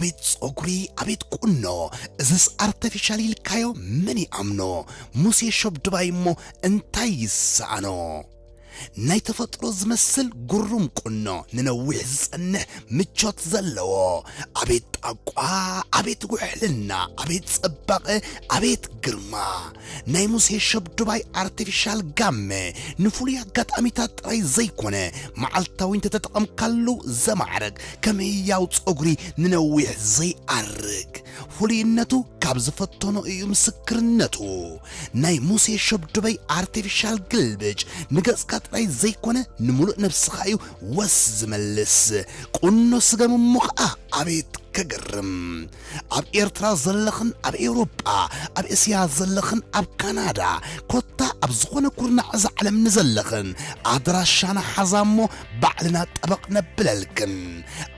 ኣቤት ጸጉሪ፣ ኣቤት ቁኖ፣ እዝስ ኣርተፊሻል ኢልካዮ መን ይኣምኖ? ሙሴ ሸብ ድባይ እሞ እንታይ ይሰኣኖ? ናይ ተፈጥሮ ዝመስል ግሩም ቁኖ፣ ንነዊሕ ዝጸንሕ ምቾት ዘለዎ። ኣቤት ጣቋ፣ ኣቤት ውሕልና፣ ኣቤት ጽባቐ፣ ኣቤት ግርማ። ናይ ሙሴ ሸብ ድባይ ኣርቲፊሻል ጋመ ንፍሉይ ኣጋጣሚታት ጥራይ ዘይኮነ፣ መዓልታዊ እንተተጠቐምካሉ ዘማዕረግ፣ ከም ህያው ጸጉሪ ንነዊሕ ዘይኣርግ። ፍሉይነቱ ካብ ዝፈተኖ እዩ ምስክርነቱ። ናይ ሙሴ ሸብ ድባይ ኣርቲፊሻል ግልብጭ ንገጽካ ጥራይ ዘይኮነ፣ ንምሉእ ነብስኻ እዩ ወስ ዝመልስ። ቁኖ ስገም እሞ ኸኣ ኣቤት ከገርም! ኣብ ኤርትራ ዘለኽን ኣብ ኤውሮጳ፣ ኣብ እስያ ዘለኽን ኣብ ካናዳ፣ ኮታ ኣብ ዝኾነ ኩርናዕ እዛ ዓለም ንዘለኽን፣ ኣድራሻና ሓዛ እሞ ባዕልና ጠበቕ ነብለልክን።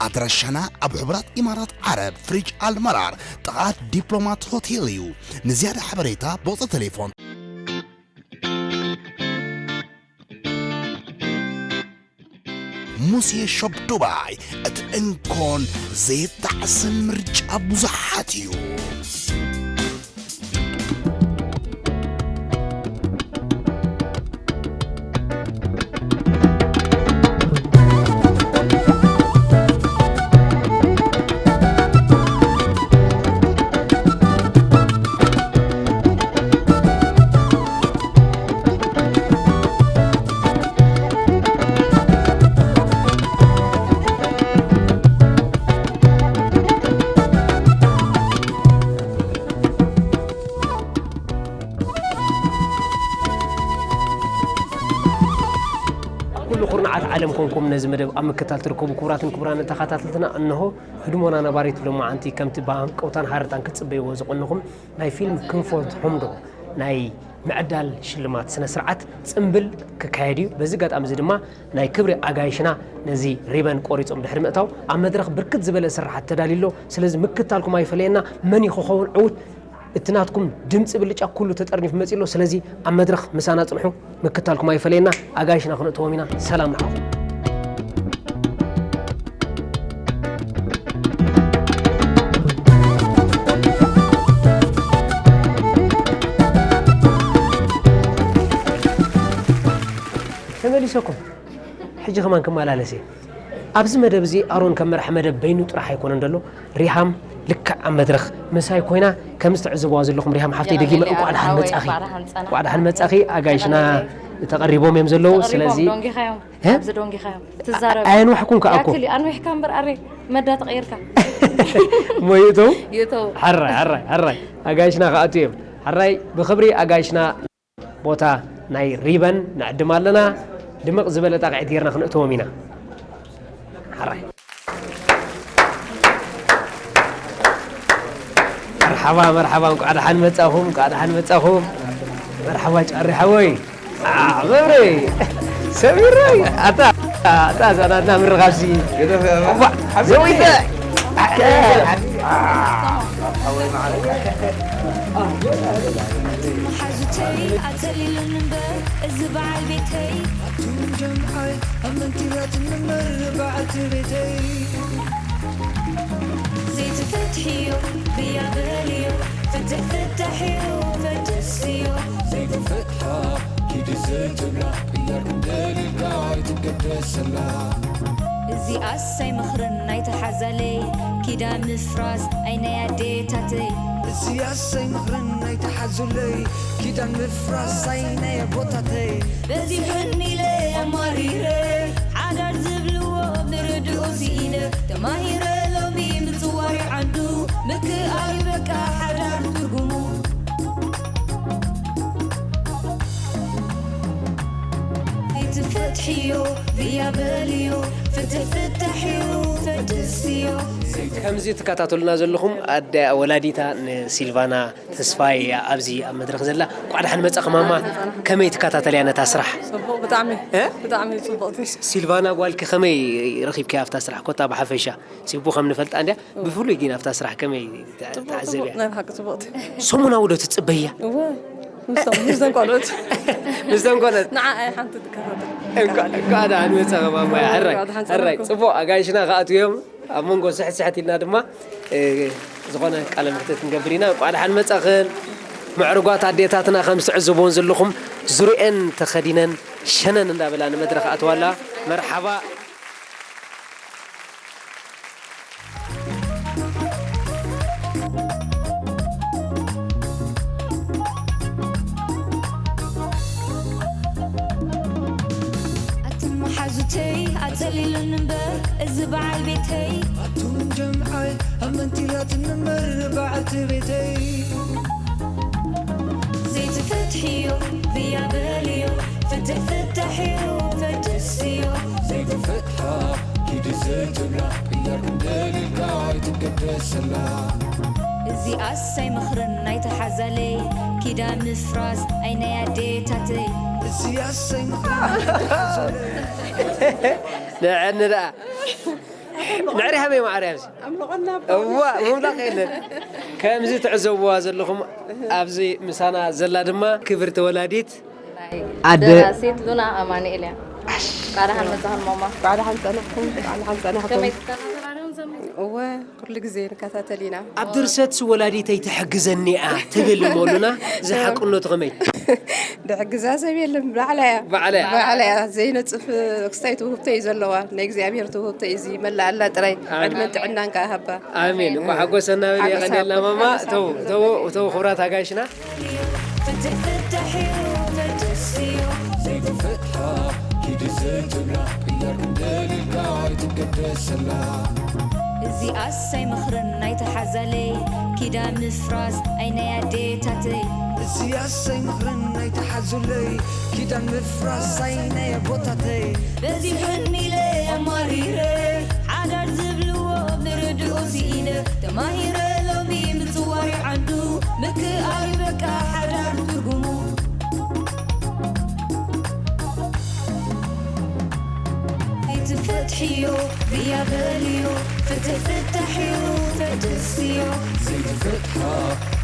ኣድራሻና ኣብ ሕቡራት ኢማራት ዓረብ፣ ፍሪጅ ኣልመራር፣ ጥቓ ዲፕሎማት ሆቴል እዩ። ንዝያዳ ሓበሬታ ብቑጽሪ ቴሌፎን። ሙሴ ሾፕ ዱባይ፣ እቲ እንኮን ዘይጣዕስን ምርጫ ብዙሓት እዩ። ኩሉ ኩርናዓት ዓለም ኮንኩም ነዚ መደብ ኣብ ምክታል ትርከቡ ክቡራትን ክቡራንን ተኸታተልትና፣ እንሆ ህድሞና ነባሪት ሎማዓንቲ ከምቲ ብሃንቀውታን ሃረርታን ክትጽበይዎ ዝቐነኹም ናይ ፊልም ክንፎ ትሖምዶ ናይ ምዕዳል ሽልማት ስነ ስርዓት ጽምብል ክካየድ እዩ። በዚ ኣጋጣሚ እዚ ድማ ናይ ክብሪ ኣጋይሽና ነዚ ሪበን ቆሪጾም ድሕሪ ምእታው ኣብ መድረኽ ብርክት ዝበለ ስርሓት ተዳልዩ ኣሎ። ስለዚ ምክታልኩም ኣይፈለየና። መን እዩ ክኸውን ዕዉት? እቲ ናትኩም ድምጺ ብልጫ ኩሉ ተጠርኒፉ መጺኡ ኣሎ። ስለዚ ኣብ መድረኽ ምሳና ጽንሑ፣ ምክታልኩም ኣይፈለየና። ኣጋይሽና ክንእትዎም ኢና። ሰላም ንዓኹም። ተመሊሰኩም። ሕጂ ከማን ክመላለስ እየ። ኣብዚ መደብ እዚ ኣሮን ከም መራሒ መደብ በይኑ ጥራሕ ኣይኮነን ዘሎ። ሪሃም ልክዕ ኣብ መድረኽ ምሳይ ኮይና፣ ከም እትዕዝብዋ ዘለኹም፣ ሪሃም ሓፍተይ፣ ደጊመ እንኳዕ ደሓን መጻኺ። እንኳዕ ደሓን መጻኺ። ኣጋይሽና ተቐሪቦም እዮም ዘለዉ። ተቐሪቦም፣ ስለዚ ዶንጊኻዮም። እ? ኣብዚ ዶንጊኻዮም። ትዛረብ። ኣየንዋሕኩን ከኣ እኮ። ያክል እዩ፣ ኣንዊሕካ እምበር ኣረ መዳ ተቐይርካ። እሞ ይእተው? ይእተው። ሕራይ፣ ሕራይ፣ ሕራይ። ኣጋይሽና ክኣትዉ እዮም። ሕራይ፣ ብኽብሪ ኣጋይሽና። ቦታ ናይ ሪበን ንዕድም ኣለና። ድምቕ ዝበለ ጣቕዒት ጌርና ክንእትዎም ኢና። ሓራይ። መርሓባ፣ መርሓባ፣ እንቋዕ ደሓን መጻኹም፣ እንቋዕ ደሓን መጻኹም። መርሓባ ጫሪ ሓወይ። ዓ፣ መብረይ። ሰሚረይ። ኣታ፣ ኣታ፣ እዛ ናትና ምርኻብሲ። እባ፣ ዘዊተ። መሓዙተይ ኣተሊሉኒ እምበር እዚ በዓል ቤተይ። ኣቱም ጀምዓይ ኣመንቲ ራትን እምበር በዓልቲ ቤተይ። ዘይትፈትሕዮ ብያ በልዮ፣ ፍትሕ ፍታሕዮ፣ ፈትስዮ። ዘይትፈትሓ ኪዲ ዘይትብላ፣ ቅያር ክንደልልካ ኣይትገደሰላ። እዚኣስ ኣይመኽርን ኣይትሓዛለይ፣ ኪዳን ምፍራስ ኣይ ናይ ኣዴታተይ። እዚኣስ ኣይመኽርን ኣይትሓዙለይ፣ ኪዳን ምፍራስ ኣይ ናይ ኣቦታተይ። በዚሑኒ ኢለ ኣማሪረ፣ ሓዳር ዝብልዎ ምርድኡ ስኢነ። ተማሂረ ሎሚ ምጽዋር ዓንዱ፣ ምክኣል በቃ ሓዳር ትርጉሙ። ዘይትፈትሕዮ ብያ በልዮ፣ ፍትሕ ፍታሕዮ፣ ፈትስዮ። ከምዚ ትከታተሉና ዘለኹም ኣደ ወላዲታ ንሲልቫና ተስፋይ እያ ኣብዚ ኣብ መድረኽ ዘላ። እንኳዕ ደሓን መጻኺ ማማ። ከመይ ትከታተልያ ነታ ስራሕ? ጽቡቕ፣ ብጣዕሚ፣ እ? ብጣዕሚ ጽቡቕቲ። ሲልቫና ጓልኪ ከመይ ረኺብኪያ ኣብታ ስራሕ ኮታ ብሓፈሻ? ሲቡ ከም ንፈልጣ እንድያ፣ ብፍሉይ ግን ኣብታ ስራሕ ከመይ ተ-፣ ጽቡቕ፣ ተዓዘብያ? ጽቡቕ፣ ናይ ብሓቂ ጽቡቕቲ። ሰሙናዊ ዶ ትጽበያ? እወ፣ ምስቶም፣ ምስቶም ቆልዑት። ምስቶም ቆልዑት? ንዓ ኣይ ሓንቲ ትከታተል። እንኳ-፣ እንኳዕ ደሓን መጻኺ ማማይ። ሕራይ፣ እንኳዕ ደሓን ሕራይ። ጸወርኩም። ጽቡቕ፣ ኣጋይሽና ክኣትዉ እዮም። ኣብ መንጎ ስሕት ስሕት ኢልና ድማ፣ እ፣ ዝኾነ ቃለ መሕትት ክንገብር ኢና። እንቋዕ ደሓን መጻኽን። ምዕሩጓት ኣዴታትና ከም ዝትዕዘብዎን ዘለኹም ዙርየን ተኸዲነን ሸነን እንዳበላ ንመድረኽ ኣትዋላ። መርሓባ። ኣትን መሓዙተይ ኣጸሊሉኒ እምበር እዚ በዓል ቤተይ። ኣቱም ጀምዓይ ኣመንቲላትኒ እምበር በዓልቲ ቤተይ። ዘይትፈትሕዮ ብያ በልዮ፣ ፍትሕ ፍታሕዮ ፈደስዮ። ዘይትፈትሓ ኪዲ ዘይትብላ፣ ቅያር ክንደልልካ ኣይትገደሰላ። እዚኣስ ኣይመኽርን ናይታ ሓዛለይ፣ ኪዳን ምፍራስ ኣይ ናይ ኣዴታተይ። እዚኣስ ኣይመኽርን ናይታ ሓዛለይ። ንዐኒ ደኣ። ንዕሪ ሃመይ ማዕሪ ኣብዚ። ኣምልኾና እዋ፣ ምምላኽ የለን። ከምዚ ትዕዘብዋ ዘለኹም ኣብዚ ምሳና ዘላ ድማ ክብርቲ ወላዲት ኣደ ደራሲት ሉና ኣማኑኤል እያ። ቃል ሓመጻ ማማ። ቃል ሓንጸናኹም፣ ቃል ሓንጸናኹም። ከመይ ትከታተላ ዲኹም ዘመን? እወ፣ ኩሉ ግዜ ንከታተል ኢና። ኣብ ድርሰት ወላዲተይ ትሕግዘኒ እያ ትብል እሞ ሉና፣ እዚ ሓቅነቱ ከመይ? ድሕግዛ ሰብ የለን፣ ባዕላ እያ። ባዕላ እያ። ባዕላ እያ። ዘይነጽፍ ክስታይ ትውህብቶ እዩ ዘለዋ። ናይ እግዚኣብሔር ትውህብቶ እዩ፣ እዚ መላኣላ ጥራይ። ኣሜን። ዕድመን ጥዕናን ከኣ ሃባ። ኣሜን። እንኳ ሓጎሰና በል፣ ኣሜን። የቐንየልና ማማ። ተው፣ ተው፣ ተው፣ ክቡራት ኣጋይሽና። ፍትሕ ፍታሕ እዩ፣ መደስ እዩ። ዘይትፈትሓ ኪዲ ዘይትብላ፣ ቅያር ክንደልልካ ኣይትገደሰላ። እዚኣስ ኣይመኽርን ናይታ ሓዛለይ፣ ኪዳን ምፍራስ ኣይ ናይ ኣዴታተይ። እዚኣስ ኣይመኽርን ናይታ ሓዙለይ፣ ኪዳን ምፍራስ ኣይ ናይ ኣቦታተይ። በዚሑኒ ኢለ ኣማሪረ፣ ሓዳር ዝብልዎ ምርድኡ ስኢነ። ተማሂረ ሎሚ ምጽዋር ዓዱ፣ ምክኣል በቃ ሓዳር ትርጉሙ። ዘይትፈትሕዮ ብያ በልዮ፣ ፍትሕ ፍታሕዮ ፈደስዮ። ዘይትፈትሓ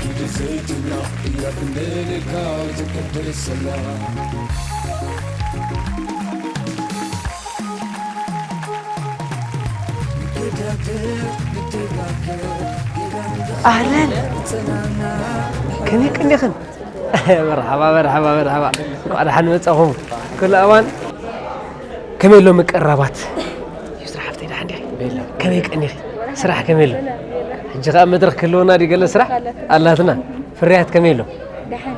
ኪዲ ዘይትብላ፣ እያ ክንደልልካ ኣይትገደሰላ። ኣህለን፣ ከመይ ቀኒኽን? መርሓባ፣ መርሓባ፣ መርሓባ። እንኳዕ ደሓን መጻኹም። ኩሉ ኣዋን። ከመይ ኣሎ ምቅርራባት? ዩስራ ሓፍተይ፣ ደሓን ዲኺ? ከመይ ቀኒኺ? ስራሕ ከመይ ኣሎ? ሕጂ ኸኣ መድረኽ ክህልወና ድዩ ገለ ስራሕ? ኣላትና። ፍርያት ከመይ ኣሎ? ደሓን።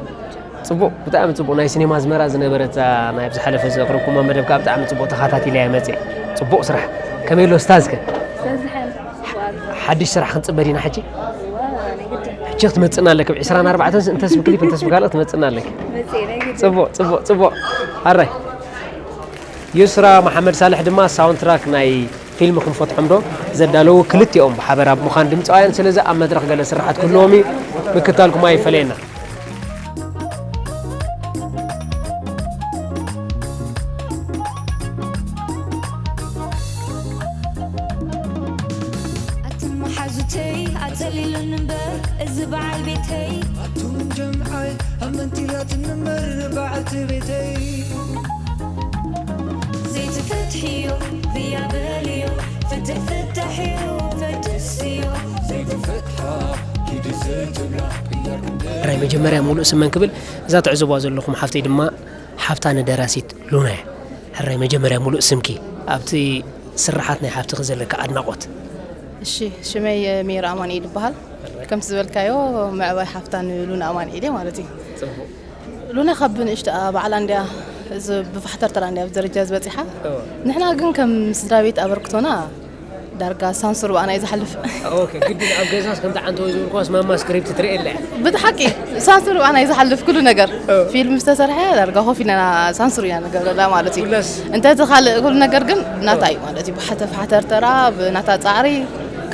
ጽቡቕ፣ ብጣዕሚ ጽቡቕ። ናይ ሲኔማ ኣዝመራ ዝነበረት እዛ ናይ ኣብ ዝሓለፈ ዘቕረብኩማ መደብ ከኣ ብጣዕሚ ጽቡቕ ተኸታቲለያ መጽየ። ጽቡቕ ስራሕ። ከመይ ኣሎ ስታዝከ? ሓድሽ ስራሕ ክንጽበ ዲና ሕጂ? ሕጂ ክትመጽእና ኣለኪ። ኣብ ዕስራን ኣርባዕተን እንተስ ብክሊፕ እንተስ ብካልእ ክትመጽእና ኣለኪ። መጽየ፣ ናይ ግድን። ጽቡቕ፣ ጽቡቕ፣ ጽቡቕ። ኣራይ። ዩስራ መሓመድ ሳልሕ ድማ ሳውንድ ትራክ ናይ ፊልም ክንፈትሖም ዶ ዘዳለዉ ክልቲኦም ብሓበራ ብምዃን ድምፃውያን፣ ስለዚ ኣብ መድረኽ ገለ ስራሓት ክህልዎም እዩ። ምክታልኩም ኣይፈለየና። ኣትን መሓዙተይ ኣጸሊሉኒ እምበር እዚ በዓል ቤተይ። ኣቱም ጀምዓይ ኣመንቲላትኒ እምበር በዓልቲ ቤተይ። ዘይትፈትሕዮ ብያ በልዮ፣ ፍትሕ ፍታሕዮ ፈደስዮ። ዘይትፈትሓ ኪዲ ዘይትብላ፣ ቅያር ክንደልልካ። ሕራይ መጀመርያ ሙሉእ ስመን ክብል፣ እዛ ትዕዘብዋ ዘለኹም ሓፍተይ ድማ ሓፍታ ንደራሲት ሉና እያ። ሕራይ መጀመርያ ሙሉእ ስምኪ፣ ኣብቲ ስርሓት ናይ ሓፍትኺ ዘለካ ኣድናቖት። እሺ፣ ሽመይ ሜሪ ኣማኑኤል ይበሃል። ከምቲ ዝበልካዮ፣ መዕባይ ሓፍታ ንሉና ኣማኑኤል እየ ማለት እዩ። ጽቡቕ። ሉና ካብ ንእሽቶኣ ባዕላ እንድያ፣ እዚ ብፋሕተርተራ እንድያ ኣብዚ ደረጃ ዝበጺሓ። እወ። ንሕና ግን ከም ስድራ ቤት ኣበርክቶና ዳርጋ ሳንሱር ብኣና እዩ ዝሓልፍ። ኦኬ፣ ግድን ኣብ ገዛስ ከምቲ ዓንተወይ ዝብልክዋስ ማማ ስክሪፕት ትርኢ ኣላ እያ። ብትሓቂ ሳንሱር ብኣና እዩ ዝሓልፍ ኩሉ ነገር። እወ። ፊልም ዝተሰርሐ ዳርጋ ኮፍ ኢልና ሳንሱር ኢና ንገብረላ ማለት እዩ። ኩላስ እንተ እቲ ካልእ ኩሉ ነገር ግን ናታ እዩ ማለት እዩ። ብሓተ-፣ ብሓተርተራ፣ ብናታ ጻዕሪ፣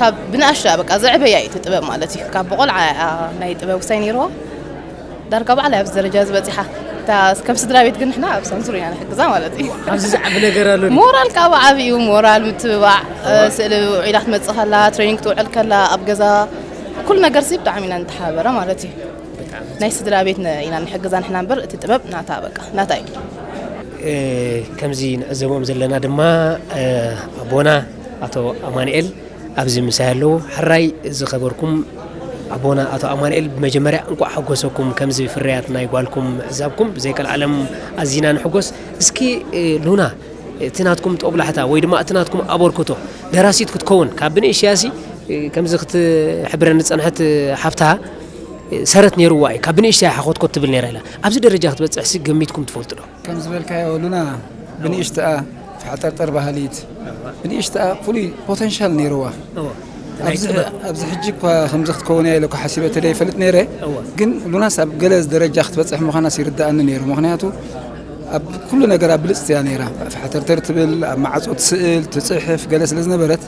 ካብ ብንኣሽቱ በቃ ዘዕበያ እዩ እቲ ጥበብ ማለት እዩ። ካብ ብቆልዓ እያ ናይ ጥበብ ውሳይ ነይርዋ። ዳርጋ ባዕላ ኣብዚ ደረጃ ዝበጺሓ። እታ ከም ስድራ ቤት ግን ንሕና ኣብ ሳንሱር ኢና ንሕግዛ ማለት እዩ። ኣብዚ ዝዓቢ ነገር ኣሎ ድዩ? ሞራል ካብ ዓቢ እዩ፣ ሞራል ምትብባዕ፣ እዋ። ስእሊ ውዒላ ክትመጽእ ከላ፣ ትሬኒንግ ክትውዕል ከላ፣ ኣብ ገዛ፣ ኩሉ ነገር ሲ ብጣዕሚ ኢና ንተሓባበራ ማለት እዩ። ብጣዕሚ። ናይ ስድራ ቤት ነ-፣ ኢና ንሕግዛ ንሕና እምበር፣ እቲ ጥበብ ናታ በቃ፣ ናታ እዩ። እ፣ ከምዚ ንዕዘቦም ዘለና ድማ፣ እ፣ ኣቦና ኣቶ ኣማኑኤል ኣብዚ ምሳይ ኣለዉ። ሕራይ ዝኸበርኩም ኣቦና ኣቶ ኣማኑኤል፣ ብመጀመርያ እንቋዕ ሓጎሰኩም። ከምዚ ፍርያት ናይ ጓልኩም ምዕዛብኩም ብዘይቀልዓለም ኣዚና ንሕጎስ። እስኪ እ፣ ሉና፣ እቲ ናትኩም ጦብላሕታ ወይ ድማ እቲ ናትኩም ኣበርክቶ፣ ደራሲት ክትከውን ካብ ብንእሽያሲ እ፣ ከምዚ ክትሕብረኒ ዝጸንሐት ሓፍታ እ፣ ሰረት ነይርዋ እዩ። ካብ ብንእሽተያ ሓኾትኮት ትብል ነይራ ኢላ። ኣብዚ ደረጃ ክትበጽሕሲ ገሚትኩም ትፈልጡ ዶ? ከም ዝበልካዮ ሉና ብንእሽተኣ ተሓጠርጠር ባህሊት፣ ብንእሽተኣ ፍሉይ ፖተንሻል ነይርዋ። እወ። ናይ ኣብዚ ጥበብ። ኣብዚ ሕጂ እኳ ከምዚ ክትከውን እያ ኢለ እኳ ሓሲበ ተደይፈልጥ ነይረ። እወ። ግን ሉናስ ኣብ ገለ ደረጃ ክትበጽሕ ምዃናስ ይርድኣኒ ነይሩ። ምኽንያቱ ኣብ ኩሉ ነገራ ብልጽቲ እያ ነይራ። ተሓተርተር ትብል፣ ኣብ ማዕጾ ትስእል፣ ትጽሕፍ፣ ገለ ስለ ዝነበረት፣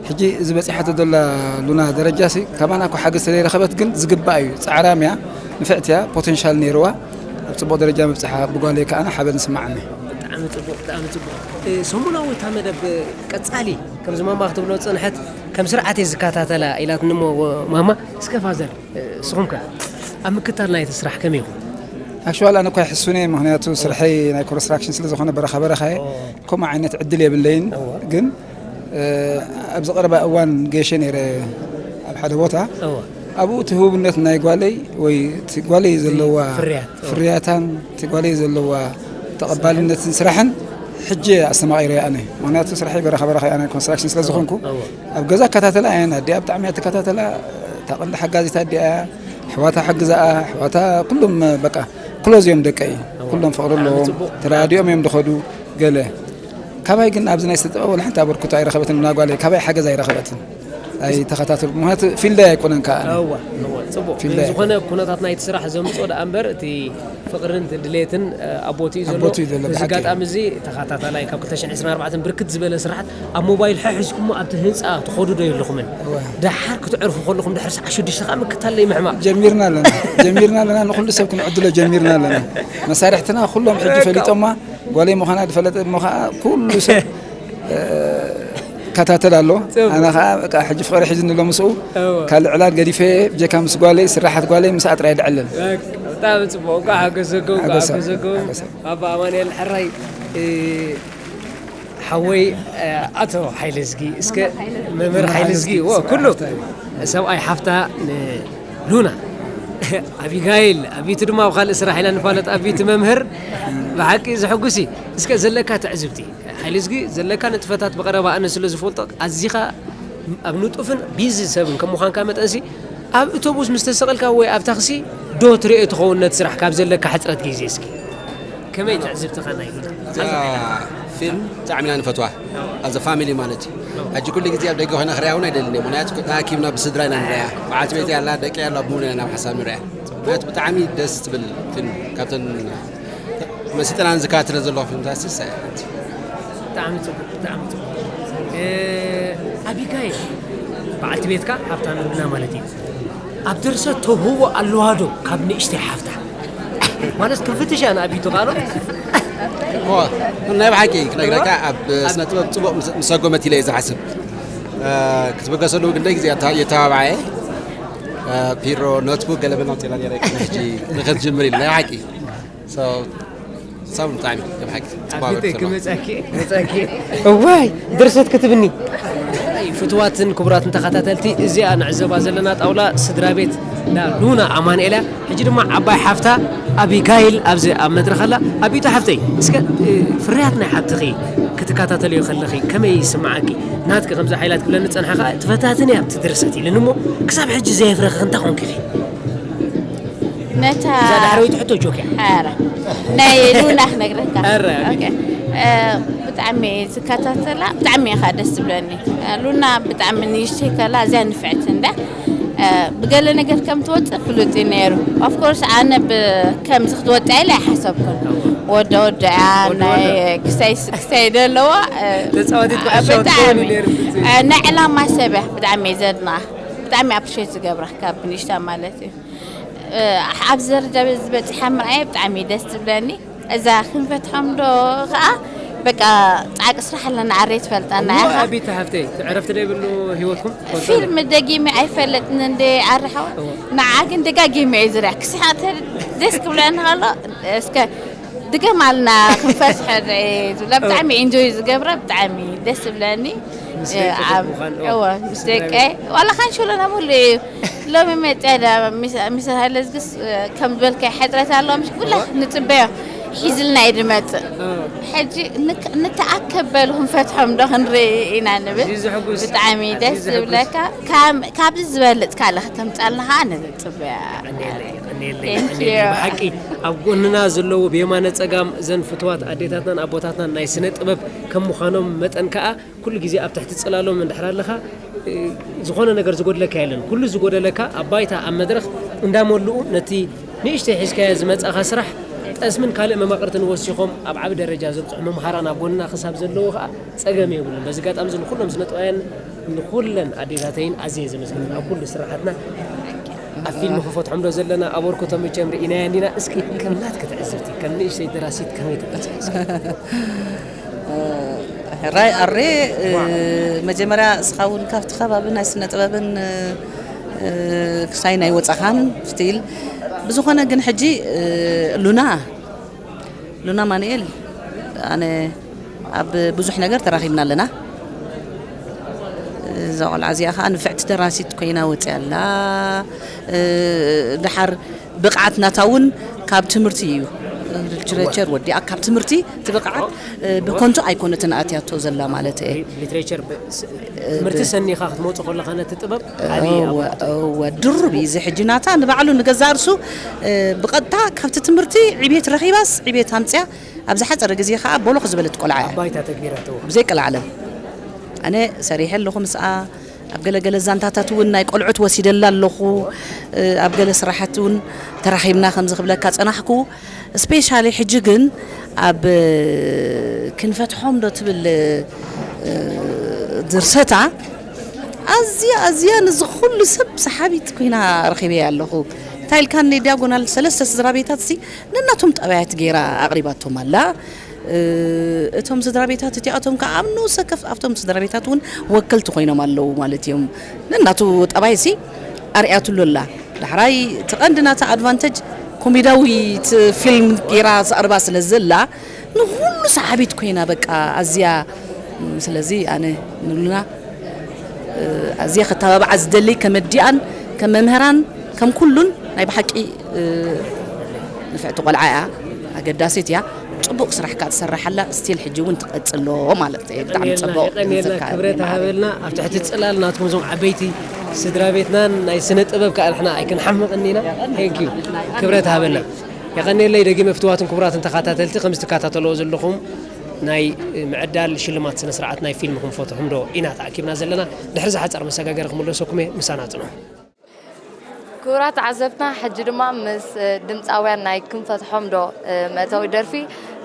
ሕጂ እዚ በጺሓቶ ዘላ ሉና ደረጃሲ፣ ካባና እኳ ሓገዝ ተደይረኸበት፣ ግን ዝግባእ እዩ። ጻዕራም እያ፣ ንፍዕቲ እያ፣ ፖተንሻል ነይርዋ። ኣብ ጽቡቕ ደረጃ ምብጽሓ ብጓለይ ከኣ ሓበን ይስምዓኒ። ብጣዕሚ ጽቡቕ፣ ብጣዕሚ ጽቡቕ። እ፣ ሰሙናዊ እታ መደብ ቀጻሊ፣ ከምዚ ማማ ክትብሎ ዝጸንሐት፣ ከም ስርዓት እየ ዝከታተላ ኢላትኒ እሞ ማማ። እስከ ፋዘር፣ እ፣ ንስኹም ከ ኣብ ምክታል ናይቲ ስራሕ ከመይ ኢኹም? ኣክሽዋል ኣነ እኳ ይሕሱን እየ፣ ምኽንያቱ ስርሐይ ናይ ኮንስትራክሽን ስለ ዝኾነ በረኻ በረኻ እየ። ኦ። ከምኡ ዓይነት ዕድል የብለይን። እወ። ግን፣ እ፣ ኣብዚ ቀረባ እዋን ገይሸ ነይረ ኣብ ሓደ ቦታ። እወ። ኣብኡ እቲ ህቡብነት ናይ ጓለይ ወይ እቲ ጓለይ ዘለዋ ፍርያት፣ እወ። ፍርያታን እቲ ጓለይ ዘለዋ ተቐባልነትን ስራሕን ሕጂ ኣስተማቒረ ኣነ። ምኽንያቱ ስራሐይ በረኻ በረኻ እየ፣ ኣነ ኮንስትራክሽን ስለ ዝኾንኩ፣ እወ። ኣብ ገዛ እከታተላ እየ፣ ኣዲኣ ብጣዕሚ እያ ትከታተላ፣ እታ ቀንዲ ሓጋዚት ኣዲኣ እያ፣ ኣሕዋታ ሓግዛኣ፣ ኣሕዋታ ኩሎም በቃ ክሎዝ እዮም ደቀይ፣ እወ። ኩሎም ፍቕሪ ብጣዕሚ ኣለዎም፣ ጽቡቕ። ተረዳዲኦም እዮም ዝኸዱ ገለ። ካባይ ግን ኣብዚ ናይ ስነ ጥበብ ወላ ሓንቲ ኣበርክቶ ኣይረኸበትን፣ ሉና ጓለይ ካባይ ሓገዝ ኣይረኸበትን። ኣይተኸታተልኩ፣ ምኽንያቱ ፊልዳይ ኣይኮነን ከኣ። እወ፣ እወ፣ ጽቡቕ። ፊልዳይ ዝኾነ ኣይኮነን። ኩነታት ናይቲ ስራሕ ዘምጽኦ ደኣ እምበር፣ እቲ ፍቕርን ድሌትን፣ እ፣ ኣብ ቦትኡ እዩ ዘሎ። ኣብ ቦትኡ እዩ ዘሎ፣ በዚ ብሓቂ። ኣጋጣሚ እዚ ተኸታታላይ ካብ ክልተ ሽሕን ዕስራን ኣርባዕተን ብርክት ዝበለ ስራሓት ኣብ ሞባይል ሕሕዝኩሞ ኣብቲ ህንጻ ትኸዱ ዶ የለኹምን? እወ። ደሓር ክትዕርፉ ከለኹም ድሕሪ ሰዓት ሽዱሽተ ከኣ ምክታለይ ምሕማቕ። ጀሚርና ኣለና፣ ጀሚርና ኣለና፣ ንኹሉ ሰብ ክንዕድሎ ጀሚርና ኣለና። መሳርሕትና ኩሎም ሕጂ በቃ። ፈሊጦማ፣ ጓለይ ምዃና ዝፈለጠ እሞ ኸኣ ኩሉ ሰብ፣ እ፣ ይከታተል ኣሎ። ጽቡቕ። ኣነ ኸኣ በቃ ሕጂ ፍቕሪ ሒዝኒ ኣሎ ምስኡ። እወ። ካልእ ዕላል ገዲፈ ብጀካ ምስ ጓለይ፣ ስራሓት ጓለይ ምስኣ ጥራይ ድዕልል። በቃ፣ ብጣዕሚ ጽቡቕ። እንኳዕ ሓጎሰኩም፣ እንኳዕ ሓጎሰ-፣ ሓጎሰኩም። ሓጎሰ። ኣባ ኣማኑኤል ሕራይ፣ እ፣ ሓወይ፣ እ፣ ኣቶ ሓይለዝጊ፣ እስከ መምህር ሓይለዝጊ። መምህር ሓይለዝጊ፣ ሓይለዝጊ፣ ወ-፣ ኩሉ ሓፍታ። ሰብኣይ ሓፍታ ንሉና። ኣቢጋይል፣ ኣቢቱ ድማ ኣብ ካልእ ስራሕ ኢና ንፋለጥ፣ ኣቢቱ መምህር። ብሓቂ ዘሐጉስ እዩ። እስከ ዘለካ ትዕዝብቲ፣ ሓይለዝጊ፣ ዘለካ ንጥፈታት ብቐረባ ኣነ ስለ ዝፈልጦ፣ ኣዚኻ ኣብ ንጡፍን ቢዚ ሰብን ከም ምዃንካ መጠንሲ፣ ኣብ እቶቡስ ምስ ተሰቐልካ ወይ ኣብ ታክሲ ዶ ትርእዮ ትኸውን ነቲ ስራሕ ካብ ዘለካ ሕጽረት ግዜ እስኪ? ከመይ ትዕዝብትኻ ናይ ሉና? እዛ ፊልም ብጣዕሚ ኢና ንፈትዋ። ኣዘ ፋሚሊ ማለት እዩ። ሕጂ ኩሉ ግዜ ኣብ ደገ ኮይና ክሪኣ እውን ኣይደልን እየ። ምኽንያቱ ተኣኪብና ብስድራ ኢና ንሪኣ። በዓልቲ ቤት ኣላ፣ ደቂ ኣላ፣ ብሙሉ ኢና ናብ ሓሳብ ንሪኣ። ምኽንያቱ ብጣዕሚ ደስ ትብል ፊልም። ካብተን መሲጠና ንዝከታተለ ዘለኹ ፊልምታት እሳ እያ። ብጣዕሚ ጽቡቕ፣ ብጣዕሚ ጽቡቕ። እ፣ ኣቢጋይል በዓልቲ ቤትካ ሃብታም ሉና ማለት እዩ። ኣብ ድርሰት ተውህቦ ኣለዋ ዶ ካብ ንእሽተይ ሓፍታ? ማለት ክንፍትሽ እያ ንኣቢቱ ቃሎ። እሞ፣ ናይ ብሓቂ ክነግረካ፣ ኣብ ስነ ጥበብ ጽቡቕ ምስ-፣ ምሰጎመት ኢለ እየ ዝሓስብ። እ፣ ክትበገሰሉ ክንደይ ግዜ ኣታ-፣ የተባብዓየ። እ፣ ፒሮ፣ ኖትቡክ ገለ መለ ኣውጺእና ነይረ፣ ሕጂ ንኽትጅምር ኢለ፣ ናይ ብሓቂ። So፣ ሳብ ብጣዕሚ፣ ናይ ብሓቂ፣ ጽቡቕ ኣቢተይ፣ ኣበርክቶ። ክመጸኪ፣ ክመጸኪ። እዋይ፣ ድርሰት ክትብኒ። ፍትዋትን ክቡራትን ተኸታተልቲ፣ እዚኣ ንዕዘባ ዘለና ጣውላ ስድራ ቤት እንዳ ሉና ኣማኑኤል እያ። ሕጂ ድማ ዓባይ ሓፍታ ኣቢጋይል ኣብዚ ኣብ መድረኽ ኣላ። ኣቢቱ ሓፍተይ፣ እስከ፣ እ፣ ፍርያት ናይ ሓብትኺ ክትከታተልዮ ከለኺ ከመይ ይስምዓኪ? ናትኪ ከምዚ ሓይላት ክብለኒ ጸንሐ ኸኣ ትፈታትኒ ኣብቲ ድርሰት ኢልኒ እሞ፣ ክሳብ ሕጂ ዘየፍረኽኺ እንታይ ኮንኪ ኢኺ? ነታ እዛ ዳሕረወይቲ ሕቶ ጆክ እያ። ኧረ፣ ናይ ሉና ክነግረካ። ኧረ፣ ኦኬ። እ፣ ብጣዕሚ ዝከታተላ፣ ብጣዕሚ እየ ኸኣ ደስ ዝብለኒ። ሉና ብጣዕሚ ንእሽተይ ከላ እዚኣ ንፍዕቲ እንዳ፣ እ፣ ብገለ ነገር ከም ትወጽእ ፍሉጥ እዩ ነይሩ። ኦፍ ኮርስ፣ ኣነ ብ-፣ ከምዚ ክትወጽእ ኢለ ኣይሓሰብኩን። ወደ ወደ እያ፣ ወደ ናይ ወደ። ክሳይ ስ-፣ ክሳይ ደለዋ፣ እ፣ ተጻዋቲት ኩዕሾ ብጣዕሚ፣ ክትከውን ነይሩ። እ፣ ናይ ዕላማ ሰብ እያ፣ ብጣዕሚ እየ ዘድንቓ። ብጣዕሚ ኣፕሪሼት ዝገብራ ካብ ንእሽታ ማለት እዩ። እ፣ ኣብዚ ደረጃ ዝበጽሓ ምርኣየ ብጣዕሚ እዩ ደስ ዝብለኒ። እዛ ክንፈትሖም ዶ ኸኣ በቃ ጻዕቂ ስራሕ ኣለና፣ ዓረይ ትፈልጠና እሞ ኢኻ። ኣቢታ ሃፍተይ፣ ዕረፍቲ ዶ ይብሉ ህይወትኩም? ፊልም ደጊመ ኣይፈልጥን እንደ ዓሪ ሓወ። እዎ። ንዓ ግን ደጋጊመ እየ ዝሪኣ። ክስሓተ ደስ ክብለኒ ከሎ፣ እስከ ድገም ኣልና ክንፈትሖ ዶ እየ ዝብላ። እዎ። ብጣዕሚ ኢንጆይ ዝገብራ፣ ብጣዕሚ ደስ ዝብለኒ። ምስ ደቂ ዓብ- ምዃን፣ ኦ፣ እወ፣ ምስ ምስ ደቂ፣ ዋላ ካንሽሎና ሙሉ እዩ። ሎሚ መፅያ ዳ፣ ሚስ-፣ ሚስ ሃይለዝግስ፣ እ፣ ከም ዝበልካይ ሕፅረት ኣሎ፣ ምሽ ኩላ ንፅበዮ ሒዝልና እዩ ዝመፅእ። ኦ። ሕጂ ንክ-፣ ንተኣከብ በሉ ክንፈትሖም ዶ ክንርኢ ኢና ንብል። እዚ ዘሕጉስ፣ ብጣዕሚ እዚ ደስ ዘሕጉስ። ዝብለካ። ካብ-፣ ካብዚ ዝበልፅ ካልእ ከተምፃልና ከዓ ንፅበያ። ቀንየለይ፣ ቀንየለይ፣ Thank ቀንየለይ። you። ብሓቂ ኣብ ጎንና ዘለዉ ብየማነ ጸጋም ዘን ፍትዋት ኣዴታትናን ኣቦታትናን ናይ ስነ ጥበብ ከም ምዃኖም መጠን ከኣ ኩሉ ግዜ ኣብ ትሕቲ ጽላሎም እንድሕር ኣለኻ፣ እ፣ ዝኾነ ነገር ዝጎድለካ የለን። ኩሉ ዝጎደለካ ኣብ ባይታ ኣብ መድረኽ እንዳመልኡ ነቲ ንእሽተይ ሒዝካዮ ዝመጻኻ ስራሕ ጠስምን ካልእ መማቕርትን ወሲኾም ኣብ ዓቢ ደረጃ ዘብጽሑ መምሃራን ኣብ ጎንና ክሳብ ዘለዉ ከኣ ጸገም የብሉን። በዚ ኣጋጣሚ እዚ ንኹሎም ስነ ጥበባውያን ንኹለን ኣዴታተይን ኣዝየ ዘመስግነን ኣብ ኩሉ ስራሓትና ኣብ ፊልም ክንፈትሖም ዶ ዘለና ኣበርክቶ መቸም ርኢናዮ እንዲና። እስኪ ከም ናትኪ ትዕዝብቲ፣ ከም ንእሽተይ ደራሲት ከመይ ትገልጽ? ሕራይ ኣሬ፣ እ፣ መጀመርያ እስኻ እውን ካብቲ ከባቢ ናይ ስነ ጥበብን፣ እ፣ ክሳይ ናይ ወጻኻን ስቲል ብዝኾነ ግን ሕጂ፣ እ፣ ሉና፣ ሉና ማኑኤል፣ ኣነ ኣብ ብዙሕ ነገር ተራኺብና ኣለና። እዛ ቆልዓ እዚኣ ኸዓ ንፍዕቲ ደራሲት ኮይና ወፂኣ ኣላ። እ፣ ደሓር ብቕዓት ናታ እውን ካብ ትምህርቲ እዩ። ሊትሬቸር ወዲኣ ካብ ትምህርቲ እቲ ብቕዓት፣ እ፣ ብከንቱ ኣይኮነትን ኣትያቶ ዘላ ማለት እየ። ሊትሬቸር ብ-፣ ስ-፣ ትምህርቲ ብ-፣ ሰኒኻ ክትመፁ ከለኻ ነቲ ጥበብ ዓብዪ እወ፣ ኣበርክቶ። እወ፣ ድሩብ እዩ። እዚ ሕጂ ናታ ንባዕሉ ንገዛእ ርሱ፣ እ፣ ብቐጥታ ካብቲ ትምህርቲ ዕቤት ረኺባስ ዕቤት ኣምፅያ ኣብ ዝሓፀረ ግዜ ከዓ ቦሎኽ ዝበለት ቆልዓ እያ። ኣብ ባይታ ተግቢራቶ። ብዘይ ቀልዓለም። ኣነ ሰሪሐ ኣለኹ ምስኣ። ኣብ ገለገለ ዛንታታት እውን ናይ ቆልዑት ወሲደላ ኣለኹ። እ፣ ኣብ ገለ ስራሓት እውን ተራኺብና ከምዚ ክብለካ ጸናሕኩ። ስፔሻሊ ሕጂ ግን ኣብ ክንፈትሖም ዶ ትብል፣ እ፣ ድርሰታ ኣዝያ፣ ኣዝያ ንዚ ኩሉ ሰብ ሰሓቢት ኮይና ረኺበያ ኣለኹ። እንታይ ኢልካኒ ዲያጎናል ሰለስተ ስድራ ቤታት ሲ ነናቶም ጠባያት ገይራ ኣቕሪባቶም ኣላ። እ፣ እቶም ስድራ ቤታት እቲኣቶም ከኣ ኣብ ንኡስ ወከፍ ኣብቶም ስድራ ቤታት እውን ወከልቲ ኮይኖም ኣለዉ ማለት እዮም። ነናቱ ጠባይ ሲ ኣርኣያትሉ ኣላ። ዳሕራይ እቲ ቀንዲ ናታ ኣድቫንተጅ ኮሜዳዊት ፊልም ገይራ ዘቕርባ ስለ ዘላ ንኹሉ ሰሓቢት ኮይና በቃ ኣዝያ። ስለዚ ኣነ ንሉና፣ እ፣ ኣዝየ ከተባብዓ ዝደሊ ከም ኣዲኣን ከም መምህራን ከም ኩሉን ናይ ብሓቂ፣ እ፣ ንፍዕቲ ቆልዓ እያ፣ ኣገዳሲት እያ። ጽቡቕ ስራሕ ከኣ ትሰርሕ ኣላ፣ ስቲል ሕጂ እውን ትቐጽሎ ማለት እዩ። ብጣዕሚ የቐንየልና፣ ጽቡቕ የቐንየልና፣ ትዝክር ክብረት ማለት እዩ። ሃበልና። ኣብ ትሕቲ ጽላል ናትኩም እዞም ዓበይቲ ስድራ ቤትናን ናይ ስነ ጥበብ ከኣ ንሕና ኣይክንሓምቕን ኢና። ቴንክ ዩ። ክብረት ሃበልና። የቐንየለይ። ደጊመ ፍትዋትን ክቡራትን ተኸታተልቲ፣ ከም ዝትከታተልዎ ዘለኹም ናይ ምዕዳል ሽልማት ስነ ስርዓት ናይ ፊልም ክንፈትሖም ዶ ኢና ተኣኪብና ዘለና። ድሕሪ ዝሓጸር መሰጋገሪ ክምለሰኩም እየ፣ ምሳና ጽንሑ። ክቡራት ተዓዘብትና፣ ሕጂ ድማ ምስ፣ እ፣ ድምፃውያን ናይ ክንፈትሖም ዶ፣ እ፣ መእተዊ ደርፊ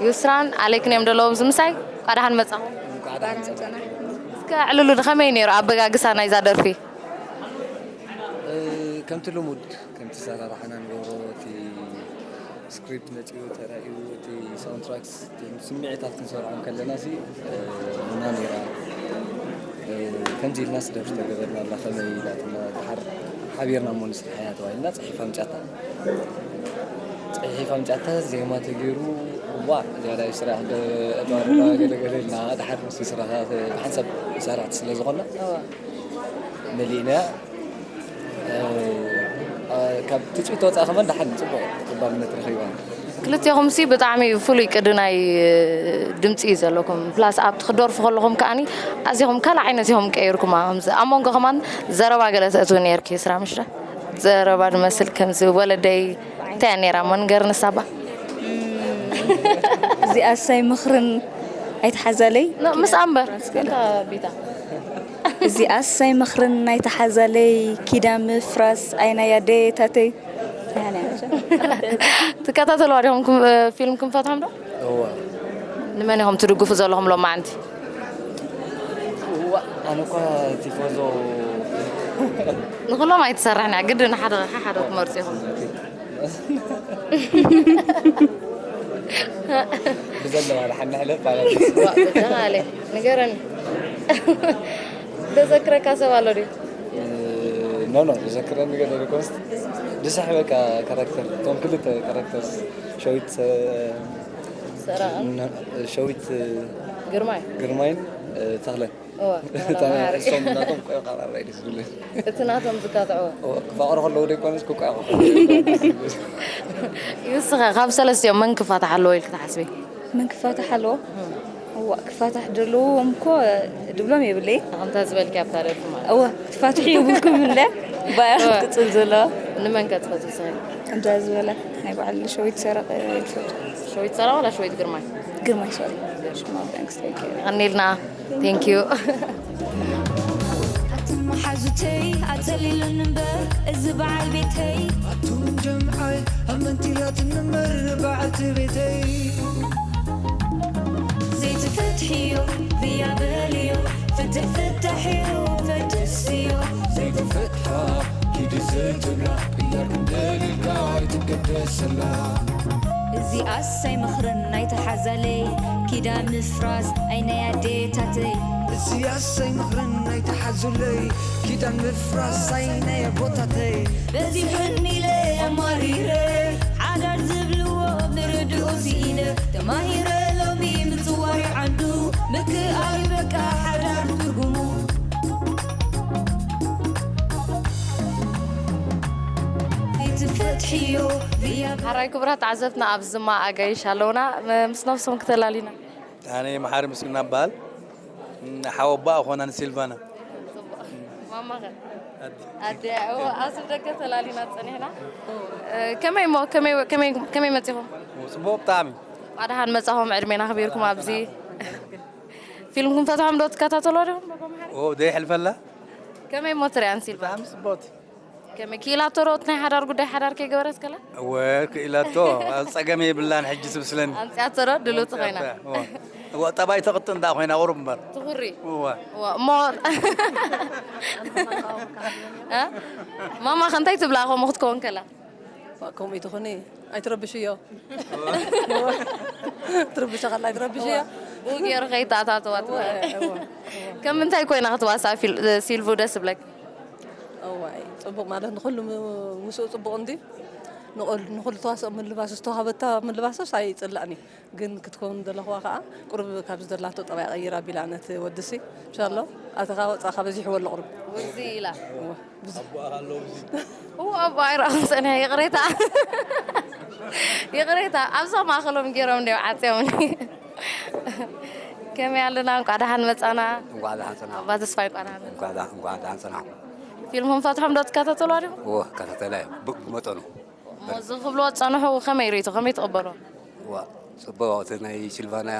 ዩስራን ኣሌክን እዮም ዘለዉ ኣብዚ ምሳይ። እንኳዕ ደሓን መጻኹም። እንኳዕ ደሓን ጸናሕኩም። እስከ ኣዕልሉ፣ ከመይ ነይሩ ኣበጋግሳ ናይዛ ደርፊ? እ፣ ከምቲ ልሙድ፣ ከምቲ ሰራርሓና ንገብሮ፣ እቲ ስክሪፕት መጺኡ ተራእዩ፣ እቲ ሳውንድ ትራክስ፣ እቲ ስምዒታት ክንሰርሖም ከለና ሲ፣ እ፣ ሉና ነይራ። እ፣ ከምዚ ኢልናስ ደርፊ ተገበርና ኣላ፣ ከመይ ኢላትና፣ ደሓር ሓቢርና እሞ ንስርሓያ ተባሂልና፣ ጽሒፋ ኣምጻታ። ጽሒፋ ኣምጻታ፣ ዜማ ተገይሩ፣ እዋ፣ እዚኣ ናይ ስራሕ ዶ፣ ዕጽዋ ዶ፣ ገለ ገለ ኢልና፣ ደሓር ምስ ስራሓት ብሓንሳብ መሳርሕቲ ስለ ዝኾንና፣ እዋ። መሊእና፣ እ፣ እ፣ ካብ ትጽቢት ወጻኢ ከማን ደሓን ጽቡቕ ተቐባልነት ረኺባ። ክልቴኹም ሲ ብጣዕሚ ፍሉይ ቅዲ ናይ ድምጺ እዩ ዘለኩም። ፕላስ ኣብቲ ክደርፉ ከለኹም ከኣኒ ኣዚኹም ካልእ ዓይነት ኢኹም ቀይርኩማ። ከምዚ ኣብ መንጎ ከማን ዘረባ ገለ ተእትው ነይርኪ፣ ስራ ምሽ ዶ? ዘረባ ዝመስል ከምዚ ወለደይ እንታይ እያ ነይራ እሞ ንገርኒ ሳባ? እዚኣስ ኣይምኽርን ኣይትሓዛለይ። ኖ፣ ምስ ኣምበር። ኣንታ ቢታ። እዚኣስ ኣይምኽርን ኣይትሓዛለይ፣ ኪዳ ምፍራስ ኣይናይ ኣደታተይ። ትከታተልዋ ዲኹም ክም-፣ ፊልም ክንፈትሖም ዶ? እዋ። ንመን ኢኹም ትድግፉ ዘለኹም ሎማዓንቲ? እዋ፣ ኣነ እኳ ቲፎዞ። ንኹሎም ኣይትሰርሕን እያ፣ ግድን ሓደ፣ ሓደ ትመርጹ ኢኹም። ብዘለዋ ደሓን ንሕለፍ ማለት እዩ። ዋ፣ ብጣዕሚ ኣለ። ንገረኒ። ተዘክረካ ሰብ ኣሎ ድዩ? ኖ፣ ኖ፣ ተዘክረኒ ገለ ሪኮስት። ድሳሕ በቃ ካራክተር፣ እቶም ክልተ ካራክተርስ፣ ሸዊት፣ እ፣ ሰራቐን? ሸዊት፣ እ፣ ግርማይ። ግርማይን፣ እ፣ ተኽለን። እወ፣ እታ ተመራማሪ። እሶም ናቶም ቆይቃ ራይ ደስ ዝብል። እቲ ናቶም ዝካትዕዎ። እወ፣ ክፋቕሩ ከለዉ ደይኮነስ ክቋየቑ። ንስኸ ካብ ሰለስቲኦም መን ክፋታሕ ኣለዎ ኢልክ ትሓስቢ? መን ክፋታሕ ኣለዎ? እዋ ክፋታሕ ደለዎም እኮ ድብሎም የብለይ። ከምታ ዝበልኪ ኣብታ ደርፊ ማለት። እዋ ክትፋትሑ የብልኩም እንደ ባያ እዋ። ክትቅፅል ዘለዋ። ንመን ከ ትፈትው ንስኺ? ከምዛ ዝበለ ናይ በዓል ሸዊት ሰረቐ ይፈቱ። ሸዊት ሰረቐ ወላ ሸዊት ግርማይ? ግርማይ ሶሪ። ሽማ ብዕንክስተይክ ቀኒልና። Thank you። ኣቱም መሓዙተይ ኣጸሊሉን እምበር እዚ በዓል ቤተይ ኣቱም ጀምዓይ ኣመንቲላትን እምበር በዓልቲ ቤተይ ዘይትፈትሕዮ ብያ በልዮ ፍትሕ ፍታሕዮ ፈትስዮ ዘይትፈትሓ ኪዲ ዘይትብላ ቅያር ክንደልልካ ኣይትገደሰላ እዚኣስ ኣይምኽርን ኣይትሓዛለይ ኪዳን ምፍራስ ኣይ ናይ ኣዴታተይ እዚኣስ ኣይምኽርን ኣይትሓዙለይ ኪዳን ምፍራስ ኣይ ናይ ኣቦታተይ በዚሑኒ ኢለ ኣማሪረ ሓዳር ዝብልዎ ምርድኡ ስኢነ ተማሂረ ሎሚ ምጽዋር ዓዱ ምክኣል በቃ ሓዳር ትርጉሙ ዘይትፈትሕዮ ብያ ሓራይ ክቡራት ተዓዘብትና ኣብ ዝማ ኣጋይሽ ኣለውና። ም- ምስ ነብሶም ክተላሊና። ኣነ መሓሪ ምስግና እበሃል። ሓወባ ኣኾና ንሲልቫና ማማኸ ኣደ ኣብዚ ደገ ተላሊና ጸኒሕና። እ፣ ከመይ እሞ ከመይ ከመይ ከመይ መጺኹም? ጽቡቕ ብጣዕሚ ኣድሓን መጻኹም ዕድሜና ክቢርኩም ኣብዚ ፊልም ክንፈትሖም ዶ ትከታተሎ ዲኹም? ኦ ደይሕልፈላ ከመይ እሞ ትሪኣን ሲልቫ? ብጣዕሚ ጽቡቕቲ ከመይ ክኢላቶ ዶ ናይ ሓዳር ጉዳይ ሓዳር ከይገበረት ከላ እወ ክኢላቶ ኣብ ጸገም የብላን ሕጂ ስብስለኒ ኣንጽያቶ ዶ ድልውቲ ኮይና? እወ ጠባይ ተቕጥን ዳ ኮይና ቁሩብ እምበር ትኹሪ እወ እሞ እ? ማማ ከ እንታይ ትብላ ከምኡ ክትከውን ከላ? ከምኡ ይትኹኒ ኣይትረብሽዮ ትርብሸ ከላ ኣይትረብሽዮ ብኡ ገይሩ ከይተኣታተዋ ትበሃል ከም ምንታይ ኮይና ክትዋሳእ ፊል- ሲልቭ ደስ ይብለክ እዋይ ፅቡቅ ማለት ንኩሉ ምስኡ ፅቡቅ እንዲ ንኩሉ ተዋስኦ ምልባስ ዝተዋሃበታ ምልባሶስ ኣይፅላእኒ ግን ክትከውን ዘለኽዋ ከዓ ቁሩብ ካብ ዝደላቶ ጠባይ ቀይራ ቢላ ነቲ ወድሲ እንሻሎ ኣተኻ ወፃእኻ በዚሕዎ ኣሎ ቁሩብ ውዚ ኢላ እዎ ኣቦ ኣይረኣኹም ፀኒሐ ይቕሬታ ይቕሬታ ኣብዛ ማእኸሎም ገይሮም እንዲዮም ዓፅዮምኒ ከመይ ኣለና እንቋ ደሓን መፃና እንኳዕ ደሓን ፀና ኣባ ተስፋ እንቋ ደሓን እንኳዕ ደሓን- እንኳዕ ደሓን ፀና ፊልም ክንፈትሖም ዶ ትከታተሉ ዲኹም እዎ እከታተላ እየ ብ- ብመጠኑ እሞ እዚ ክብልዎ ዝፀንሑ ከመይ ርእይቶ ከመይ ትቕበሎ ዋ ፅቡቅ እቲ ናይ ሲልቫና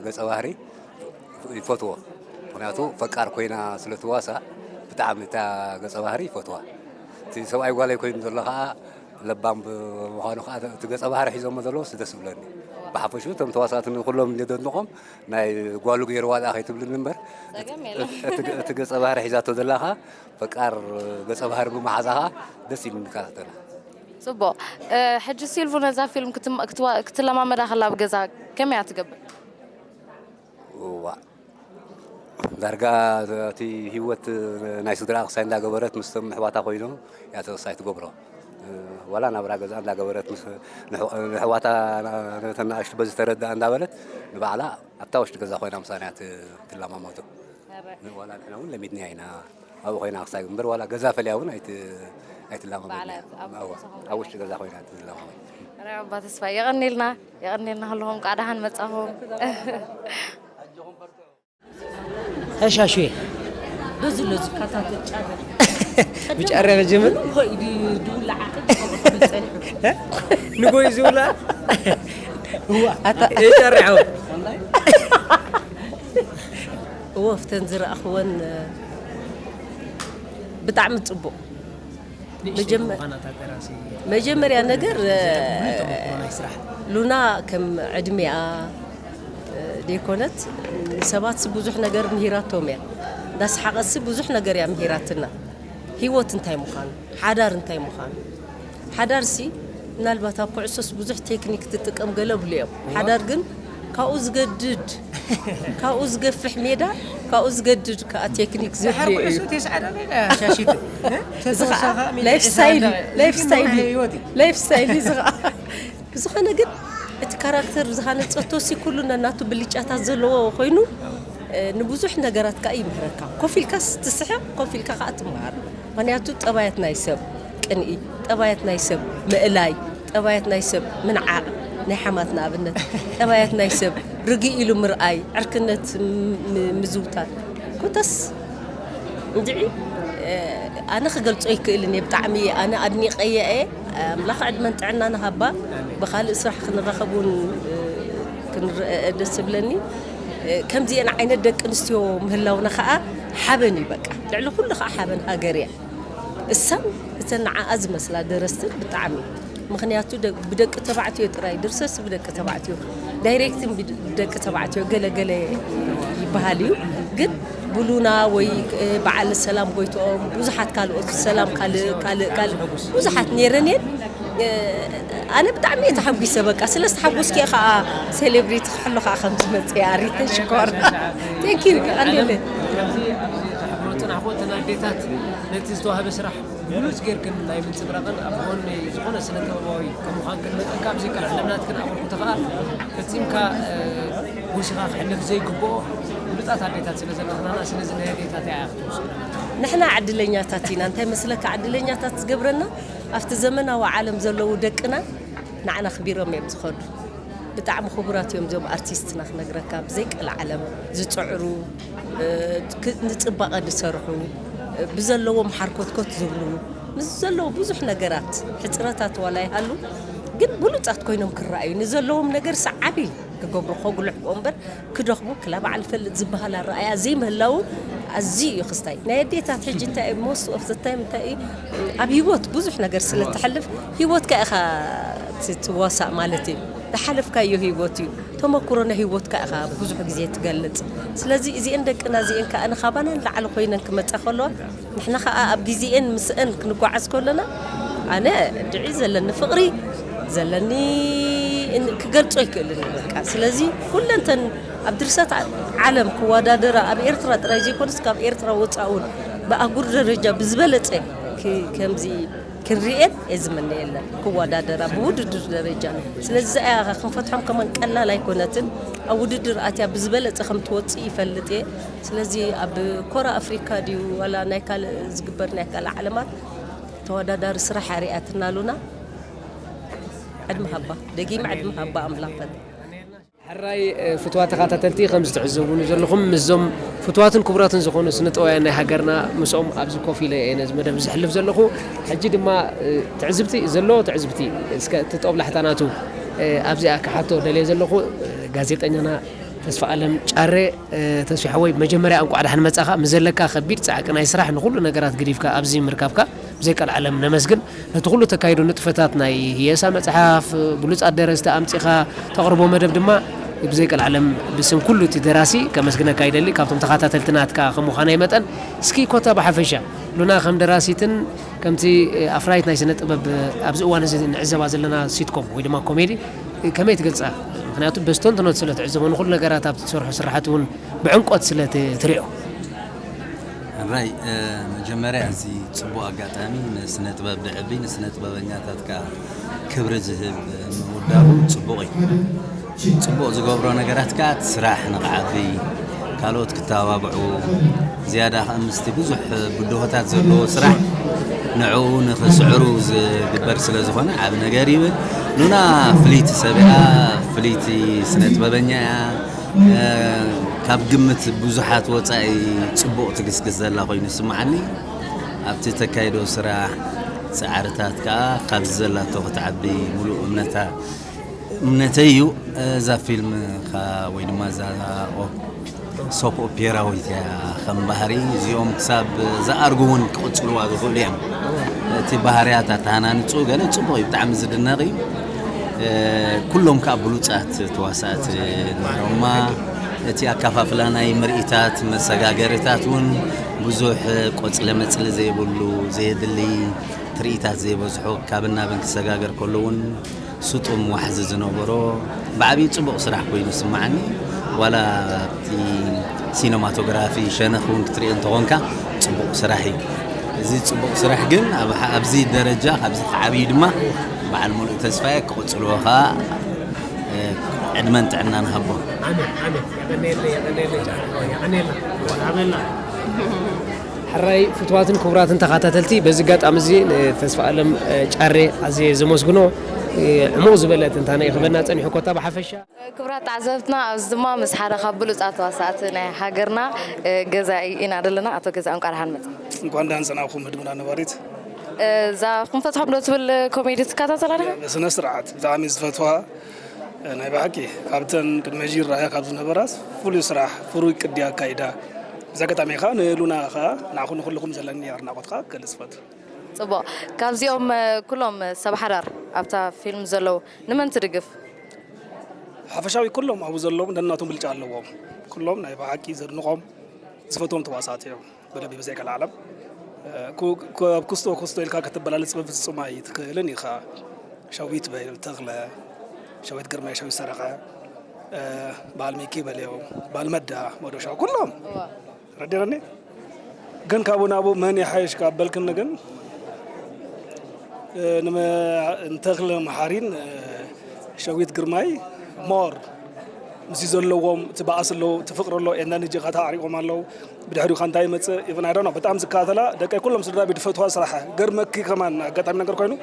ገፀ ባህሪ ይፈትዎ ምክንያቱ ፈቃር ኮይና ስለ ትዋሳ ብጣዕሚ እታ ገፀ ባህሪ ይፈትዋ እቲ ሰብኣይ ጓለይ ኮይኑ ዘሎ ከዓ ለባም ብምዃኑ ከዓ እቲ ገፀ ባህሪ ሒዞሞ ዘለውስ ደስ ዝብለኒ ብሓፈሹ እቶም ተዋሳእቲ ንኩሎም የደንቆም ናይ ጓሉ ገይርዋ ደኣ ከይትብልኒ እምበር ጸገም የለን እቲ ገ- እቲ ገፀ ባህሪ ሒዛቶ ዘላ ከዓ ፈቃር ገፀ ባህሪ ብምሓዛ ከዓ ደስ ኢሉ ንከታተላ ፅቡቅ እ፣ ሕጂ ሲልቭ ነዛ ፊልም ክትም- ክትዋ- ክትለማመዳ ከላ ኣብ ገዛ ከመይ እያ ትገብር እዋ ዳርጋ እቲ ህይወት ናይ ስድራ ክሳይ እንዳገበረት ምስቶም ኣሕዋታ ኮይኖም እያ ተወሳይ ትገብሮ ዋላ ናብራ ገዛ እንዳገበረት ምስ ንሕ- ንኣሕዋታ ነተን ኣሽቱ በዚ ተረድኣ እንዳበለት ንባዕላ ኣብታ ውሽጢ ገዛ ኮይና ምሳና እያ ት- ትለማመዶ ዋላ ንሕና እውን ለሚድና ኢና ኣብኡ ኮይና ክሳይ እምበር ዋላ ገዛ ፈልያ እውን ኣይት- ኣይትለማመድን እያ። ባዕላ ኣብ እዋ፣ ኣብ ውሽጢ ገዛ ኮይና ትለማመድ ራይ ኣባ ተስፋ የቐኒልና የቐኒልና ከለኹም ቃ ደሓን መጻኹም ሀሻሹ በዚ ለዚ ካታተል ጫረ ብጫረ መጀመር ንጎይ ዝብላ እዋ ኣታ የጫርዐው ወፍተን ዝረኣኽወን ብጣዕሚ ፅቡቕ መጀመርያ ነገር ሉና ከም ዕድሜኣ ዘይኮነት ንሰባት ብዙሕ ነገር ምሂራቶም እያ እንዳሰሓቐሲ ብዙሕ ነገር እያ ምሂራትና ህይወት እንታይ ምዃኑ ሓዳር እንታይ ምዃኑ ሓዳርሲ ምናልባት ኣብ ኩዕሶስ ብዙሕ ቴክኒክ ትጥቀም ገለ ብሉ እዮም ሓዳር ግን ካብኡ ዝገድድ ካብኡ ዝገፍሕ ሜዳ ካብኡ ዝገድድ ከዓ ቴክኒክ ዘድልዮ እዩ ላይፍ ስታይል እዩ ዝኸዓ ብዝኾነ ግን እቲ ካራክተር ዝሃነፀቶ ሲ ኩሉ ነናቱ ብልጫታት ዘለዎ ኮይኑ ንብዙሕ ነገራት ከኣ ይምህረካ። ኮፍ ኢልካስ ትስሕቕ፣ ኮፍ ኢልካ ከኣ ትምሃር። ምኽንያቱ ጠባያት ናይ ሰብ ቅንኢ፣ ጠባያት ናይ ሰብ ምእላይ፣ ጠባያት ናይ ሰብ ምንዓቕ፣ ናይ ሓማት ንኣብነት፣ ጠባያት ናይ ሰብ ርግእ ኢሉ ምርኣይ፣ ዕርክነት ም- ም- ምዝውታር። ኮታስ እንድዒ፣ ኣነ ክገልጾ ኣይክእልን እየ። ብጣዕሚ ኣነ ኣድኒቐያ እየ። ኣምላኽ ዕድመን ጥዕናን ሃባ። ብኻልእ ስራሕ ክንራኸብ እውን ክንረአ ደስ ዝብለኒ። ከምዚአን ዓይነት ደቂ ኣንስትዮ ምህላውና ከዓ ሓበን እዩ። በቃ ልዕሊ ኩሉ ከዓ ሓበን ሃገር እያ። እሳን እተን ንዓኣ ዝመስላ ደረስትን ብጣዕሚ፣ ምኽንያቱ ብደቂ ተባዕትዮ ጥራይ ድርሰስ ብደቂ ተባዕትዮ፣ ዳይሬክትን ብደቂ ተባዕትዮ ገለ ገለ ይበሃል እዩ። ግን ብሉና ወይ በዓል ሰላም ጎይትኦም፣ ብዙሓት ካልኦት፣ ሰላም ካልእ ካልእ ካልእ ብዙሓት ነይረን እየን። ኣነ ብጣዕሚ እየ ተሓጒሰ። በቃ ስለ ዝተሓጎስኪ እየ ከዓ ሴሌብሪቲ ክሕሎ ከዓ ከም ዝመፅእ እየ። ኣሪተ ሽኮር። ቴንክ ዩ። ኣለለ። ከምዚ ኣብዚ ተሕብሮ ፅናሕኮ እተን ኣዴታት ነቲ ዝተዋህበ ስራሕ ብሉፅ ጌርክን ናይ ምንፅብራቕን ኣብ ጎኒ ዝኾነ ስነ ጥበባዊ ከም ምዃንክን መጠን ካብ ዘይከልዕ ለምናትክን ኣበርክቶ ከዓ ፈፂምካ ጎሲኻ ክሕለፍ ዘይግብኦ ብሉፃት ኣዴታት ስለ ዘለኽናና ስለዚ ናይ ኣዴታት እያ ክትወስዱ። ንሕና ዕድለኛታት ኢና። እንታይ መስለካ ዕድለኛታት ዝገብረና ኣብቲ ዘመናዊ ዓለም ዘለዉ ደቅና ንዓና ኣኽቢሮም እዮም ዝኸዱ። ብጣዕሚ ክቡራት እዮም እዞም ኣርቲስትና ክነግረካ፣ ብዘይ ቀልዓለም ዝፅዕሩ፣ ንፅባቐ ዝሰርሑ፣ ብዘለዎም ሓርኮትኮት ዝብሉ፣ ምስ ዘለዎ ብዙሕ ነገራት ሕፅረታት ዋላ ይሃሉ፣ ግን ብሉፃት ኮይኖም ክረኣዩ፣ ንዘለዎም ነገር ሰዓቢ ክገብሩ ከጉልሕዎ እምበር ክደኽሙ ክላ በዓል ፈልጥ ዝበሃል ኣረኣያ ዘይምህላዉ ኣዝዩ እዩ ክስታይ። ናይ ኣዴታት ሕጂ እንታይ እዩ most of the time እንታይ እዩ ኣብ ህይወት ብዙሕ ነገር ስለ ትሓልፍ ህይወትካ ኢኻ ትዋሳእ ማለት እዩ። ዝሓለፍካዮ ህይወት እዩ። ተመኩሮ ናይ ህይወትካ ኢኻ ብዙሕ ግዜ ትገልጽ። ስለዚ እዚአን ደቅና እዚአን ከኣ ንኻባና ንላዕሊ ኮይነን ክመጻ ከለዋ ንሕና ከኣ ኣብ ግዜኤን ምስአን ክንጓዓዝ ከለና ኣነ ድዒ ዘለኒ ፍቕሪ ዘለኒ ክገልጾ ኣይክእልን በቃ። ስለዚ ኩለንተን ኣብ ድርሰት ዓለም ክወዳደራ ኣብ ኤርትራ ጥራይ ዘይኮነስ ካብ ኤርትራ ወጻእ እውን ብኣህጉር ደረጃ ብዝበለጸ ከምዚ ክንሪኤን እየ ዝምነየለን ክወዳደራ ብውድድር ደረጃ። ስለዚ እዚኣ ክንፈትሖም ከማን ቀላል ኣይኮነትን። ኣብ ውድድር ኣትያ ብዝበለጸ ከም ትወጽእ ይፈልጥ እየ። ስለዚ ኣብ ኮራ ኣፍሪካ ድዩ ዋላ ናይ ካልእ ዝግበር ናይ ካልእ ዓለማት ተወዳዳሪ ስራሕ ኣሪኣትና ሉና። ዕድመ ሃባ ደጊም ዕድመ ሃባ ኣምላኽ ፈት ሕራይ ፍትዋ ተኸታተልቲ ከምዚ ትዕዘቡኒ ዘለኹም ምስዞም ፍትዋትን ክቡራትን ዝኾኑ ስነ ጥበባውያን ናይ ሃገርና ምስኦም ኣብዚ ኮፍ ኢለ እየ ነዚ መደብ ዝሕልፍ ዘለኹ። ሕጂ ድማ ትዕዝብቲ ዘለዎ ትዕዝብቲ እስከ እቲ ጦብላሕታ ናቱ ኣብዚኣ ክሓቶ ደልየ ዘለኹ ጋዜጠኛና ተስፋ ኣለም ጫረ ተስፊ ሓወይ መጀመርያ እንቋዕ ዳሕን መጻኻ ምስ ዘለካ ከቢድ ጻዕቂ ናይ ስራሕ ንኹሉ ነገራት ግዲፍካ ኣብዚ ምርካብካ ብዘይ ቀልዓለም ነመስግን። ነቲ ኩሉ ተካይዶ ንጥፈታት ናይ ህየሳ መጽሓፍ፣ ብሉጻት ደረስቲ ኣምጺኻ ተቕርቦ መደብ ድማ ብዘይ ቀልዓለም ብስም ኩሉ እቲ ደራሲ ከመስግነካ ይደሊ። ካብቶም ተኻታተልቲ ናትካ ከም ምዃነይ መጠን እስኪ ኮታ ብሓፈሻ ሉና ከም ደራሲትን ከምቲ ኣፍራይት ናይ ስነ ጥበብ ኣብዚ እዋን እዚ ንዕዘባ ዘለና ሲትኮም ወይ ድማ ኮሜዲ ከመይ ትገልጻ? ምክንያቱ በስተንትኖት ስለ ትዕዘቦ ንኹሉ ነገራት ኣብቲ ትሰርሖ ስራሓት እውን ብዕምቆት ስለ ትሪኦ። ሕራይ መጀመርያ እዚ ፅቡቕ ኣጋጣሚ ንስነ ጥበብ ድዕቢ ንስነ ጥበበኛታት ከዓ ክብሪ ዝህብ ምውዳቡ ፅቡቕ እዩ። ፅቡቕ ዝገብሮ ነገራት ከዓ እቲ ስራሕ ንክዓቢ ካልኦት ክተባብዑ ዝያዳ ከዓ ምስቲ ብዙሕ ብድሆታት ዘለዎ ስራሕ ንዕኡ ንክስዕሩ ዝግበር ስለ ዝኾነ ዓብ ነገር ይብል። ሉና ፍልይቲ ሰብ እያ፣ ፍልይቲ ስነ ጥበበኛ እያ። ካብ ግምት ብዙሓት ወፃኢ ፅቡቕ ትግስግስ ዘላ ኮይኑ ይስምዓኒ። ኣብቲ ተካይዶ ስራሕ ፃዕርታት ከዓ ካብዚ ዘላቶ ክትዓቢ ሙሉእ እምነታ እምነተይ እዩ። እዛ ፊልም ከዓ ወይ ድማ እዛ ሶፕ ኦፔራዊት እያ ከም ባህሪ እዚኦም ክሳብ ዝኣርጉ እውን ክቕፅልዋ ዝኽእሉ እዮም። እቲ ባህርያት ኣተሃናንፁ ገለ ፅቡቕ እዩ፣ ብጣዕሚ ዝድነቕ እዩ። ኩሎም ከዓ ብሉፃት ተዋሳእቲ ነይሮማ። እቲ ኣካፋፍላ ናይ ምርኢታት መሰጋገሪታት እውን ብዙሕ ቆፅለ መፅሊ ዘይብሉ ዘየድሊ ትርኢታት ዘይበዝሖ ካብን ናብን ክሰጋገር ከሎ እውን ስጡም ዋሕዚ ዝነበሮ ብዓብዪ ፅቡቕ ስራሕ ኮይኑ ዝስምዓኒ። ዋላ ኣብቲ ሲነማቶግራፊ ሸነኽ እውን ክትሪኦ እንተኾንካ ፅቡቕ ስራሕ እዩ። እዚ ፅቡቕ ስራሕ ግን ኣብዚ ደረጃ ካብዚ ክዓብዩ ድማ በዓል ሙሉእ ተስፋ እየ። ክቕፅልዎ ከዓ ዕድመን ጥዕናን ሃቦ። ኣሜን፣ ኣሜን። የቐንየለይ፣ የቐንየለይ፣ ጫርቆ፣ የቐንየልና። ኣሜን። ሕራይ ፍትዋትን ክቡራትን ተኸታተልቲ፣ በዚ ኣጋጣሚ እዚ ንተስፋ ኣለም ጫሬ ኣዝየ ዘመስግኖ። ዕሙቕ ዝበለ ትንታነ እዩ ክበና ጸኒሑ ኮታ ብሓፈሻ። ክቡራት ተዓዘብትና፣ ኣብዚ ድማ ምስ ሓደ ካብ ብሉጻት ተዋሳእቲ ናይ ሃገርና ገዛኢ ኢና ዘለና። ኣቶ ገዛኢ፣ እንቋዕ ደሓን መጻ። እንኳን ደሓን ጸናሕኩም ህድሞና ነባሪት። እዛ ክንፈትሖም ዶ ትብል ኮሜዲ ትከታተላ ዲኻ? ብስነ ስርዓት ብጣዕሚ ዝፈትዋ ናይ ብሓቂ ካብተን ቅድሚ ሕጂ ይረኣያ ካብ ዝነበራ ፍሉይ ስራሕ፣ ፍሩይ ቅዲ ኣካይዳ። ብዚ ኣጋጣሚ ከኣ ንሉና ከኣ ንዓኹም ንኹልኹም ዘለኒ ኣድናቖት ከኣ ክገልጽ እፈቱ። ጽቡቕ። ካብዚኦም ኩሎም ሰብ ሓዳር ኣብታ ፊልም ዘለዉ ንመን ትድግፍ? ሓፈሻዊ ኩሎም ኣብኡ ዘለዉ ነናቶም ብልጫ ኣለዎም። ኩሎም ናይ ብሓቂ ዘድንቖም ዝፈትዎም ተዋሳእቲ እዮም። ብልቢ ብዘይ ቀልዓለም ኩ- ኩ- ኣብ ኩስቶ ኩስቶ ኢልካ ከተበላልጽ በፍጹም ኣይትኽእልን ኢኻ። ሸዊት በል ተኽለ፣ ሸዊት ግርማይ፣ ሸዊት ሰረቐ፣ በዓል ሚኪ በልዮም፣ በዓል መዳ፣ መዶሻ፣ ኩሎም ረዲረኒ። ግን ካብኡ ናብኡ መን ይሓይሽ ካብ በልክኒ ግን ንመ- ንተኽለ መሓሪን ሸዊት ግርማይ ሞር ምስ ዘለዎም እቲ ባእሲ ኣለዉ፣ እቲ ፍቕሪ ኣሎ፣ ኤነርጂ ኸታ ኣዕሪቖም ኣለዉ። ብድሕሪኡ ኸ እንታይ ይመጽእ? ኢቨን ኣይ ዶንት ኖ። በጣም ዝከታተላ ደቀይ ኩሎም ስድራ ቤት ዝፈትዋ ስራሕ። ገርመኪ ከማን ኣጋጣሚ ነገር ኮይኑ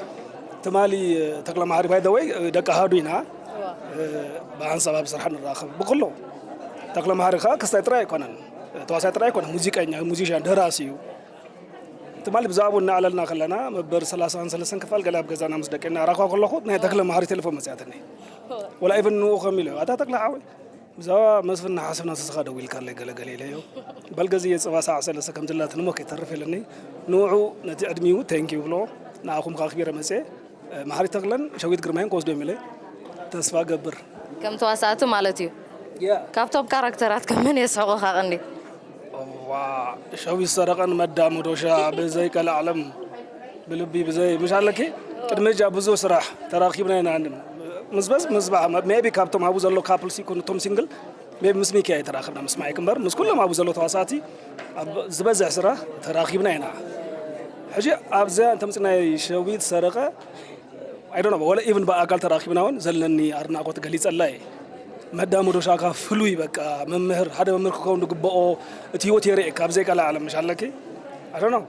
ትማሊ ተክለ መሓሪ ባይ ዘ ወይ ደቂ ኣሃዱ ኢና ብሓንሳብ ኣብ ስራሕ ንራኸብ ብኩሉ። ተክለ መሓሪ ኸዓ ክስታይ ጥራይ ኣይኮነን፣ ተዋሳይ ጥራይ ኣይኮነን፣ ሙዚቀኛ፣ ሙዚሽያን፣ ደራሲ እዩ። ትማሊ ብዛዕባኡ እናዕለልና ከለና መበል ሰላሳን ሰለስተን ክፋል ገለ ኣብ ገዛና ምስ ደቀና ራኳ ከለኹ ናይ ተክለ መሓሪ ቴሌፎን መፅያትኒ። ወላ ኢቨን ንኡ ከም ኢለ ኣታ ተክለ ሓወይ ብዛዕባ መስፍን እናሓሰብና ንስኻ ደዊልካለይ ገለ ገለ ኢለዮ። በል ገዝየ ጽባ ሳዕ ሰለስተ ከም ዘላትኒ እሞ ከይተርፍ ኢለኒ። ንውዑ ነቲ ዕድሚኡ ቴንኪ ይብሎ። ንኣኹም ከኣ ኣኽቢረ መጽየ። መሓሪ ተኽለን ሸዊት ግርማይን ክወስዶም ኢለ ተስፋ እገብር። ከም ተዋሳእቲ ማለት እዩ። ያ። ካብቶም ካራክተራት ከ መን የስሕቑኻ ቀንዲ? እዋ፣ ሸዊት ሰረቐን መዳ መዶሻ ብዘይ ቀልዓለም ብልቢ ብዘይ ምሽ ኣለኪ ቅድሚ እጃ ብዙ ስራሕ ተራኺብና ኢና። ምስ በዝ ምስ በዓ ሜቢ ካብቶም ኣብኡ ዘሎ ካፕል ሲኮን እቶም ሲንግል ሜቢ ምስ ሚኪ ኣይተራኸብና ምስ ማይክ እምበር ምስ ኩሎም ኣብኡ ዘሎ ተዋሳእቲ ኣብ ዝበዝሕ ስራሕ ተራኺብና ኢና። ሕጂ ኣብዚኣ እንተምፅእ ናይ ሸዊት ሰረቐ ኣይ ዶንት ኖ ወላ ኢቭን ብኣካል ተራኺብና እውን ዘለኒ ኣድናቖት ገሊፀላ እየ። መዳ መዶሻ ካብ ፍሉይ በቃ መምህር ሓደ መምህር ክኸውን ዝግበኦ እቲ ህይወት የርእየካ ኣብ ዘይቀላ ዓለም ምሽ ኣለኪ ኣይ ዶንት ኖ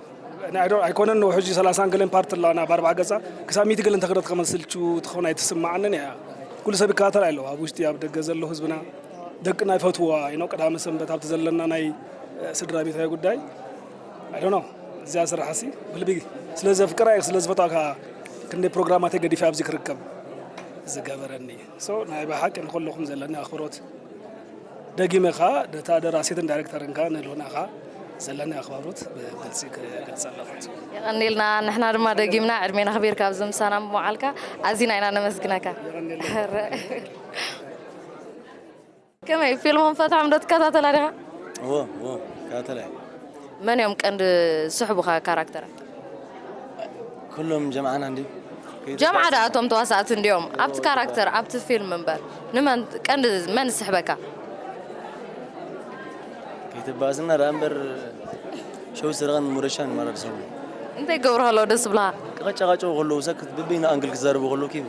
ኣይኮነን ነው ሕጂ ሰላሳን ገለን ፓርት ኣላና ብኣርባዓ ገፃ ክሳብ ሚእቲ ገለን ተክረት ከመስል ትኸውን ኣይትስማዓንን እያ። ኩሉ ሰብ ይከታተል ኣለዎ ኣብ ውሽጢ ኣብ ደገ ዘሎ ህዝብና ደቅና ይፈትዋ ይኖ ቀዳመ ሰንበት ኣብቲ ዘለና ናይ ስድራ ቤታዊ ጉዳይ ኣይ ዶንት ኖ እዚኣ ስራሕሲ ብልቢ ስለ ዘፍቅራ ስለ ዝፈትዋ ከዓ ክንደይ ፕሮግራማተይ ገዲፈ ኣብዚ ክርከብ ዝገበረኒ so ናይ ብሓቂ ንኩልኹም ዘለኒ ኣኽብሮት ደጊመ ከዓ ነታ ደራሲትን ዳይሬክተርን ከዓ ንልውና ከዓ ዘለኒ ኣኽባብሮት ብግልፂ ክገልፀ ኣለኹት። የቐኒልና። ንሕና ድማ ደጊምና ዕድሜና ኣኽቢርካ ኣብዚ ምሳና ምውዓልካ ኣዚና ኢና ነመስግነካ። ከመይ ፊልሞም ፈትሖም ዶ ትከታተላ ዲኻ? እዎ እዎ እከታተላ እየ። መን እዮም ቀንዲ ዝስሕቡኻ ካራክተራት? ኩሎም ጀምዓና እንዲ ጀምዓ ደኣ እቶም ተዋሳእቲ እንዲኦም ኣብቲ ካራክተር ኣብቲ ፊልም እምበር ንመን ቀንዲ መን ዝስሕበካ? ከይተባእስና ደኣ እምበር ሸው ስረቐን ሙረሻን ማራ ዝሰሙ እንታይ ገብሩ ከለዉ ደስ ብልኻ? ቀጫቃጨው ከለዉ ሰክት ብበይና ኣንግል ክዛረቡ ከለዉ ኪቡ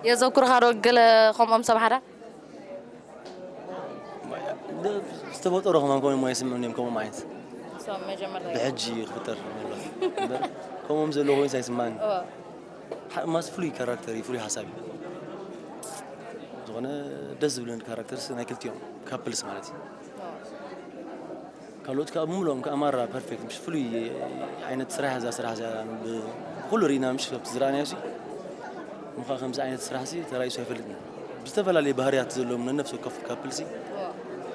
የዘኩርኻ ዶ ገለ ከምኦም ሰብ ሓዳር? ዝተፈጠሮ ከማን ከምኡ እሞ ኣይስምዑን እዮም ከምኦም ዓይነት እሶም መጀመርታ እዮም። ብሕጂ ክፍጠር ምናልባት እምበር ከምኦም ዘሎ ኮይኑስ ኣይስማዕን እወ። ሓ- ማስ ፍሉይ ካራክተር እዩ ፍሉይ ሓሳብ እዩ ዝኾነ ደስ ዝብለኒ ካራክተርስ ናይ ክልቲኦም ካፕልስ ማለት እዩ እወ። ካልኦት ከዓ ብምሎም ከዓ ማራ ፐርፌክት ምሽ ፍሉይ ዓይነት ስራሕ እዛ ስራሕ እዚኣ ብኩሉ ርኢና ምሽ ካብቲ ዝረኣናዮ ሲ ምዃ ከምዚ ዓይነት ስራሕ ሲ ተራእዩስ ኣይፈልጥን ብዝተፈላለየ ባህርያት ዘለዎም ነነፍሲ ወከፍ ካፕል ሲ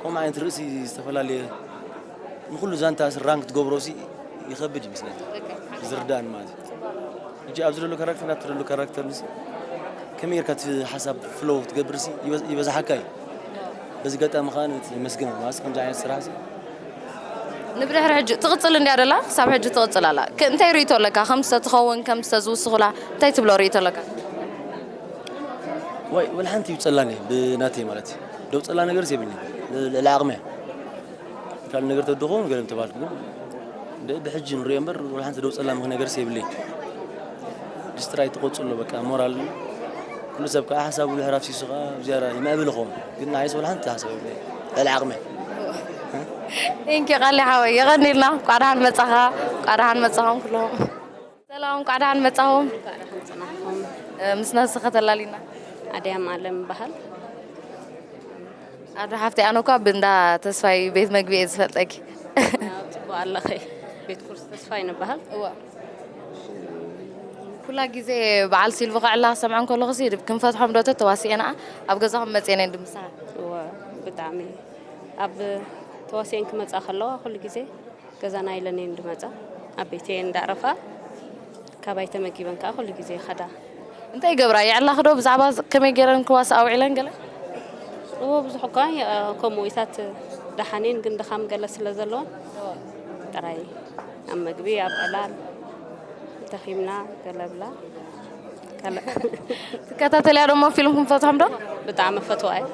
ከምኡ ዓይነት ርእሲ ዝተፈላለየ ንኩሉ ዛንታ ሲ ራንክ ትገብሮ ሲ ይኸብድ ይመስለኒ ዝርዳእን ማለት እዩ ሕጂ ኣብዚ ዘሎ ካራክተር ናብቲ ዘሎ ካራክተር ንሲ ከመይ ጌርካ እቲ ሓሳብ ፍሎው ትገብር ሲ ይበዛሓካ እዩ በዚ ገጣሚ ከዓ ነመስግና ማለት ከምዚ ዓይነት ስራሕ ሲ ንብድሕሪ ሕጂ ትቕፅል እንድያ ደላ ክሳብ ሕጂ ትቕፅል ኣላ እንታይ ርእቶ ኣለካ ከም ዝተትኸውን ከም ዝተዝውስኹላ እንታይ ትብሎ ርእቶ ኣለካ ዋይ ወላ ሓንቲ ይውፀላኒ ብናተይ ማለት እዩ ደውፀላ ነገርስ የብልኒ ልዕሊ ዓቕመ ካልእ ነገር ተድኾ ገለ ተባልኩ ግን እንደ ብሕጂ ንሪኦ እምበር ወላ ሓንቲ ደውፀላ ምኽ ነገርስ የብለይ ዲስትራይ ትቆፅሎ በቃ ሞራል ኩሉ ሰብ ከዓ ሓሳቡ ድሕር ኣፍሲሱ ከዓ ዝያዳ ይምዕብል ይኸውን። ግን ንዓይስ ወላ ሓንቲ ሓሳብ የብለይ። ልዕሊ ዓቕመይ። ቴንኪ ቃሊ ሓወይ፣ የቐኒልና። እንኳዕ ደሓን መጻኻ፣ እንኳዕ ደሓን መጻኹም ኩለኹም። ሰላም፣ እንኳዕ ደሓን መጻኹም። እ፣ ምስ ነብስኻ ተላሊና። ኣድያም ኣለም ይበሃል። ኣዶ ሓፍተይ፣ ኣነ እኳ ብእንዳ ተስፋይ ቤት መግቢ እየ ዝፈልጠኪ። ጽቡቕ ኣለኺ። ቤት ቁርሲ ተስፋይ ንበሃል። እዋ። ኩላ ግዜ በዓል ሲልቮ ከዕላ ክሰምዖ እንከለኹሲ ክንፈትሖም ዶ ተዋሲኤና ኣብ ገዛኹም መጽኤን እየ ድምስኻ። እወ፣ ብጣዕሚ። ኣብ ተዋሲኤን ክመጻ ከለዋ ኩሉ ግዜ ገዛና ኢለን እየን ድመጻ። ኣብ ቤተይ እንዳዕረፋ ካባይ ተመጊበን ከኣ ኩሉ ግዜ ይኸዳ። እንታይ ይገብራ? የዕላኺ ዶ? ብዛዕባ ከመይ ገይረን ክዋስኣ ውዒለን ገለ? እወ፣ ብዙሕ እኳ የ-፣ ከምኡ ኢታት ደሓኔን ግን ድኻም ገለ ስለ ዘለወን ጥራይ ኣብ መግቢ፣ ኣብ ዕላል፣ ደኺምና ገለ ብላ። ካልእ ትከታተልያ ደሞ ፊልም ክንፈትሖም ዶ? ብጣዕሚ ፈትዋ እየ።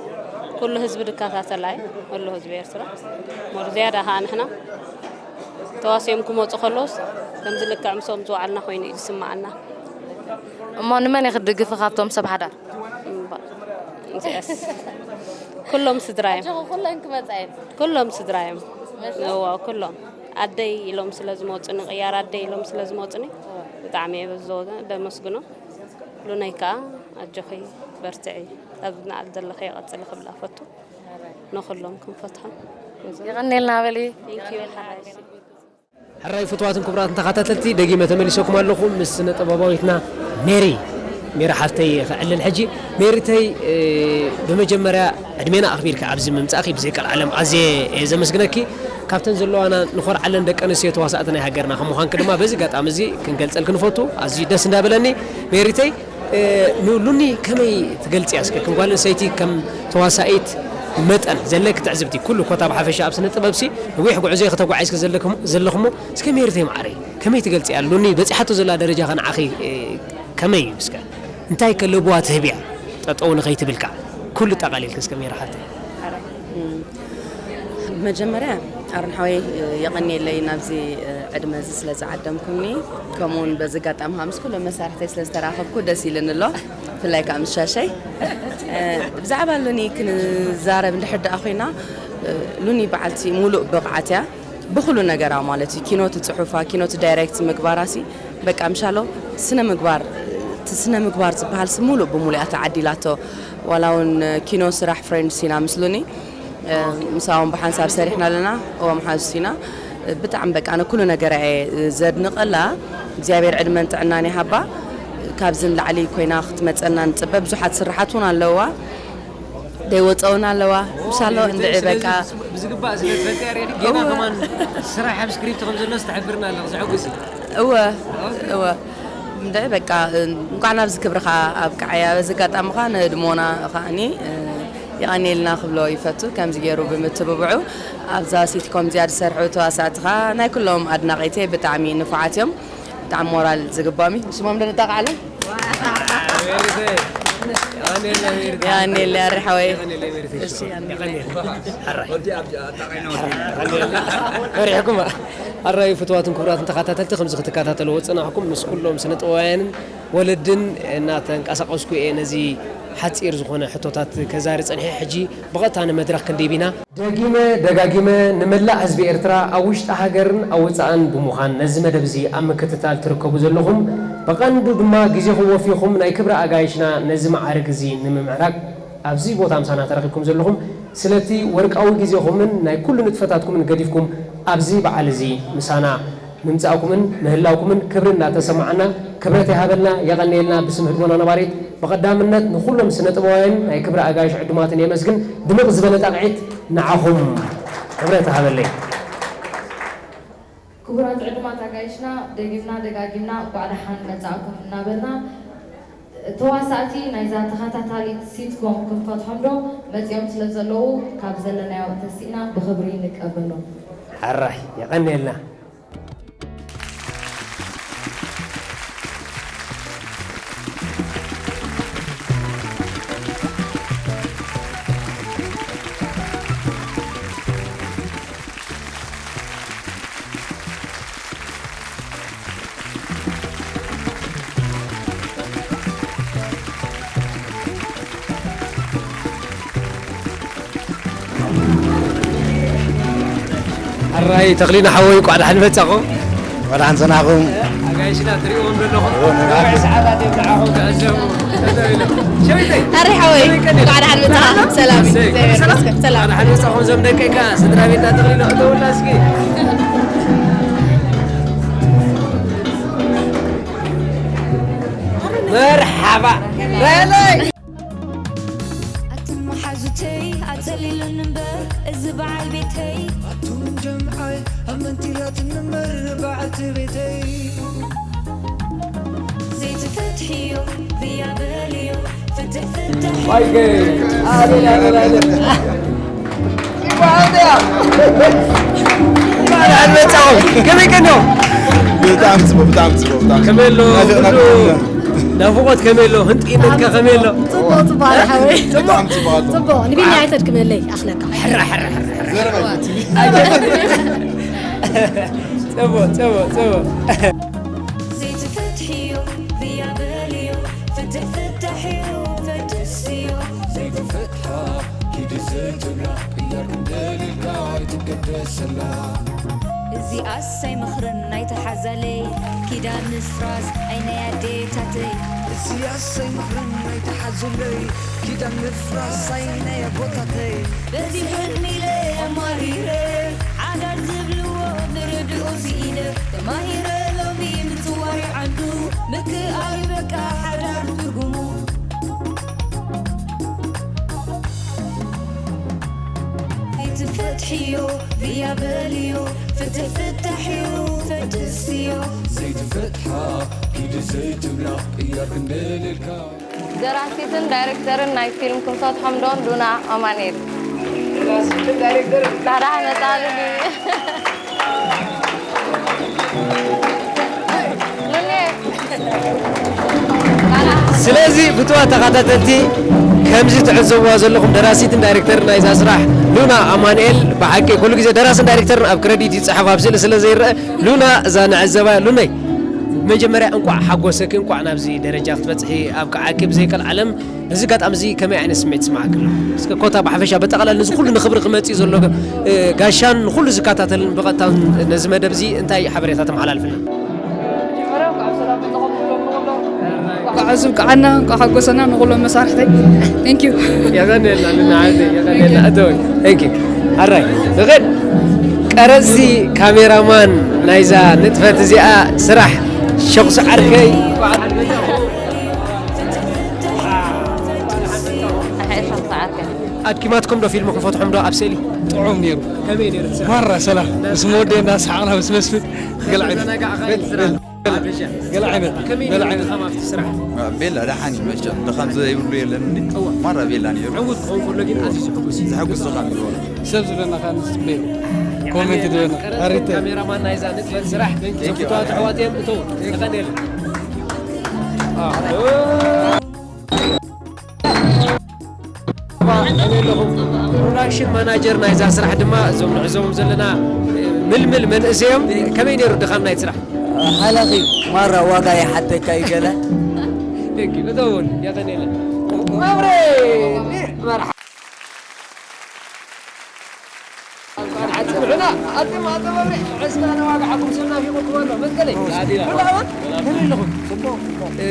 ኩሉ ህዝቢ ድከታተላ እዩ። ኩሉ ህዝቢ ኤርትራ። ሞር ዝያዳ ከኣ ንሕና ተዋሲኦም ክመጹ ከለውስ ከምዚ ልክዕ ምስኦም ዝወዓልና ኮይኑ እዩ ዝስምዓና። እሞ ንመን ኢኺ ትድግፊ ካብቶም ሰብ ሓዳር? እምባ-፣ እዚኣስ ኩሎም ስድራ እዮም። ኣጆኺ፣ ኩለን ክመጻ እየን። ኩሎም ስድራ እዮም። መቸም። እዋ፣ ኩሎም። ኣደይ ኢሎም ስለ ዝመጹኒ፣ ቅያር ኣደይ ኢሎም ስለ ዝመጹኒ፣ እዋ። ብጣዕሚ እየ በዚ ወገን ደመስግኖ። ሉናይ ከኣ ኣጆኺ፣ በርትዒ። ኣብዚ ንዓል ዘለኺ ቀጽሊ ክብላ ፈቱ። ንኹሎም ክንፈትሖም። የቐኔልና በሊ። Thank you፣ ሓራይ። ሕራይ ፍትዋትን ክቡራትን ተኸታተልቲ፣ ደጊመ ተመሊሰኩም ኣለኹ ምስ ስነ ጥበባዊትና ሜሪ። ሜሪ ሓፍተይ ከዕልል ሕጂ። ሜሪተይ፣ እ፣ ብመጀመርያ ዕድሜና ኣኽቢርካ ኣብዚ ምምጻእኪ ብዘይ ቀልዓለም ኣዝየ እየ ዘመስግነኪ። ካብተን ዘለዋና ንኾርዓለን ደቂ ኣንስትዮ ተዋሳእቲ ናይ ሃገርና ከም ምዃንኪ ድማ በዚ ኣጋጣሚ እዚ ክንገልጸልኪ ንፈቱ። ኣዝዩ ደስ እንዳበለኒ ሜሪተይ። እ፣ ንሉኒ ከመይ ትገልጽያ እስከ? ከም ጓል ኣንስተይቲ፣ ከም ተዋሳኢት መጠን ዘለኪ ትዕዝብቲ፣ ኩሉ ኮታ ብሓፈሻ ኣብ ስነ ጥበብሲ ነዊሕ ጉዕዞ ኢኺ ተጓዒዝኪ ዘለክሞ-፣ ዘለኽሞ፣ እስከ ሜሪተይ መዓረይ፣ ከመይ ትገልጽያ? ሉኒ በጺሓቶ ዘላ ደረጃ ከ ንዓኺ፣ እ፣ ከመይ እዩ እስከ? እንታይ ከ ለበዋ ትህብያ? ጠጠው ንኸይትብል ከኣ፣ ኩሉ ጠቓሊልኪ እስከ ሜሪ ሓፍተይ። እም፣ መጀመርያ ኣሮን ሓወይ የቐንየለይ ናብዚ ዕድመ እዚ ስለ ዝዓደምኩምኒ፣ ከምኡውን በዚ ኣጋጣሚ ምስ ኩሎም መሳርሕተይ ስለ ዝተራኸብኩ ደስ ኢሉኒ ኣሎ፣ ብፍላይ ከኣ ምስ ሻሸይ። ብዛዕባ ሉኒ ክንዛረብ እንድሕር ደኣ ኮይና፣ ሉኒ በዓልቲ ሙሉእ ብቕዓት እያ። ብኹሉ ነገራ ማለት እዩ። ኪኖ ትጽሑፋ፣ ኪኖ ትዳይሬክት ምግባራሲ፣ በቃ ምሻሎ ስነ ምግባር፣ እቲ ስነ ምግባር ዝበሃል ሲ ሙሉእ ብሙሉእ እያ ተዓዲላቶ። ዋላ እውን ኪኖ ስራሕ ፍሬንድስ ኢና ምስሉኒ፣ እ፣ ምሳኦም ብሓንሳብ ሰሪሕና ኣለና። እዎም ሓዙስ ኢና። ብጣዕሚ በቃ ኣነ ኩሉ ነገራ እየ ዘድንቐላ። እግዚኣብሔር ዕድመን ጥዕናን ይሃባ። ካብዚ ንላዕሊ ኮይና ክትመጸና ንጽበ። ብዙሓት ስራሓት እውን ኣለዋ። ደይወፀውን ኣለዋ። ምሻሎ እንድዒ በቃ። ብዝግባእ ስለ ትፈልጥያ ሬዲ ጌና እወ። ከማን ስራሕ ኣብ ስክሪፕት ከም ዘሎ ዝተሕብርና ኣለኹ። ዘሐጉስ እዩ። እወ፣ እወ። እንድዒ በቃ፣ እንኳዕ ናብዚ ክብርኻ ኣብቅዓያ። በዚ ኣጋጣሚ ኸዓ ንድሞና ኸዓኒ፣ እ፣ የቐንየልና ክብሎ ይፈቱ። ከምዚ ገይሩ ብምትብብዑ ኣብዛ ሲትኮም እዚኣ ዝሰርሑ ተዋሳእቲ ኸዓ ናይ ኩሎም ኣድናቒተይ ብጣዕሚ ንፉዓት እዮም። ብጣዕሚ ሞራል ዝግባኦም እዩ። ሽሞም ዶ ነጠቓዕሎም? የቐንየልና ኣሪ ሓወይ። እሺ፣ የቐንየልና። ፈሪሕኩም። ኣራይ ፍትዋትን ክቡራትን ተኸታተልቲ፣ ከምዚ ክትከታተልዎ ዝጸናሕኩም ምስ ኩሎም ስነ ጥበባውያንን ወለድን እናተንቀሳቐስኩ እየ ነዚ ሓጺር ዝኾነ ሕቶታት ከዛሪ ጸኒሐ። ሕጂ ብቐጥታ ንመድረኽ ክንድይብ ኢና። ደጊመ ደጋጊመ ንመላእ ህዝቢ ኤርትራ ኣብ ውሽጢ ሃገርን ኣብ ወጻእን ብምዃን ነዚ መደብ እዚ ኣብ ምክትታል ትርከቡ ዘለኹም፣ ብቐንዱ ድማ ግዜኹም ወፊኹም ናይ ክብሪ ኣጋይሽና ነዚ መዓርግ እዚ ንምምዕራግ ኣብዚ ቦታ ምሳና ተረኺብኩም ዘለኹም፣ ስለቲ ወርቃዊ ግዜኹምን ናይ ኩሉ ንጥፈታትኩምን ገዲፍኩም ኣብዚ በዓል እዚ ምሳና ምምጻእኩምን ምህላውኩምን ክብሪ እናተሰማዓና፣ ክብረት ይሃበልና፣ የቐንየልና። ብስም ህድሞና ነባሪት ብቐዳምነት ንኹሎም ስነ ጥበባውያንን ናይ ክብሪ ኣጋይሽ ዕዱማትን የመስግን። ድምቕ ዝበለ ጣቕዒት ንዓኹም። ክብረት ይሃበለይ። ክቡራት ዕዱማት ኣጋይሽና፣ ደጊምና ደጋጊምና እንቋዕ ደሓን መጻእኩም እናበልና፣ ተዋሳእቲ ናይዛ ተኸታታሊት ሲትኮም ክንፈትሖም ዶ መጺኦም ስለ ዘለዉ፣ ካብ ዘለናዮ ተሲእና ብኽብሪ ንቀበሎም። ሕራይ፣ የቐንየልና። ራይ ተኽሊና ሓወይ፣ እንቋዕ ደሓን መጻኹም። እንቋዕ ደሓን ጸናሕኩም። ኣጋይሽና ትሪእዎም ዘለኹም፣ እዎ፣ ንባዕል ሰዓታት እዮም ንዓኹም ክዕዘቡ። ጠጠው ኢሎም። ሸዊተይ፣ ኣረ ሓወይ፣ ከመይ ቀኒኹም? እንቋዕ ደሓን መጻኻ። ሰላም፣ ሰላም፣ እሰይ፣ እግዚኣብሔር ሰላም? ይመስገን። ሰላም። እንቋዕ ደሓን መጻኹም፣ ዘም ደቀይካ፣ ስድራ ቤትና ተኽሊና፣ እተው፣ እስኪ። መርሓባ። በለይ። ኣትን መሓዙተይ ኣጸሊሉኒ እምበር እዚ በዓል ቤተይ። ኣቱም ጀምዓይ ኣመንቲላትኒ እምበር በዓልቲ ቤተይ። ዘይትፈትሕዮ ብያ በልዮ ፍትሕ ፍትሕ። ዋይ ገይ። ኣቤት፣ ኣቤት፣ ኣቤት። ይበሃል ድያ? ይበሃል መጻኹም። ከመይ ቀኒኹም? ብጣዕሚ ጽቡቕ፣ ብጣዕሚ ጽቡቕ፣ ብጣዕሚ ከመይ ኣሎ? ናፊቕና ኩሉ ኩልና። ናፍቖት ከመይ ኣሎ? ህንጥይነትካ ከመይ ኣሎ? ጽቡቕ፣ ጽቡቕ፣ ኣረ ሓወይ። ብጣዕሚ ጽቡቕ ኣሎ። ጽቡቕ። ንቢኒ ኣይተድክመለይ፣ ኣኽለካ። ሕራ፣ ሕራ፣ ሕራ፣ ሕራ። ዘረባ እዩ። ጽቡቕ፣ ጽቡቕ፣ ጽቡቕ። ዘይትፈትሕዮ ብያ በልዮ፣ ፍትሕ ፍታሕዮ፣ ፈትስዮ። ዘይትፈትሓ ኪዲ ዘይትብላ፣ ቅያር ክንደልልካ ኣይትገደሰላ። እዚኣስ ኣይመኽርን ናይቲ ሓዛለይ፣ ኪዳን ምፍራስ ኣይናይ ኣዴታተይ። እዚኣስ ኣይመኽርን ናይቲ ሓዙለይ፣ ኪዳን ምፍራስ ኣይናይ ኣቦታተይ። በዚ ሕልሚ ኢለ ኣማሪረ፣ ሓዳር ዝብልዎ ንርድኦ ስኢነ። ተማሂረ ሎሚ ምጽዋር ዓዱ፣ ምክኣል በቃ ሓዳር ትርጉሙ። ዘይትፈትሕዮ ብያ በልዮ፣ ፍትሕ ፍታሕዮ፣ ፈትስዮ። ዘይትፈትሓ ኪዲ ዘይትብላ፣ ቅያር ክንደልልካ። ደራሲትን ዳይሬክተርን ናይ ፊልም ክንፈትሖም ዶ ሉና ኣማኑኤል? ደራሲትን ዳይሬክተርን። ዳሕዳሕ መጻሉ ድዩ? ሉኔ። ስለዚ ፍትዋ ተኸታተልቲ፣ ከምዚ ትዕዘብዋ ዘለኹም ደራሲትን ዳይሬክተርን ናይዛ ስራሕ ሉና ኣማኑኤል፣ ብሓቂ ኩሉ ግዜ ደራስን ዳይሬክተርን ኣብ ክረዲት ይጽሓፍ፣ ኣብ ስእሊ ስለ ዘይረአ፣ ሉና እዛ ንዕዘባ። ሉነይ፣ መጀመርያ እንቋዕ ሓጎሰኪ፣ እንቋዕ ናብዚ ደረጃ ክትበጽሒ ኣብቅዓኪ። ብዘይ ቀልዓለም በዚ ኣጋጣሚ እዚ ከመይ ዓይነት ስምዒት ይስምዓኪ ኣሎ? እስከ ኮታ ብሓፈሻ በጠቕላላ ነዚ ኩሉ ንኽብሪ ክመጽእ ዘሎ፣ እ፣ ጋሻን ንኹሉ ዝከታተልን ብቐጥታ ነዚ መደብ እዚ እንታይ ሓበሬታ ተመሓላልፍልና? እንኳዕ ኣብዚ ብቅዓና፣ እንኳዕ ሓጎሰና ንኩሎም መሳርሕተይ። Thank you። የቐንየልና ንዓዘይ፣ የቐንየልና። ኣቶ፣ thank you። ኣራይ፣ ንኽድ ቀረጽቲ ካሜራማን ናይዛ ንጥፈት እዚኣ ስራሕ ሸኹሱ ዓርከይ። ኣድኪማትኩም ዶ ፊልም ክንፈትሖም ዶ ኣብ ስእሊ? ጥዑም ነይሩ። ከመይ ነይሩ እቲ ስራሕ? ማራ ሰላም። ምስ መወደና ሰሓቕና ምስ መስፍን ገለ ዓይነት። ተዘናጋዕካ እዩ ስራሕ። ገለ ዓይነት። ከመይ ገለ ነይሩ ዓይነት። ድኻም ኣብቲ ስራሕ? ቤላ ደሓን እዩ መቸም። ድኻም ዘይብሉ የለን እንዴ? እወ። ማራ ቤላ ነይሩ። ዕዉት ክኸውን ከሎ ግን ኣዝዩ ዘሕጉስ እዩ። ዘሕጉስ ድኻም እዩ። ሰብ ዝብለና ከዓ ንፅበዮ። ኮሜንት ዝብለና። ቀረፅቲ ኣሪተ። ካሜራማን ናይዛ ንጥፈት ስራሕ። Thank you። ዝፍትዋ ተሕዋት እዮም። እቶ። የቐንየልና። ኣዎ። ከመይ ኣለኹም? ፕሮዳክሽን ማናጀር ናይዛ ስራሕ ድማ እዞም ንዕዘቦም ዘለና ምልምል መንእሰይ እዮም። ከመይ ነይሩ ድኻም ናይቲ ስራሕ? ሓላኺ ማራ ዋጋ ይሓተካ እዩ ገለ። ደጊ፣ እቶ እውን የቐንየልና። መብሬ፣ መርሓ። ንሕና ኣቲ ማእተ መብርሒ ዕስራ ነዋግዓኩም ሰብ ናፊቑኩም ኣሎ። መስቀለይ። ኩሉ ኣማን? ከመይ ኣለኹም? ጽቡቕ፣ ጽቡቕ። እ፣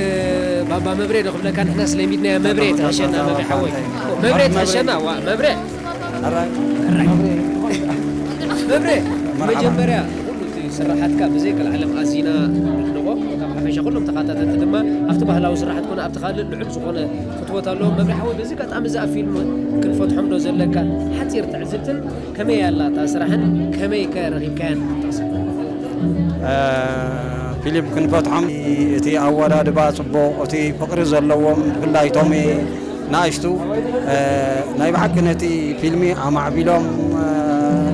ባባ መብሬ ዶ ክብለካ? ንሕናስ ለሚድናዮ መብሬ ትሕሸና፣ መብሬ ሓወይ። መብሬ ትሕሸና፣ ዋ፣ መብሬ። ኣራይ። መብሬ። መጀመርያ፣ ኩሉ እቲ ስራሓትካ ብዘይ ቀልዓለም ኣዚና ንድንቖ። ካብ ሓፈሻ ኩሎም ተኸታተልቲ ድማ ኣብቲ ባህላዊ ስራሓት ኮነ ኣብቲ ካልእ ልዑል ዝኾነ ፍትወት ኣለዎም። መብሬ ሓወይ፣ በዚ ኣጋጣሚ እዛ ፊልም ክንፈትሖም ዶ ዘለካ ሓጺር ትዕዝብትን ከመይ ኣላ እታ ስራሕን ከመይ ከ ረኺብካያን ጥቕስን? እ፣ ፊልም ክንፈትሖም እቲ ኣወዳድባ ጽቡቕ፣ እቲ ፍቕሪ ዘለዎም ብፍላይ ቶሚ ንኣሽቱ፣ እ፣ ናይ ብሓቂ ነቲ ፊልሚ ኣማዕቢሎም፣ እ፣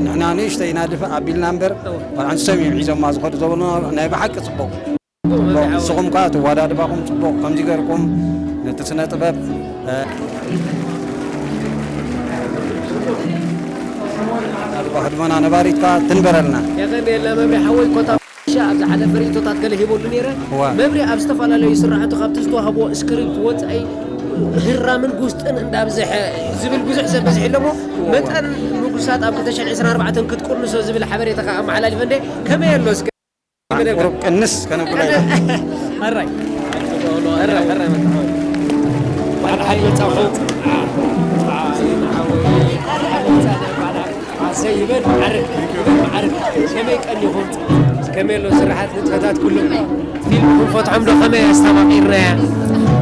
ንሕና ንእሽተይ ኢና ድፍእ ኣቢልና እምበር፣ ቆልዓ ኣንስቶም እዮም ሒዞማ ዝኸዱ ዘበሉ ናይ ብሓቂ ጽቡቕ። ንስኹም ከኣ ትወዳድባኹም ጽቡቕ ከምዚ ገርኩም ነቲ ስነ ጥበብ፣ እ፣ ህድሞና ነባሪት ከኣ ትንበረልና። የቐንየልና መብሬ ሓወይ ኮታ። ኣብ ዝሓለፈ ርእቶታት ገለ ሂበሉ ነይረ። እዋ። መብርሂ ኣብ ዝተፈላለዩ ስራሕቱ ካብቲ ዝተዋህቦ ስክሪፕት ወጻኢ ህራምን ጉስጥን እንዳብዝሐ ዝብል ብዙሕ ሰብ በዝሒ ኣለዎ። እዋ። መጠን ምጉሳጥ ኣብ ክልተ ሽሕን ዕስራን ኣርባዕተን ክትቅንሶ ዝብል ሓበሬታ ከኣ ኣመሓላሊፈ እንደ ከመይ ኣሎ እስከ? ቁሩብ ቅንስ ከነብሎ ኢና። ኣራይ። ኣራይ፣ ኣራይ፣ መታወቂ። በዓል ሓይሊ መጻኹ። ኣሰይ ይበል፣ መዓርግ፣ ይበል፣ መዓርግ። ከመይ ቀኒኹም? ከመይ ኣሎ ስራሓት ንጥፈታት ኩሉ? ፊልም ክንፈትሖም ዶ ከመይ ኣስተማቒርናያ?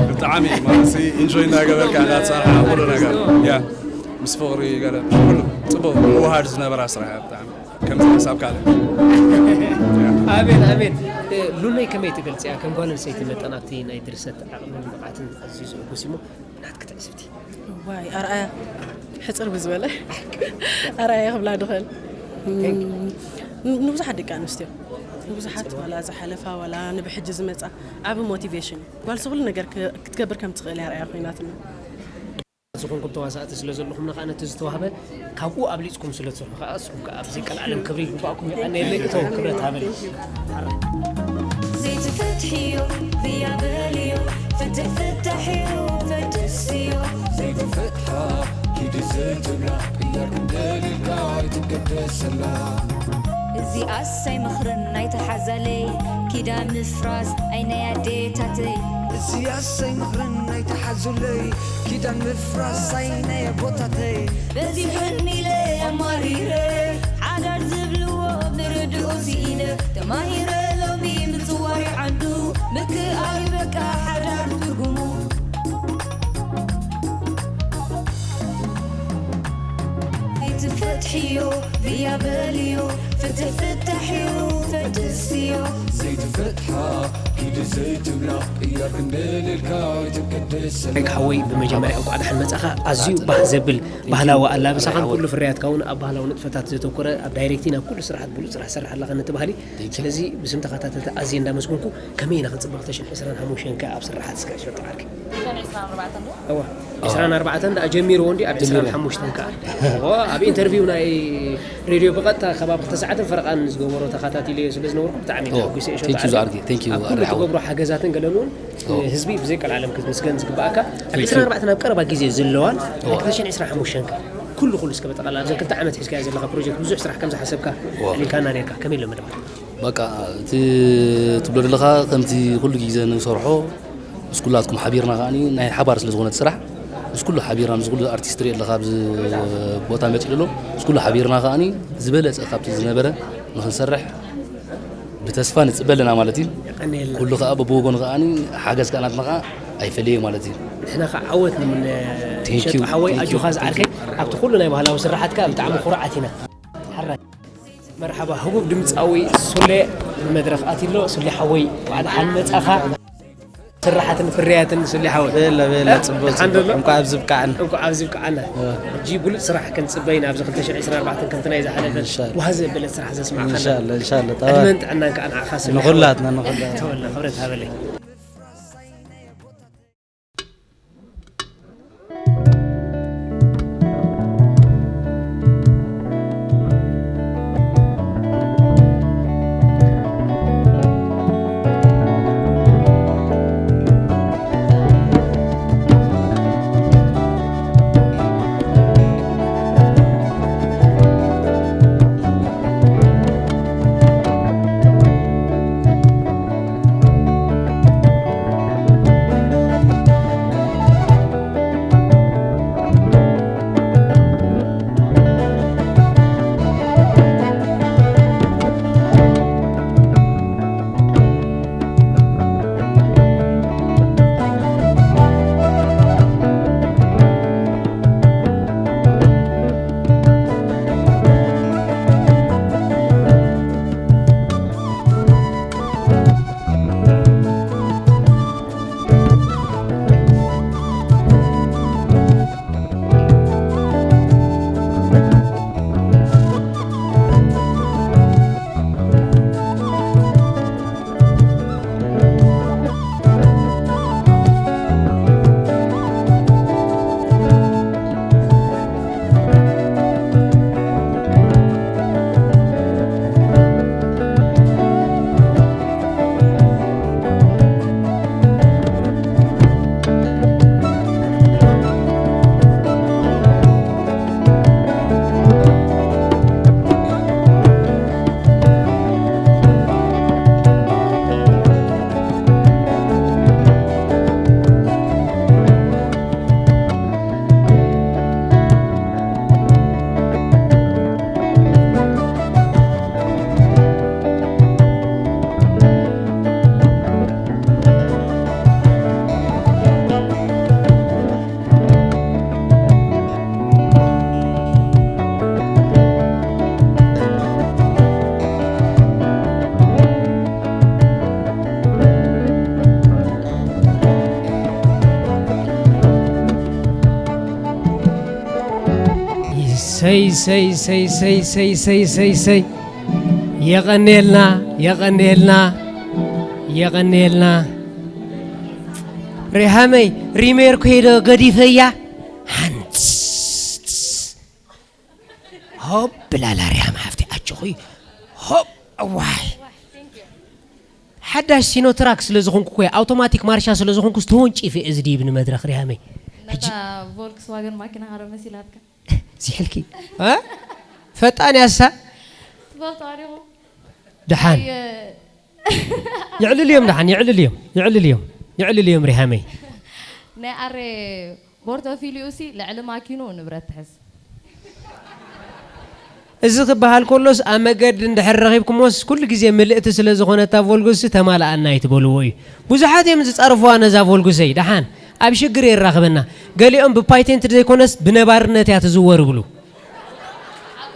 ብጣዕሚ ማለት ኢንጆይ እናገበርካ ኢና ትሰርሓ ኩሉ ነገር። ያ፣ ምስ ፍቕሪ ገለ ኩሉ ጽቡቕ ምውሃድ ዝነበራ ስራሕ እያ ብጣዕሚ። ከምዚ ሓሳብ ካልእ። ኣሜን፣ ኣሜን። እ፣ ሉናይ ከመይ ትገልጽያ? ከም ጓል ኣንስተይቲ መጠን ኣብቲ ናይ ድርሰት ዓቕምን ብቕዓትን ኣዝዩ ዝዕጉስ እዩ እሞ፣ ናትኪ ትዕዝብቲ? ዋይ፣ ኣርኣያ ሕጽር ብዝበለ ኣርኣያ ክብላ ድኽእል። ን-፣ ንብዙሓት ደቂ ኣንስትዮ፣ ንብዙሓት ዋላ ዝሓለፋ ዋላ ንብሕጂ ዝመጻ ዓቢ ሞቲቬሽን እዩ። ጓል ስኹሉ ነገር ክ-፣ ክትገብር ከም ትኽእል እያ ኣርኣያ ኮይናትና። ዝኾንኩም ተዋሳእቲ ስለ ዘለኹም፣ ንኸኣ ነቲ ዝተዋህበ ካብኡ ኣብሊጽኩም ስለ ትሰርሑ ከኣ፣ እስኹም ከኣ ኣብዚ ቀልዓለም ክብሪ ይግባእኩም። የቐንየለይ። እቶ ክብረት ሃበለይ። ዘይትፈትሕዮ ብያ በልዮ፣ ፍትሕ ፍታሕዮ፣ ፈትስዮ። ዘይትፈትሓ ኪዲ ዘይትብላ፣ ቅያር ክንደልልካ ኣይትገደሰላ። እዚኣስ ኣይምኽርን ናይታ ሓዛለይ፣ ኪዳን ምፍራስ ኣይ ናይ ኣዴታተይ። እዚኣስ ኣይምኽርን ናይታ ሓዙለይ፣ ኪዳን ምፍራስ ኣይ ናይ ኣቦታተይ። በዚሑኒ ኢለ ኣማሪረ፣ ሓዳር ዝብልዎ ምርድኡ ስኢነ፣ ተማሂረ ሎሚ ምጽዋር ዓዱ፣ ምክኣል በቃ ሓዳር ትርጉሙ። ዘይትፈትሕዮ ብያ በልዮ፣ ፍትሕ ፍታሕዮ፣ ፈትስዮ። ዘይትፈትሓ ኪዲ ዘይትብላ፣ ቅያር ክንደልልካ ኣይትገደሰላ። ሓወይ፣ ብመጀመርያ እንኳዕ ደሓን መጻኻ። ኣዝዩ ባህ ዘብል ባህላዊ ኣላብሳኻን ኩሉ ፍርያትካ እውን ኣብ ባህላዊ ንጥፈታት ዘተኮረ፣ ኣብ ዳይሬክቲን ኣብ ኩሉ ስራሓት ብሉጽ ስራሕ ትሰርሕ ኣለኻ ነቲ ባህሊ። Thank you። ስለዚ ብስም ተኸታተልቲ ኣዝየ እንዳመስገንኩ፣ ከመይ ኢና ክንጽበ ክልተ ሽሕን ዕስራን ሓሙሽተን ከኣ ኣብ ስራሓት እስከ ዕሾ ጠዓርኪ? ዕስራን ኣርባዕተን ዶ? እዋ፣ ዕስራን ኣርባዕተን ደኣ ጀሚርዎ እንዲ ኣብ ጀሚርዎ። ዕስራን ሓሙሽተን ከኣ። እዋ፣ ኣብ ኢንተርቪው ናይ ሬድዮ ብቐጥታ ከባቢ ክልተ ሰዓትን ፈረቓን ዝገበሮ ተኸታቲለዮ ስለ ዝነበርኩ ብጣዕሚ እየ እዎ፣ ተሓጒሰ እየ። Thank you ዝዓርከይ። ዝዓርከይ። Thank you፣ ኣብ ኩሉ ኣርሓ ትገብሮ ሓገዛትን ገለሉን እዎ። ህዝቢ ብዘይ ቀልዓለም ክትምስገን ዝግባኣካ። ኣብ Thank you። ዕስራን ኣርባዕተን ኣብ ቀረባ ግዜ ዘለዋን እዎ። ክልተ ሽሕን ዕስራን ሓሙሽተን ከኣ። ኩሉ ኩሉ እስከ በጠቕላላ ኣብዘን ክልተ ዓመት ሒዝካዮ ዘለኻ ፕሮጀክት ብዙሕ ስራሕ ከም ዝሓሰብካ እዎ። ኣዕሊልካና ነርካ። ከመይ ኣሎ መደባት? በቃ እቲ ትብሎ ዘለኻ ከምቲ ኩሉ ግዜ ንሰርሖ ምስ ኩላትኩም ሓቢርና ከኣኒ ናይ ሓባር ስለ ዝኾነ እቲ ስራሕ ምስ ኩሉ ሓቢርና ምስ ኩሉ ኣርቲስት ትርኢ ኣለኻ ኣብዚ ቦታ መጺኡ ኣሎ ምስ ኩሉ ሓቢርና ከኣኒ ዝበለጸ ካብቲ ዝነበረ ንኽንሰርሕ ብተስፋ ንጽበ ኣለና ማለት እዩ። የቐንየልና። ኩሉ ከኣ በብወገኑ ከኣኒ ሓገዝ ከኣ ናትና ከኣ ኣይፈለየ ማለት እዩ። ንሕና ከኣ ዓወት ንምነ Thank you። ሸጡ ሓወይ Thank you። ኣጆኻ ዝዓርከይ ኣብቲ ኩሉ ናይ ባህላዊ ስራሓትካ ብጣዕሚ ኩርዓት ኢና። ሓራይ። መርሓባ፣ ህቡብ ድምጻዊ ሱሌ መድረኽ ኣትዩ ኣሎ። ሱሌ ሓወይ፣ እንኳዕ ደሓን መጻኻ። ስራሓትን ፍርያትን ሱሌ ሓወይ። ቤላ፣ ቤላ፣ እ? ጽቡቕ፣ ደሓን ጽቡቕ። ዘሎ? እንኳዕ ኣብዚ ብቃዕና። እንኳዕ ኣብዚ ብቃዕና። እ። ሕጂ ብሉጽ ስራሕ ክንጽበ ኢና፣ ኣብዚ ክልተ ሽሕን ዕስራን ኣርባዕተን ከምቲ ናይዛ ሓለፈ ኢንሻላህ። ዋህ ዘብል ስራሕ ዘስማዕካና። ኢንሻላህ፣ ኢንሻላህ። ጠዋት። ዕድመን ጥዕናን ከኣ ንዓኻ ሱሌ ሓወይ። ንኹላትና፣ ንኹላትና። ተወለ፣ ክብረት ሃበለይ። ሰይ ሰይ ሰይ ሰይ ሰይ ሰይ ሰይ ሰይ። የቐንየልና፣ የቐንየልና፣ የቐንየልና። ሪሃመይ፣ ሪሜር ኮይዶ ገዲፈያ። ሃንስ። ሆፕ ብላላ ሪሃም ሓፍቲ ኣጆኺ። ሆፕ። እዋይ። ሓዳሽ ሲኖትራክ ስለ ዝኾንኩ እኮ፣ ኣውቶማቲክ ማርሻ ስለ ዝኾንኩ፣ ዝተወንጪፈ እዚ ድይብ ንመድረኽ ሪሃመይ። ነታ ሕጂ ቮልክስዋገን ማኪና ኸረ መሲላትካ። ዝሕልኪ። እ? ፈጣን ያሳ። ትፈልጦ ኣሪኹ። ደሓን። ኣየ- የዕልል እዮም ደሓን፣ የዕልል እዮም፣ የዕልል እዮም፣ የዕልል እዮም ሪሃመይ። ናይ ኣሬ ፖርቶፊሊዮሲ ልዕሊ ማኪኑ ንብረት ትሕዝ። እዚ ክበሃል ከሎስ ኣብ መገዲ እንድሕር ረኺብኩሞስ ኩሉ ግዜ ምልእቲ ስለ ዝኾነታ ቮልጉስ ተማልኣና ኣይትበልዎ እዩ። ብዙሓት እዮም ዝጻርፉዋ ነዛ ቮልጉሰይ። ደሓን ኣብ ሽግር የራኽበና። ገሊኦም ብፓይቴንት ዘይኮነስ ብነባርነት እያ ትዝወር ይብሉ። ሓቁ፣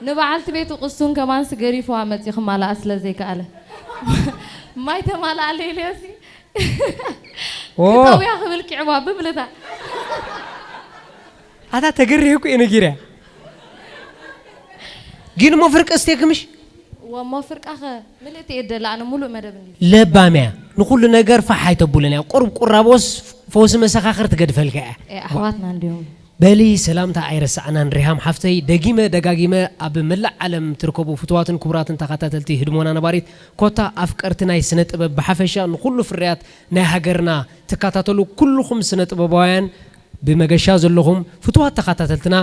ንበዓልቲ ቤቱ ቅሱን ከማንስ ገሪፍዋ መጺኡ ክማልኣ ስለ ዘይከኣለ። ማይ ተማልኣለይ ኢለዮሲ ኦ። ክተውያ ክብል ኪዕዋ ብምልታ። ኣታ ተገሪህ እኮ እየ ነጊርያ። ግን እሞ ፍርቂ እስቴክ ምሽ? ወሞ ፍርቃኸ ምልእቲ እየ ደላ ኣነ ሙሉእ መደብ እንዲ። ለባም እያ። ንኹሉ ነገር ፋሕ ኣይተቡልን እያ። ቁርብ ቁራቦስ ፈውሲ መሰኻኽር ትገድፈልካ እያ። ኤ፣ ኣሕዋትና እንዲዮም። በሊ ሰላምታ ኣይረሳዕናን ሪሃም ሓፍተይ፣ ደጊመ ደጋጊመ ኣብ መላእ ዓለም ትርከቡ ፍቱዋትን ክቡራትን ተኸታተልቲ ህድሞና ነባሪት፣ ኮታ ኣፍቀርቲ ናይ ስነ ጥበብ ብሓፈሻ ንኹሉ ፍርያት ናይ ሃገርና ትከታተሉ ኩልኹም ስነ ጥበባውያን ብመገሻ ዘለኹም ፍቱዋት ተኸታተልትና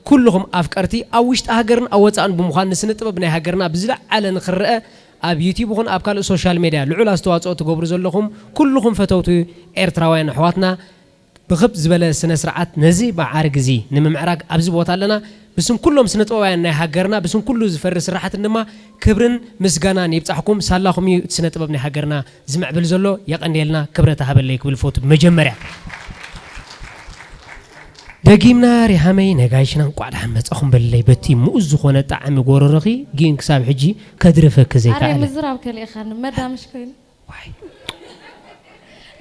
ኩልኹም ኣፍቀርቲ ኣብ ውሽጢ ሃገርን ኣብ ወጻእን ብምዃን ንስነ ጥበብ ናይ ሃገርና ብዝለዓለ ንኽረአ ኣብ ዩቲዩብ ይኹን ኣብ ካልእ ሶሻል ሜድያ ልዑል ኣስተዋጽኦ ትገብሩ ዘለኹም ኩልኹም ፈተውቲ ኤርትራውያን ኣሕዋትና ብኽብ ዝበለ ስነ ስርዓት ነዚ መዓርግ እዚ ንምምዕራግ ኣብዚ ቦታ ኣለና። ብስም ኩሎም ስነ ጥበባውያን ናይ ሃገርና ብስም ኩሉ ዝፈሪ ስራሕትን ድማ ክብርን ምስጋናን ይብጻሕኩም። ሳላኹም እዩ እቲ ስነ ጥበብ ናይ ሃገርና ዝምዕብል ዘሎ። የቐንየልና፣ ክብረት ሃበለይ ክብል ፈቱ። መጀመርያ ደጊምና ሪሃመይ ነጋይሽና እንቋዕ ደሓን መጻኹም በልለይ። በቲ ምኡዝ ዝኾነ ጣዕሚ ጎረሮኺ ግን ክሳብ ሕጂ ከድርፈኪ ኣረ ዘይከኣለ። ምዝራብ ከሊእኻኒ መዳምሽ ኮይኑ። ዋይ።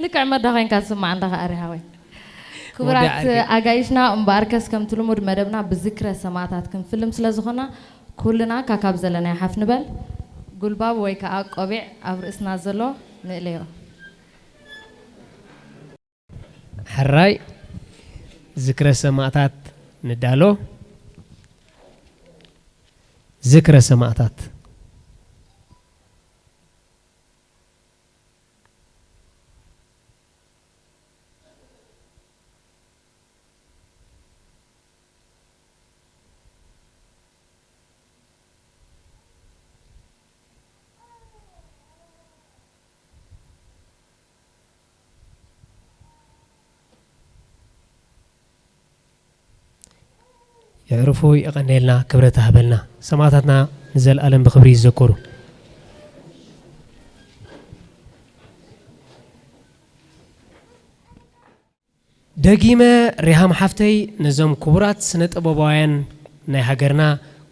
ልክዕ መዳ ኮይንካ ትስማዕ እንዳ ከኣ ሪሃወይ። ክቡራት ወዲ ዓርከይ። ኣጋይሽና እምበኣርከስ ከምቲ ልሙድ መደብና ብዝክረ ሰማእታት ክንፍልም ስለ ዝኾና ኩልና ካካብ ዘለናዮ ሓፍ ንበል። ጉልባብ ወይ ከኣ ቆቢዕ ኣብ ርእስና ዘሎ ንእለዮ። ሕራይ ዝክረ ሰማእታት ንዳሎ። ዝክረ ሰማእታት። የዕርፉ፣ የቐንየልና፣ ክብረት ይሃበልና። ሰማእታትና ንዘለኣለም ብኽብሪ ይዘከሩ። ደጊመ ሪሃም ሓፍተይ ነዞም ክቡራት ስነ ጥበባውያን ናይ ሃገርና፣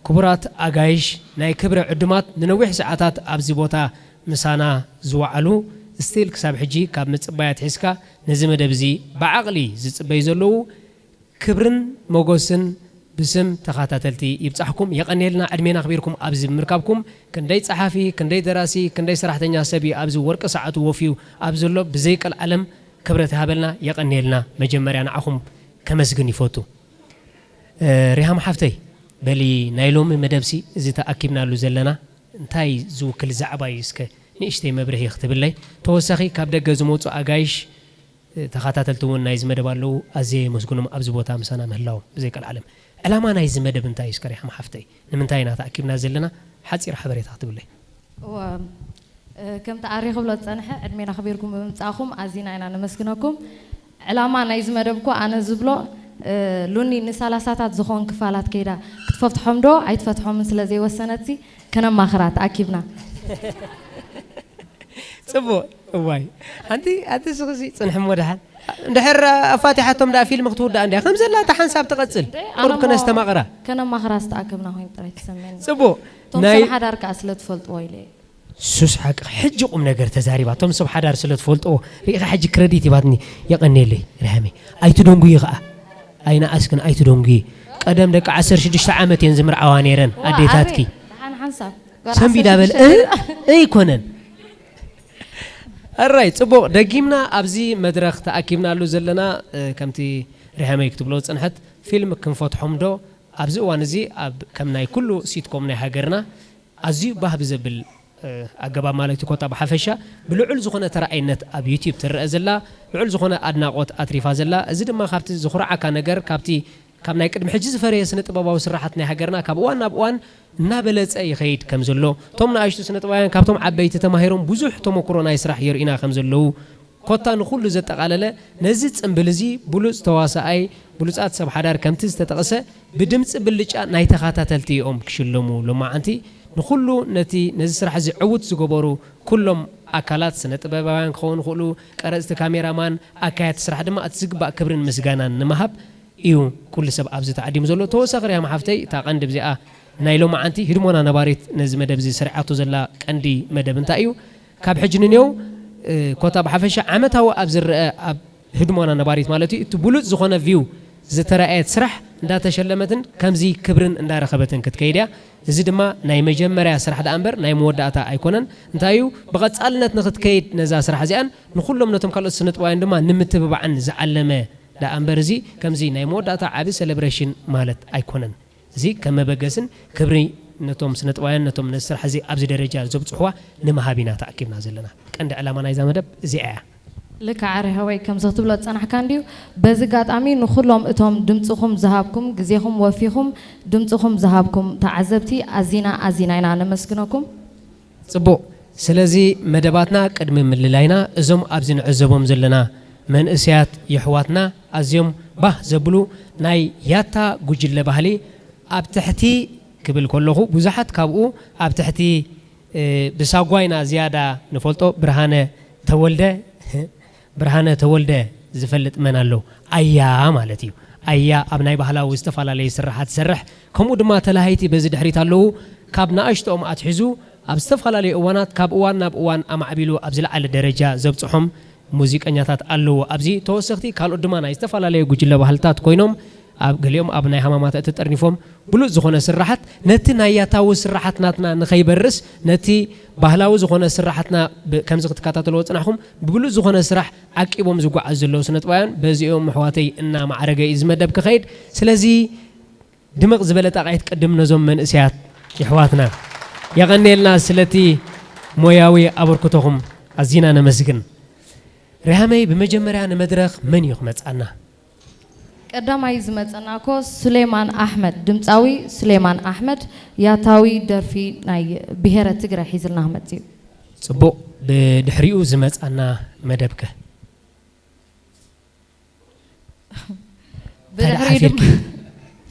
ክቡራት ኣጋይሽ፣ ናይ ክብሪ ዕዱማት፣ ንነዊሕ ሰዓታት ኣብዚ ቦታ ምሳና ዝወዓሉ፣ ስቲል ክሳብ ሕጂ ካብ ምጽባይ ኣትሒዝካ ነዚ መደብ እዚ ብዓቕሊ ዝጽበዩ ዘለዉ፣ ክብርን ሞጎስን ብስም ተኻታተልቲ ይብጻሕኩም። የቐንየልና ዕድሜን ኣኽቢርኩም ኣብዚ ብምርካብኩም። ክንደይ ጸሓፊ፣ ክንደይ ደራሲ፣ ክንደይ ሰራሕተኛ ሰብ እዩ ኣብዚ ወርቂ ሰዓቱ ወፍዩ ኣብ ዘሎ ብዘይ ቀልዓለም ክብረት ይሃበልና፣ የቐንየልና። መጀመርያ ንዓኹም ከመስግን ይፈቱ። እ፣ ሪሃም ሓፍተይ፣ በሊ ናይ ሎሚ መደብሲ እዚ ተኣኪብናሉ ዘለና እንታይ ዝውክል ዛዕባ እዩ? እስከ ንእሽተይ መብርሂ ክትብለይ። ተወሳኺ ካብ ደገ ዝመጹ ኣጋይሽ፣ እ፣ ተኸታተልቲ እውን ናይዚ መደብ ኣለዉ። ኣዝየ የመስግኖም ኣብዚ ቦታ ምሳና ምህላዎም ብዘይ ቀልዓለም። ዕላማ ናይዚ መደብ እንታይ እዩ? እስከ ሪሃም ሓፍተይ፣ ንምንታይ ኢና ተኣኪብና ዘለና? ሓጺር ሓበሬታ ክትብለይ። እወ፣ እ፣ ከምቲ ኣሬ ክብሎ ዝጸንሐ፣ ዕድሜን ኣኽቢርኩም ብምምጻእኩም ኣዚና ኢና ነመስግነኩም። ዕላማ ናይዚ መደብ እኮ ኣነ ዝብሎ፣ እ፣ ሉኒ ንሳላሳታት ዝኾን ክፋላት ከይዳ ክትፈትሖም ዶ ኣይትፈትሖምን ስለ ዘይወሰነትሲ ከነማኽራ ተኣኪብና። ጽቡቕ። እዋይ። ኣንቲ፣ ኣንቲ ስኽሲ ጽንሕሞ ደሓን። እንድሕር ኣፋቲሓቶም ደኣ ፊልም ክትውዳእ እንድያ። ከም ዘላ እታ ሓንሳብ ትቐጽል። እንዴ፣ ቁሩብ ኣነ እሞ ክነስተማቕራ። ከነማኽራ ዝተኣከብና ኮይኑ ጥራይ ትሰምየኒ። ጽቡቕ። እቶም ናይ ሰብ ሓዳር ከኣ ስለ ትፈልጥዎ ኢለ እየ። ሱስ ሓቂ ሕጂ ቁም ነገር ተዛሪባ። እቶም ሰብ ሓዳር ስለ ትፈልጥዎ ርኢኻ ሕጂ ክረዲት ሂባትኒ። የቐንየለይ ርሃመይ። ኣይትደንጉዪ ከኣ። ኣይነኣስክን ኣይትደንጉዪ። ቀደም ደቂ ዓሰርተ ሽዱሽተ ዓመት እየን ዝምርዓዋ ነይረን ኣዴታትኪ። ሰንቢዳ በል። ኣይኮነን። ኣራይ፣ ጽቡቕ። ደጊምና ኣብዚ መድረኽ ተኣኪብናሉ ዘለና፣ ከምቲ ሪሃመይ ክትብሎ ዝጸንሐት፣ ፊልም ክንፈትሖም ዶ ኣብዚ እዋን እዚ ኣብ ከም ናይ ኩሉ ሲትኮም ናይ ሃገርና ኣዝዩ ባህ ብዘብል ኣገባብ ማለት እዩ። ኮታ ብሓፈሻ ብልዑል ዝኾነ ተረኣይነት ኣብ ዩቲዩብ ትረአ ዘላ፣ ልዑል ዝኾነ ኣድናቖት ኣትሪፋ ዘላ፣ እዚ ድማ ካብቲ ዝኹርዓካ ነገር፣ ካብቲ ካብ ናይ ቅድሚ ሕጂ ዝፈረየ ስነ ጥበባዊ ስራሓት ናይ ሃገርና ካብ እዋን ናብ እዋን እናበለጸ ይኸይድ ከም ዘሎ፣ እቶም ንኣሽቱ ስነ ጥበባውያን ካብቶም ዓበይቲ ተማሂሮም ብዙሕ ተመክሮ ናይ ስራሕ የርእዩና ከም ዘለዉ፣ ኮታ ንኹሉ ዘጠቓለለ ነዚ ጽምብል እዚ ብሉጽ ተዋሳኣይ፣ ብሉጻት ሰብ ሓዳር ከምቲ ዝተጠቕሰ ብድምጺ ብልጫ ናይ ተኸታተልቲ እዮም ክሽለሙ። ሎማዓንቲ ንኹሉ ነቲ ነዚ ስራሕ እዚ ዕዉት ዝገበሩ ኩሎም ኣካላት ስነ ጥበባውያን ክኸውን ይኽእሉ፣ ቀረጽቲ፣ ካሜራማን፣ ኣካየድቲ ስራሕ ድማ እቲ ዝግባእ ክብርን ምስጋናን ንምሃብ እዩ ኩሉ ሰብ ኣብዚ ተዓዲሙ ዘሎ። ተወሳኺ ሪሃም ሓፍተይ፣ እታ ቀንዲ ብዚኣ ናይ ሎማዓንቲ ህድሞና ነባሪት ነዚ መደብ እዚ ሰሪዓቶ ዘላ ቀንዲ መደብ እንታይ እዩ? ካብ ሕጂ ንኔው፣ እ፣ ኮታ ብሓፈሻ ዓመታዊ ኣብ ዝረአ ኣብ ህድሞና ነባሪት ማለት እዩ፣ እቲ ብሉጽ ዝኾነ ቪው ዝተረኣየት ስራሕ እንዳተሸለመትን ከምዚ ክብርን እንዳረኸበትን ክትከይድ እያ። እዚ ድማ ናይ መጀመርያ ስራሕ ደኣ እምበር ናይ መወዳእታ ኣይኮነን። እንታይ እዩ፣ ብቐጻልነት ንኽትከይድ ነዛ ስራሕ እዚኣን ንኹሎም ነቶም ካልኦት ስነጥበባውያን ድማ ንምትብባዕን ዝዓለመ ደኣ እምበር፣ እዚ ከምዚ ናይ መወዳእታ ዓቢ ሰለብሬሽን ማለት ኣይኮነን። እዚ ከም መበገስን ክብሪ ነቶም ስነጥበባውያን፣ ነቶም ነዚ ስራሕ እዚ ኣብዚ ደረጃ ዘብጽሕዋ ንምሃብ ኢና ተኣኪብና ዘለና። ቀንዲ ዕላማ ናይዛ መደብ እዚኣ እያ። ልክዕ፣ ሪሃወይ፣ ከምዚ ክትብሎ ዝጸናሕካ እንድዩ። በዚ ኣጋጣሚ ንኹሎም እቶም ድምጽኹም ዝሃብኩም፣ ግዜኹም ወፊኹም ድምጽኹም ዝሃብኩም ተዓዘብቲ ኣዚና ኣዚና ኢና ነመስግነኩም። ጽቡቕ። ስለዚ መደባትና ቅድሚ ምልላይና፣ እዞም ኣብዚ ንዕዘቦም ዘለና መንእሰያት የሕዋትና ኣዝዮም ባህ ዘብሉ ናይ ያታ ጉጅለ ባህሊ ኣብ ትሕቲ ክብል ከለኹ፣ ብዙሓት ካብኡ ኣብ ትሕቲ፣ እ፣ ብሳጓይና ዝያዳ ንፈልጦ ብርሃነ ተወልደ፣ ብርሃነ ተወልደ ዝፈልጥ መን ኣሎ? ኣያ ማለት እዩ። ኣያ ኣብ ናይ ባህላዊ ዝተፈላለዩ ስራሓት ትሰርሕ፣ ከምኡ ድማ ተላሃይቲ በዚ ድሕሪት ኣለዉ። ካብ ንኣሽቶኦም ኣትሒዙ ኣብ ዝተፈላለዩ እዋናት፣ ካብ እዋን ናብ እዋን ኣማዕቢሉ ኣብ ዝለዓለ ደረጃ ዘብጽሖም ሙዚቀኛታት ኣለዉ። ኣብዚ ተወሰኽቲ ካልኦት ድማ ናይ ዝተፈላለዩ ጉጅለ ባህልታት ኮይኖም፣ ኣብ ገሊኦም ኣብ ናይ ሃማማት ተጠርኒፎም ብሉጽ ዝኾነ ስራሓት፣ ነቲ ናይ ያታዊ ስራሓት ናትና ንኸይበርስ፣ ነቲ ባህላዊ ዝኾነ ስራሓትና ብ-፣ ከምዚ ክትከታተልዎ ጽናሕኩም፣ ብብሉጽ ዝኾነ ስራሕ ዓቂቦም ዝጓዓዙ ዘለዉ ስነጥባውያን በዚኦም ኣሕዋተይ እናማዕረገ እዩ ዝመደብ ክኸይድ። ስለዚ ድምቕ ዝበለ ጣቕዒት ቅድም ነዞም መንእሰያት የሕዋትና። የቐንየልና ስለቲ ሞያዊ ኣበርክቶኹም ኣዚና ነመስግን። ሪሃመይ፣ ብመጀመርያ ንመድረኽ መን እዩ ክመጽኣና? ቀዳማይ ዝመጸና እኮ ሱሌማን ኣሕመድ፣ ድምጻዊ ሱሌማን ኣሕመድ ያታዊ ደርፊ ናይ ብሄረ ትግረ ሒዝልና ክመጽእ እዩ። ጽቡቕ፣ ብድሕሪኡ ዝመጻና መደብከ? ብድሕሪኡ ሓፊርኪ? ድማ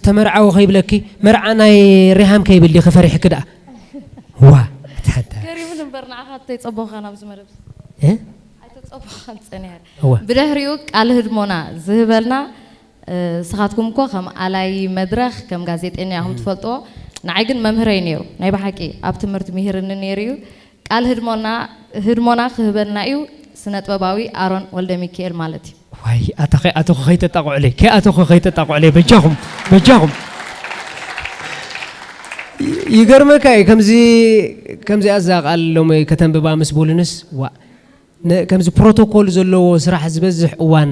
ተመርዓዊ ከይብለኪ፣ መርዓ ናይ ሪሃም ከይብል ዲኺ ፈሪሕኪ ደኣ? ዋ፣ ኣታ፣ ኣታ። ገሪሙኒ እምበር ንዓኻ ኣይተጸበኹኻን ኣብዚ መደብ። እ? ኣይተጸበኹኻን ጸኒሐ። እወ። ብድሕሪኡ ቃል ህድሞና ዝህበልና፣ እ፣ ንስኻትኩም እኮ ከም ኣላይ መድረኽ፣ ከም ጋዜጠኛ ኢኹም እም። ትፈልጥዎ። ንዓይ ግን መምህረይ ነይሩ። ናይ ብሓቂ ኣብ ትምህርቲ ምሂርኒ ነይሩ እዩ። ቃል ህድሞና፣ ህድሞና ክህበና እዩ ስነ ጥበባዊ ኣሮን ወልደ ሚካኤል ማለት እዩ። ዋይ፣ ኣታ ከይ-፣ ኣቶ ከይተጣቕዑለይ፣ ከይ-፣ ኣቶ ከይተጣቕዑለይ፣ በጃኹም፣ በጃኹም። ይ-፣ ይገርመካ እዩ፣ ከምዚ፣ ከምዚኣ እዛ ቃል ሎሚ ከተንብባ ምስ በሉንስ፣ ዋ፣ ነ-፣ ከምዚ ፕሮቶኮል ዘለዎ ስራሕ ዝበዝሕ እዋን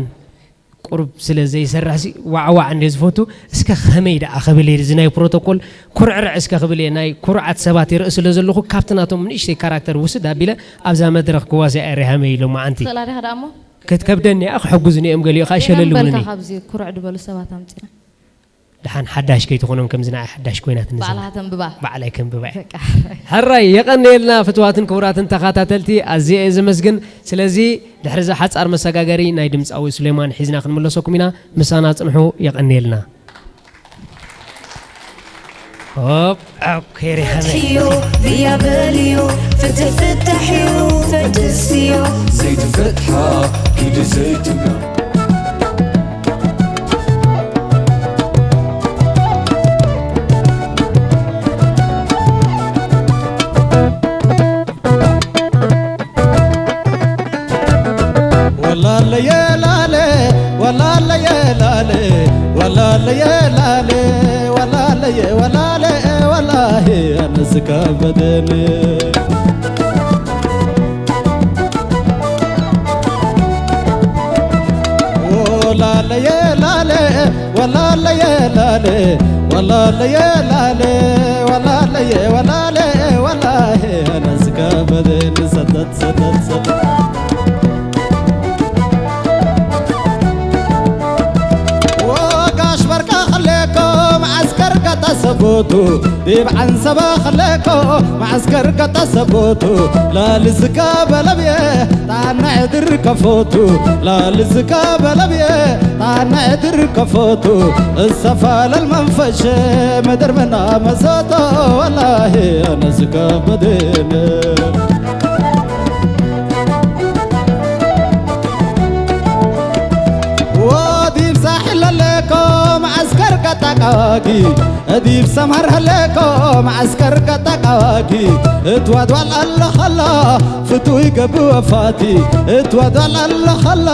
ቁሩብ ስለ ዘይሰርሕሲ ዋዕዋዕ እንደ ዝፈቱ፣ እስከ ከመይ ደኣ ክብል እየ፣ እዚ ናይ ፕሮቶኮል ኩርዕርዕ እስከ ክብል እየ፣ ናይ ኩሩዓት ሰባት ይርኢ ስለ ዘለኹ፣ ካብቲ ናቶም ንእሽተይ ካራክተር ውስድ ኣቢለ ኣብዛ መድረኽ ክዋስያ እየ ሪሃመይ ሎማዓንቲ። ትኽእላ ዲኻ ደኣ እሞ? ክትከብደኒ እያ፣ ክሕጉዙኒ እዮም፣ ገሊኡ ኸኣ ሸለል ሪሃም በልካ ይብሉኒ። ካብዚ ኩርዕ ዝበሉ ሰባት ኣምጺና። ደሓን ሓዳሽ ከይትኾኖም ከምዚ ንዓይ ሓዳሽ ኮይናትኒ ዘላ። ባዕልኻ ተንብባ። ባዕለይ ከንብባ እየ። በቃ። ሕራይ፣ የቐንየልና ፍትዋትን ክቡራትን ተኸታተልቲ፣ ኣዝየ እየ ዘመስግን። ስለዚ ድሕሪ እዛ ሓጻር መሰጋገሪ ናይ ድምጻዊ ሱሌማን ሒዝና ክንምለሰኩም ኢና። ምሳና ጽንሑ፣ የቐንየልና። ሆፕ፣ ኦኬ፣ ሪሃመይ። ፍትሕዮ፣ ብያ በልዮ፣ ፍትሕ ፍታሕዮ፣ ፈድስዮ። ዘይትፈትሓ ኪዲ ዘይትብላ። ወላለየ ላለ፣ ወላለየ ላለ፣ ወላለየ ላለ። ወላለ ወላሂ ኣነስ ከበደኒ። ወላለየ ላለ፣ ወላለየ ላለ፣ ወላለየ ላለ፣ ወላለየ ወላለ፣ ወላሂ ኣነስ ከበደኒ። ሰተት፣ ሰተት፣ ሰተት። ወጋሽ በርካ ኸለኮ መዓስከር ቀጠሰቦቱ፣ ዲብ ዓንሰባ ኸለኮ መዓስከር ቀጠሰቦቱ፣ ላልዝካ በለብየ ጣና ዕድር ከፎቱ፣ ላልዝካ በለብየ ጣና ዕድር ከፎቱ፣ እሰፋለል መንፈሸ ምድር ምና መሰቶ፣ ወላሂ ኣነስ ከበደኒ። ወዲብ ሳሕል ኣለኮ መዓስከር ቀጣቃዋጊ፣ ዲብ ሰምሃር ኣለኮ መዓስከር ቀጣቃዋጊ፣ እትዋድዋል ኣለኸላ ፍትው ይገብእ ወፋቲ፣ እትዋድዋል ኣለኸላ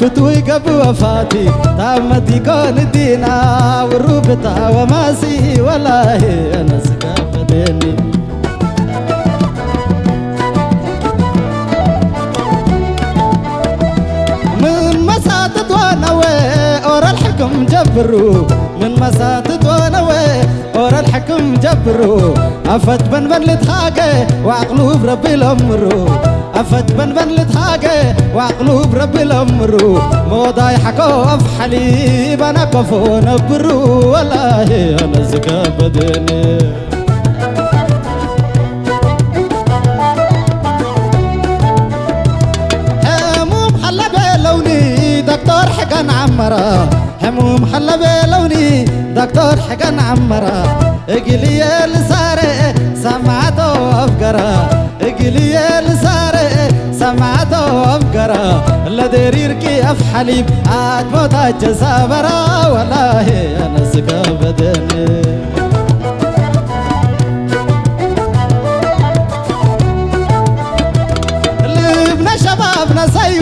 ፍትው ይገብእ ወፋቲ፣ ታብ መቲኮን ዲና ውሩብታ ወማሲ፣ ወላሂ ኣነስ ከበደኒ። ምን መሳትት ወነወ ኦረል ሕክም ጀብሩ፣ ምን መሳትት ወነወ ኦረል ሕክም ጀብሩ፣ ኣፈት በንበን ልትሃገ ወዕቅሉ ብረቢ ለምሩ፣ ኣፈት በንበን ልትሃገ ወዕቅሉ ብረቢ ለምሩ፣ ሞዳይ ሓኮ ኣፍ ሓሊብ ኣናቀፎ ነብሩ፣ ወላሂ ኣነስ ከበደኒ። ሕሙም ኸለበ ለውኒ ዶክተር ሕገን ዓመራ፣ ሕሙም ኸለበ ለውኒ ዶክተር ሕገን ዓመራ፣ እግልየ ልሳረ ሰማዕቶ ኣፍገራ፣ እግልየ ልሳረ ሰማዕቶ ኣፍገራ፣ ለደሪርኪ ኣፍ ሓሊብ ኣትሞታቸ ሳበራ፣ ወላሂ ኣነስ ከበደኒ። ልብነ ሸባብ ነሰዩ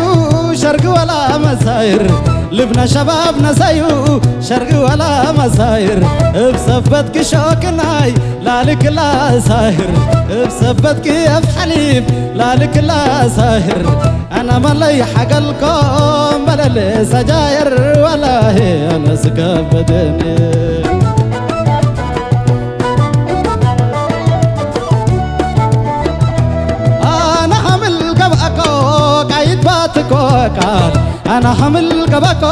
ሸርግ ወላ መሳይር፣ ልብነ ሸባብ ነሰዩ ሸርግ ወላ መሳይር፣ እብ ሰበትኪ ሾክናይ ላልክላ ሳህር፣ እብ ሰበትኪ ኣፍ ሓሊብ ላልክላ ሳህር፣ ኣነ መለይ ሓገልኮም በለለ ሰጃየር፣ ወላሂ ኣነስ ከበደኒ። ኣነ ኸምል ገብኣኮ ቃይት ባትኮ ቃል፣ ኣነ ኸምል ገብኣኮ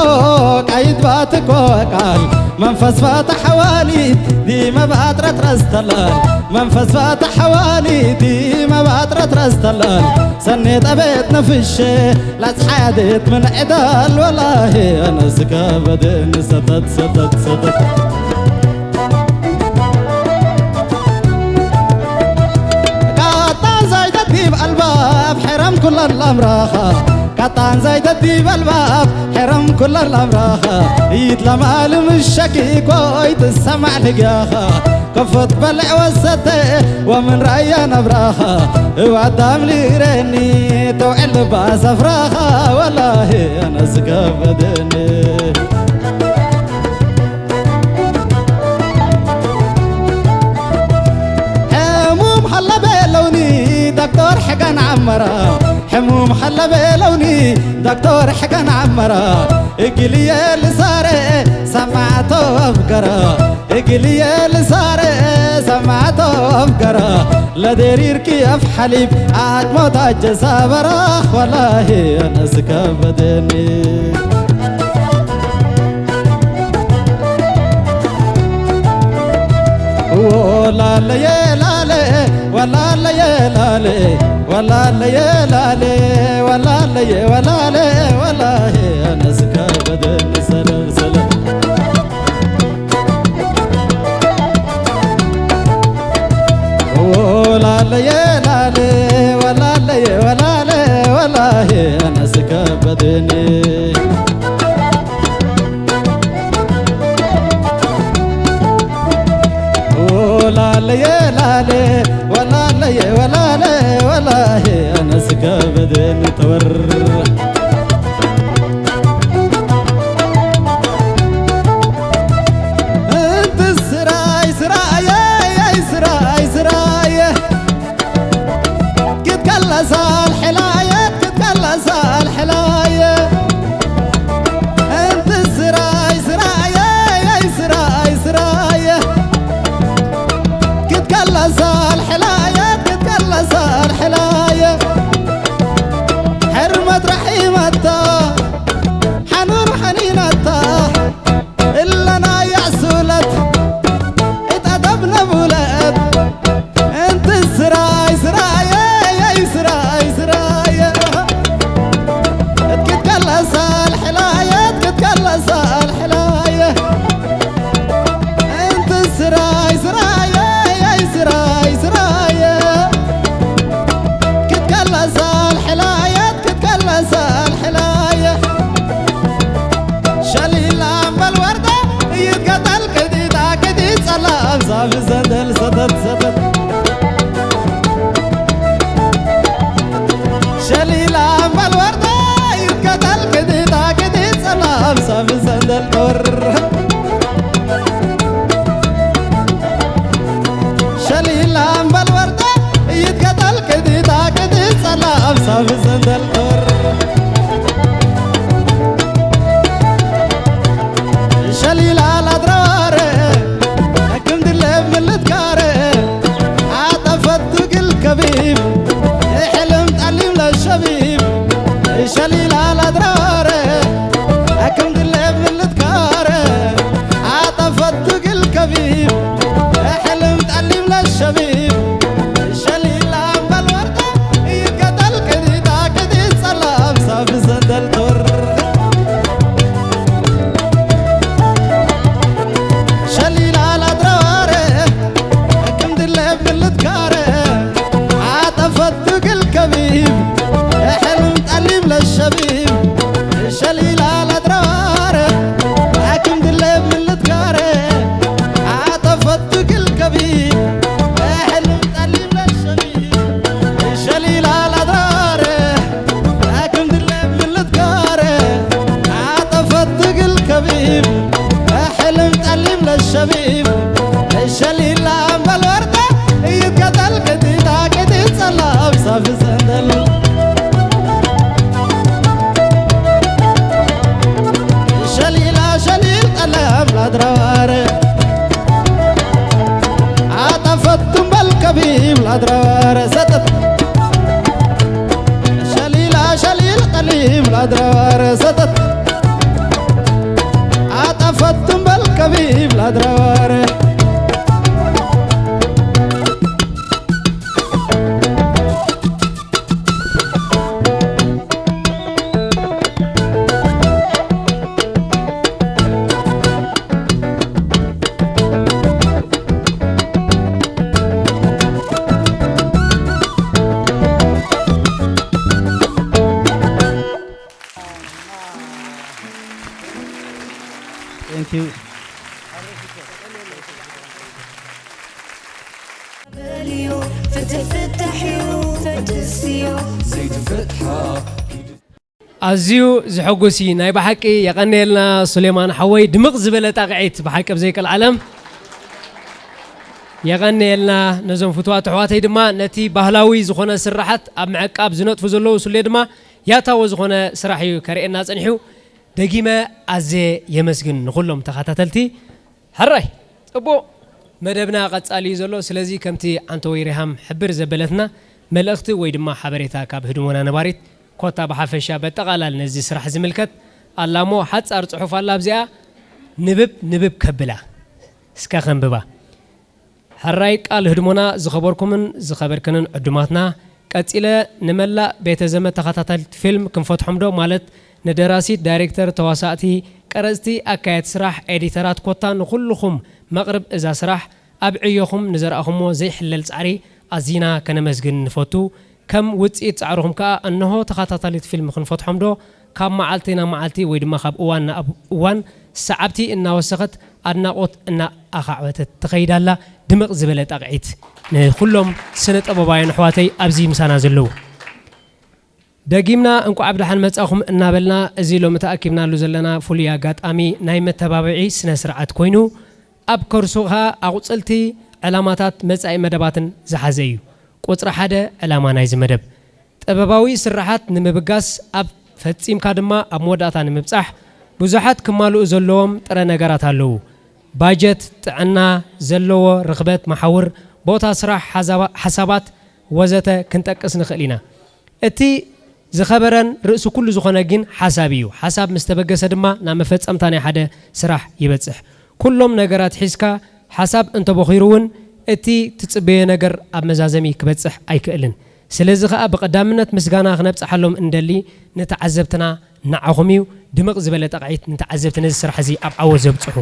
ቃይት ባትኮ ቃል፣ መንፈስ ባታ ሓዋሊት ዲመ ባጥረት ረስተላል፣ መንፈስ ባታ ሓዋሊት ዲመ ባጥረት ረስተላል፣ ሰኔ ጠቤት ነፍሼ ላጽሓያዴት ምን ዕዳል፣ ወላሂ ኣነስ ከበደኒ። ሰተት፣ ሰተት፣ ሰተት። ቃጣን ዘይደዲብ ኣልባብ ሕረም ኩለን ላምራኻ፣ ቃጣን ዘይደዲብ ኣልባብ ሕረም ኩለን ላምራኻ፣ ኢት ለማል ምሸኪ ኮይ ትሰማዕ ልግያኻ፣ ከፎት በልዕ ወሰተ ወምን ራያ ነብራኻ፣ እብ ኣዳም ሊረኒ ተውዕል ልባ ሰፍራኻ፣ ወላሂ ኣነስ ከበደኒ። ሕሙም ኸለበ ለውኒ ዶክተር ሕገን ዓመራ፣ ሕሙም ኸለበ ለውኒ ዶክተር ሕገን ዓመራ፣ እግልየ ልሳረ ሰማዕቶ ኣፍገራ፣ እግልየ ልሳረ ሰማዕቶ ኣፍገራ፣ ለደሪርኪ ኣፍ ሓሊብ ኣትሞታቸ ሳበራ፣ ወላሂ ኣነስ ከበደኒ። ወላለየ ላለ፣ ወላለየ ላለ፣ ወላለየ ላለ፣ ወላለየ ወላለ፣ ወላሂ ኣነስ ከበደኒ። ሰለ፣ ሰለ። ወላለየ ላለ፣ ወላለየ ወላለ፣ ወላሂ ኣነስ ከበደኒ። ወላለየ ላለ፣ ወላለየ ወላለ፣ ወላሂ ኣነስ ከበደኒ። ተወር። እንቲ ስራይ ላምሳ ብዘንደል ሰተት ሰተት ሸሊላ እምበል ወርዳ ይትከተል ቅዲታ ቅዲ ጸላምሳ ብዘንደል ተወር ሸሊላ እምበል ወርዳ ይትከተል ቅዲታ ቅዲ ጸላምሳ ብዘንደል ተወር ሸሊላ ላድራረ ሕክም ድለ ምልትካረ ኣጠፈቱ ግል ከቢብ ሕልም ጠሊም ለሸቢብ ሸሊላ ላድራረ ሕክም ድለ ምልትካረ ኣጠፈቱ ግል ከቢብ ሕልም ጠሊም ለሸቢብ ሸሊላ እምበል ወርዳ ይትከተል ቅዲታ ቅዲ ጸላም ሳብ ዘንደል ተወር ሸሊላ ላድራረ ሕክም ድለ ምልትካረ ኣጠፈቱ ግል ከቢብ ሕልም ጠሊም ለሸቢብ ሸሊላ ላድራረ ሕክም ድለ ምልትካረ ኣጠፈቱ ግል ከቢብ ሕልም ጠሊም ለሸቢብ ሸሊላ ላድራረ ሕክም ድለ ምልትካረ ኣጠፈቱ ግል ከቢብ ሕልም ጠሊም ለሸቢብ ሸሊላ እምበል ወርዳ ይትከተል ቅዲታ ቅዲ ጸላም ሳብ ዘንደል ሸሊላ ሸሊል ቀለም ላድራረ ኣጠፈቱ እምበል ከቢብ ላድራረ ሰጠት ሸሊላ ሸሊል ቀሊብ ላድራረ ሰጠት ኣጠፈቱ እምበል ከቢብ ላድራረ Thank you. በልዮ ፍትሕ ፍታሕ እዩ ፈድስዮ ዘይትፍትሓ ኣዝዩ ዘሐጉስ እዩ ናይ ብሓቂ። የቐንየልና ሱሌማን ሓወይ፣ ድምቕ ዝበለ ጣቕዒት ብሓቂ ኣብ ዘይቀልዓለም። የቐንየልና። ነዞም ፍቱዋት ኣሕዋተይ ድማ ነቲ ባህላዊ ዝኾነ ስራሓት ኣብ ምዕቃብ ዝነጥፉ ዘለዉ ስሌ ድማ ያታዎ ዝኾነ ስራሕ እዩ ከርእየና ጸኒሑ። ደጊመ ኣዝየ የመስግን ንኹሎም ተኸታተልቲ። ሕራይ ጽቡቕ መደብና ቀጻሊ እዩ ዘሎ። ስለዚ ከምቲ ዓንተወይ ሪሃም ሕብር ዘበለትና መልእኽቲ ወይ ድማ ሓበሬታ ካብ ህድሞና ነባሪት ኮታ ብሓፈሻ በጠቓላል ነዚ ስራሕ ዝምልከት ኣላሞ ሓጻር ጽሑፍ ኣላ ኣብዚኣ ንብብ ንብብ ከብላ እስካ ከንብባ። ሕራይ ቃል ህድሞና ዝኸበርኩምን ዝኸበርክንን ዕዱማትና፣ ቀጺለ ንመላእ ቤተ ዘመድ ተኸታታልቲ ፊልም ክንፈትሖም ዶ ማለት ንደራሲት፣ ዳይሬክተር፣ ተዋሳእቲ፣ ቀረጽቲ፣ ኣካየድቲ ስራሕ፣ ኤዲተራት ኮታ ንኹልኹም መቕርብ እዛ ስራሕ ኣብ ዕዮኹም ንዘርኣኹሞ ዘይሕለል ጻዕሪ ኣዚና ከነመስግን ንፈቱ። ከም ውጽኢት ጻዕርኹም ከኣ እነሆ ተኸታታሊት ፊልም ክንፈትሖም ዶ ካብ መዓልቲ ናብ መዓልቲ ወይ ድማ ካብ እዋን ናብ እዋን ሰዓብቲ እናወሰኸት ኣድናቖት እናኣኻዕበተት ትኸይድ ኣላ። ድምቕ ዝበለ ጣቕዒት ንኹሎም ስነ ጥበባውያን ኣሕዋተይ ኣብዚ ምሳና ዘለዉ። ደጊምና እንቋዕ ብደሓን መጻኹም እናበልና፣ እዚ ሎሚ ተኣኪብናሉ ዘለና ፍሉይ ኣጋጣሚ ናይ መተባብዒ ስነ ስርዓት ኮይኑ፣ ኣብ ከርሱ ኸኣ ኣቑጽልቲ፣ ዕላማታት፣ መጻኢ መደባትን ዝሓዘ እዩ። ቁጽሪ ሓደ ዕላማ ናይዚ መደብ፣ ጥበባዊ ስርሓት ንምብጋስ ኣብ ፈጺምካ ድማ ኣብ መወዳእታ ንምብጻሕ ብዙሓት ክማልኡ ዘለዎም ጥረ ነገራት ኣለዉ። ባጀት፣ ጥዕና፣ ዘለዎ ርኽበት፣ መሓውር፣ ቦታ ስራሕ፣ ሓሳባ-፣ ሓሳባት ወዘተ ክንጠቅስ ንኽእል ኢና። እቲ ዝኸበረን ርእሲ ኩሉ ዝኾነ ግን ሓሳብ እዩ። ሓሳብ ምስ ተበገሰ ድማ ናብ መፈጸምታ ናይ ሓደ ስራሕ ይበጽሕ። ኩሎም ነገራት ሒዝካ ሓሳብ እንተቦኺሩ እውን እቲ ትጽበዮ ነገር ኣብ መዛዘሚ ክበጽሕ ኣይክእልን። ስለዚ ኸኣ ብቐዳምነት ምስጋና ክነብጽሓሎም እንደሊ ንተዓዘብትና ንዓኹም እዩ። ድምቕ ዝበለ ጣቕዒት ንተዓዘብቲ ነዚ ስራሕ እዚ ኣብ ዓወት ዘብጽሑ።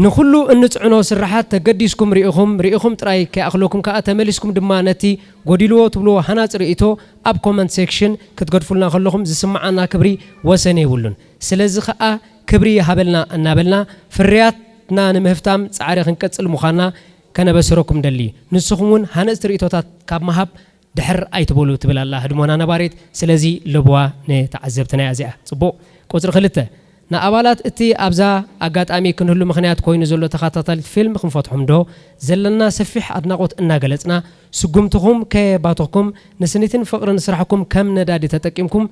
ንኹሉ እንጽዕኖ ስርሓት ተገዲስኩም ርኢኹም፣ ርኢኹም ጥራይ ከይኣኽለኩም ከኣ ተመሊስኩም ድማ ነቲ ጎዲልዎ ትብልዎ ሃናጺ ርእይቶ ኣብ ኮመንት ሴክሽን ክትገድፉልና ከለኹም ዝስምዓና ክብሪ ወሰን የብሉን። ስለዚ ከኣ ክብሪ ይሃበልና እናበልና ፍርያት ና ንምህፍታም ጻዕሪ ክንቀጽል ምዃንና ከነበስረኩም ደሊ። ንስኹም እውን ሃነጽቲ ርእይቶታት ካብ ምሃብ ድሕር ኣይትበሉ ትብል ኣላ ህድሞና ነባሪት። ስለዚ ለብዋ ንተዓዘብትና እያ እዚኣ። ጽቡቕ። ቁጽሪ ክልተ፣ ንኣባላት እቲ ኣብዛ ኣጋጣሚ ክንህሉ ምኽንያት ኮይኑ ዘሎ ተኸታታሊት ፊልም ክንፈትሖም ዶ ዘለና ሰፊሕ ኣድናቖት እናገለጽና፣ ስጉምትኹም ከየባተኽኩም ንስኒትን ፍቕርን ስራሕኩም ከም ነዳዲ ተጠቂምኩም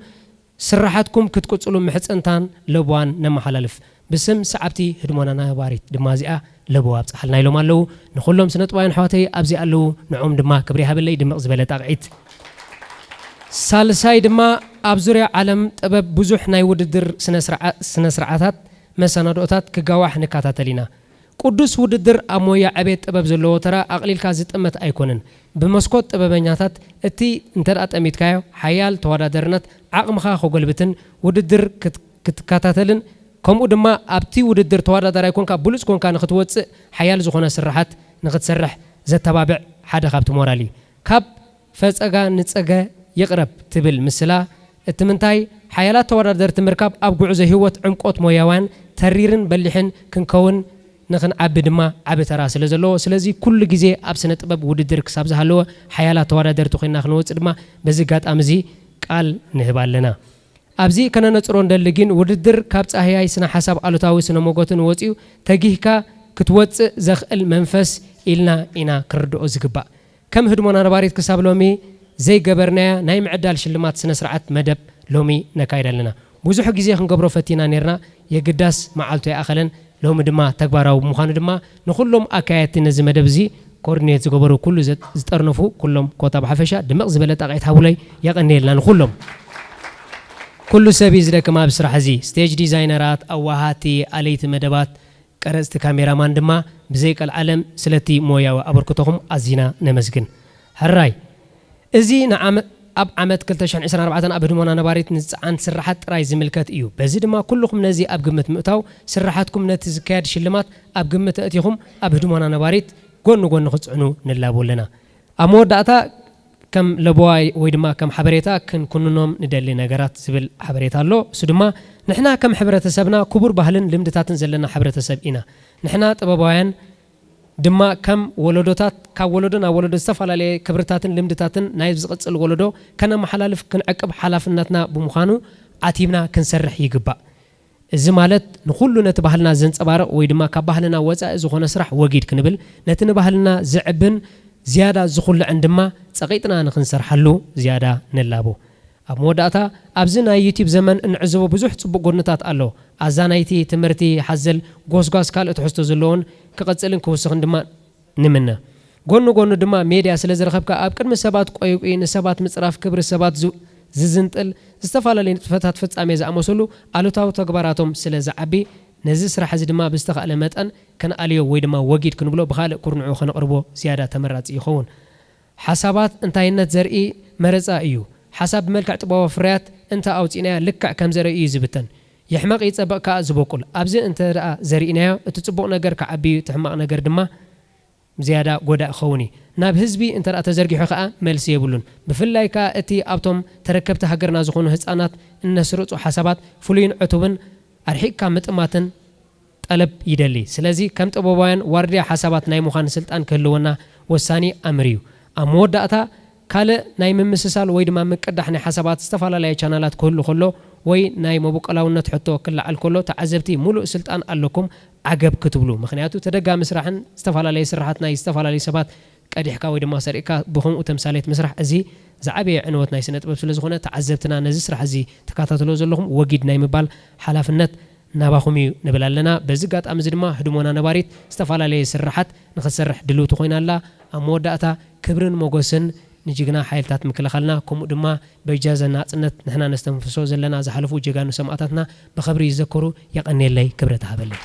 ስራሓትኩም ክትቅጽሉ ምሕጽንታን ለብዋን ነመሓላልፍ። ብስም ሰዓብቲ ህድሞና ነባሪት ድማ እዚኣ ለብዋ ኣብጽሓልና ኢሎም ኣለዉ። ንኹሎም ስነጥባውያን ኣሕዋተይ ኣብዚ ኣለዉ፣ ንዖም ድማ ክብሪ ይሃበለይ ድምቕ ዝበለ ጣቕዒት። ሳልሳይ ድማ ኣብ ዙርያ ዓለም ጥበብ ብዙሕ ናይ ውድድር ስነ ስርዓ-፣ ስነ ስርዓታት መሰናድኦታት ክጋዋሕ ንከታተል ኢና። ቅዱስ ውድድር ኣብ ሞያ ዕቤት ጥበብ ዘለዎ ተራ ኣቕሊልካ ዝጥመት ኣይኮነን። ብመስኮት ጥበበኛታት እቲ እንተ ደኣ ጠሚትካዮ ሓያል ተወዳደርነት ዓቕምኻ ከጎልብትን ውድድር ክት-፣ ክትከታተልን ከምኡ ድማ ኣብቲ ውድድር ተወዳዳራይ ኮንካ ብሉጽ ኮንካ ንኽትወጽእ ሓያል ዝኾነ ስርሓት ንኽትሰርሕ ዘተባብዕ ሓደ ካብቲ ሞራል እዩ። ካብ ፈጸጋ ንጸገ ይቕረብ ትብል ምስላ፣ እቲ ምንታይ ሓያላት ተወዳደርቲ ምርካብ ኣብ ጉዕዞ ህይወት ዕምቆት ሞያውያን ተሪርን በሊሕን ክንከውን ንኽንዓቢ ድማ ዓቢ ተራ ስለ ዘለዎ፣ ስለዚ ኩሉ ግዜ ኣብ ስነ ጥበብ ውድድር ክሳብ ዝሃለወ ሓያላት ተወዳደርቲ ኮይንና ክንወጽእ ድማ በዚ ኣጋጣሚ እዚ ቃል ንህብ ኣለና። ኣብዚ ከነነጽሮ እንደሊ ግን ውድድር ካብ ጻህያይ ስነ ሓሳብ ኣሉታዊ ስነ ሞጎትን ወጺኡ ተጊህካ ክትወጽእ ዘኽእል መንፈስ ኢልና ኢና ክንርድኦ ዝግባእ። ከም ህድሞና ነባሪት ክሳብ ሎሚ ዘይገበርናያ ናይ ምዕዳል ሽልማት ስነ ስርዓት መደብ ሎሚ ነካይድ ኣለና። ብዙሕ ግዜ ክንገብሮ ፈቲና ኔርና፣ የግዳስ መዓልቱ ኣይኣኸለን። ሎሚ ድማ ተግባራዊ ብምዃኑ ድማ ንኹሎም ኣካየድቲ ነዚ መደብ እዚ ኮርዲኔት ዝገበሩ ኩሉ ዘ-፣ ዝጠርነፉ ኩሎም ኮታ ብሓፈሻ ድምቕ ዝበለ ጣቕዒት ሃቡለይ። የቐንየልና ንኹሎም። ኩሉ ሰብ እዩ ዝደክም ኣብ ስራሕ እዚ። ስቴጅ ዲዛይነራት፣ ኣዋሃቲ፣ ኣለይቲ መደባት፣ ቀረጽቲ ካሜራማን ድማ ብዘይ ቀልዓለም ስለቲ ሞያዊ ኣበርክቶኹም ኣዚና ነመስግን። ሕራይ። እዚ ንዓመ-፣ ኣብ ዓመት ክልተ ሽሕን ዕስራን ኣርባዕተን ኣብ ህድሞና ነባሪት ንዝጸዓን ስርሓት ጥራይ ዝምልከት እዩ። በዚ ድማ ኩልኹም ነዚ ኣብ ግምት ምእታው ስርሓትኩም ነቲ ዝካየድ ሽልማት ኣብ ግምት ኣእቲኹም ኣብ ህድሞና ነባሪት ጎኒ ጎኒ ክትጽዕኑ ንላቦ ኣለና። ኣብ መወዳእታ ከም ለበዋ ወይ ድማ ከም ሓበሬታ ክንኩንኖም ንደሊ ነገራት ዝብል ሓበሬታ ኣሎ። እሱ ድማ ንሕና ከም ሕብረተሰብና ክቡር ባህልን ልምድታትን ዘለና ሕብረተሰብ ኢና። ንሕና ጥበባውያን ድማ ከም ወለዶታት ካብ ወለዶ ናብ ወለዶ ዝተፈላለየ ክብርታትን ልምድታትን ናይ ዝቕጽል ወለዶ ከነመሓላልፍ ክንዕቅብ ሓላፍነትና ብምዃኑ ዓቲብና ክንሰርሕ ይግባእ። እዚ ማለት ንኹሉ ነቲ ባህልና ዘንጸባርቕ ወይ ድማ ካብ ባህልና ወጻኢ ዝኾነ ስራሕ ወጊድ ክንብል፣ ነቲ ንባህልና ዘዕብን ዝያዳ ዝኹልዕን ድማ ጸቒጥና ንኽንሰርሓሉ ዝያዳ ንላቦ። ኣብ መወዳእታ፣ ኣብዚ ናይ ዩቲብ ዘመን እንዕዘቦ ብዙሕ ጽቡቕ ጎድንታት ኣሎ። ኣዛ ናይቲ ትምህርቲ ሓዘል ጎስጓስ ካልእ ትሕዝቶ ዘለዎን ክቕጽልን ክውስኽን ድማ ንምነ። ጎኒ ጎኒ ድማ ሜድያ ስለ ዝረኸብካ ኣብ ቅድሚ ሰባት ቆይቁይ ንሰባት ምጽራፍ ክብሪ ሰባት ዝ-፣ ዝዝንጥል ዝተፈላለዩ ንጥፈታት ፍጻሜ ዝኣመሰሉ ኣሉታዊ ተግባራቶም ስለ ዝዓቢ ነዚ ስራሕ እዚ ድማ ብዝተኻእለ መጠን ከነኣልዮ ወይ ድማ ወጊድ ክንብሎ ብኻልእ ኩርንዑ ከነቕርቦ ዝያዳ ተመራጺ ይኸውን። ሓሳባት እንታይነት ዘርኢ መረጻ እዩ። ሓሳብ ብመልክዕ ጥበባዊ ፍርያት እንተ ኣውጺእናዮ ልክዕ ከም ዘርኢ እዩ ዝብተን። ይሕመቕ ይጸብቕ ከኣ ዝበቁል። ኣብዚ እንተ ደኣ ዘርኢናዮ እቲ ጽቡቕ ነገር ክዓቢ እዩ፣ እቲ ሕማቕ ነገር ድማ ዝያዳ ጎዳእ ክኸውን እዩ። ናብ ህዝቢ እንተ ደኣ ተዘርጊሑ ከኣ መልሲ የብሉን። ብፍላይ ከኣ እቲ ኣብቶም ተረከብቲ ሃገርና ዝኾኑ ህጻናት እነስርጹ ሓሳባት ፍሉይን ዕቱብን ኣርሒቕካ ምጥማትን ጠለብ ይደሊ። ስለዚ ከም ጥበባውያን ዋርድያ ሓሳባት ናይ ምዃን ስልጣን ክህልወና ወሳኒ ኣምር እዩ። ኣብ መወዳእታ ካልእ ናይ ምምስሳል ወይ ድማ ምቅዳሕ ናይ ሓሳባት ዝተፈላለየ ቻናላት ክህሉ ከሎ ወይ ናይ መበቆላውነት ሕቶ ክለዓል ከሎ ተዓዘብቲ ሙሉእ ስልጣን ኣለኩም ዓገብ ክትብሉ። ምኽንያቱ ተደጋሚ ስራሕን ዝተፈላለየ ስራሓት ናይ ዝተፈላለዩ ሰባት ቀዲሕካ ወይ ድማ ሰሪቕካ ብኸምኡ ተምሳሌት ምስራሕ እዚ ዝዓበየ ዕንወት ናይ ስነ ጥበብ ስለ ዝኾነ ተዓዘብትና ነዚ ስራሕ እዚ ትከታተልዎ ዘለኹም ወጊድ ናይ ምባል ሓላፍነት ናባኹም እዩ ንብል ኣለና። በዚ ኣጋጣሚ እዚ ድማ ህድሞና ነባሪት ዝተፈላለየ ስራሓት ንኽትሰርሕ ድልውቲ ኮይና ኣላ። ኣብ መወዳእታ ክብርን ሞገስን ንጅግና ሓይልታት ምክልኻልና፣ ከምኡ ድማ በጃዘ ናጽነት ንሕና ነስተንፍሶ ዘለና ዝሓለፉ ጀጋኑ ሰማእታትና ብኽብሪ ይዘከሩ። የቐንየለይ፣ ክብረት ሃበለይ።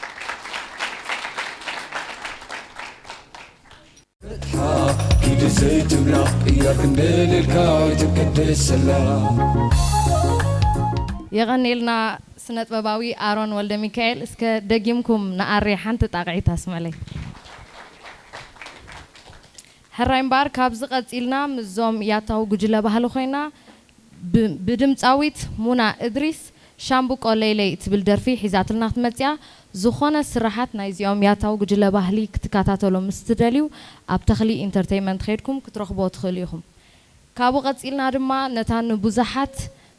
ኪዲ ዘይትብላ ቅያር ክንደልልካ ይትቅደስ ሰላ። የቐንየልና ስነጥበባዊ ኣሮን ወልደሚካኤል። እስከ ደጊምኩም ንኣሬ ሓንቲ ጣቕዒት ኣስመለይ። ሕራይ እምበኣር ካብዚ ቀጺልና ምስዞም ያታዊ ጉጅለ ባህሊ ኮይና ብ-፣ ብድምጻዊት ሙና እድሪስ ሻምብቆ ለይለይ እትብል ደርፊ ሒዛትልና ክትመጽያ፣ ዝኾነ ስራሓት ናይዚኦም ያታዊ ጉጅለ ባህሊ ክትከታተሎ ምስ ትደልዩ፣ ኣብ ተኽሊ ኢንተርተይመንት ኸይድኩም ክትረኽቦ ትኽእሉ ኢኹም። ካብኡ ቀጺልና ድማ ነታ ንብዙሓት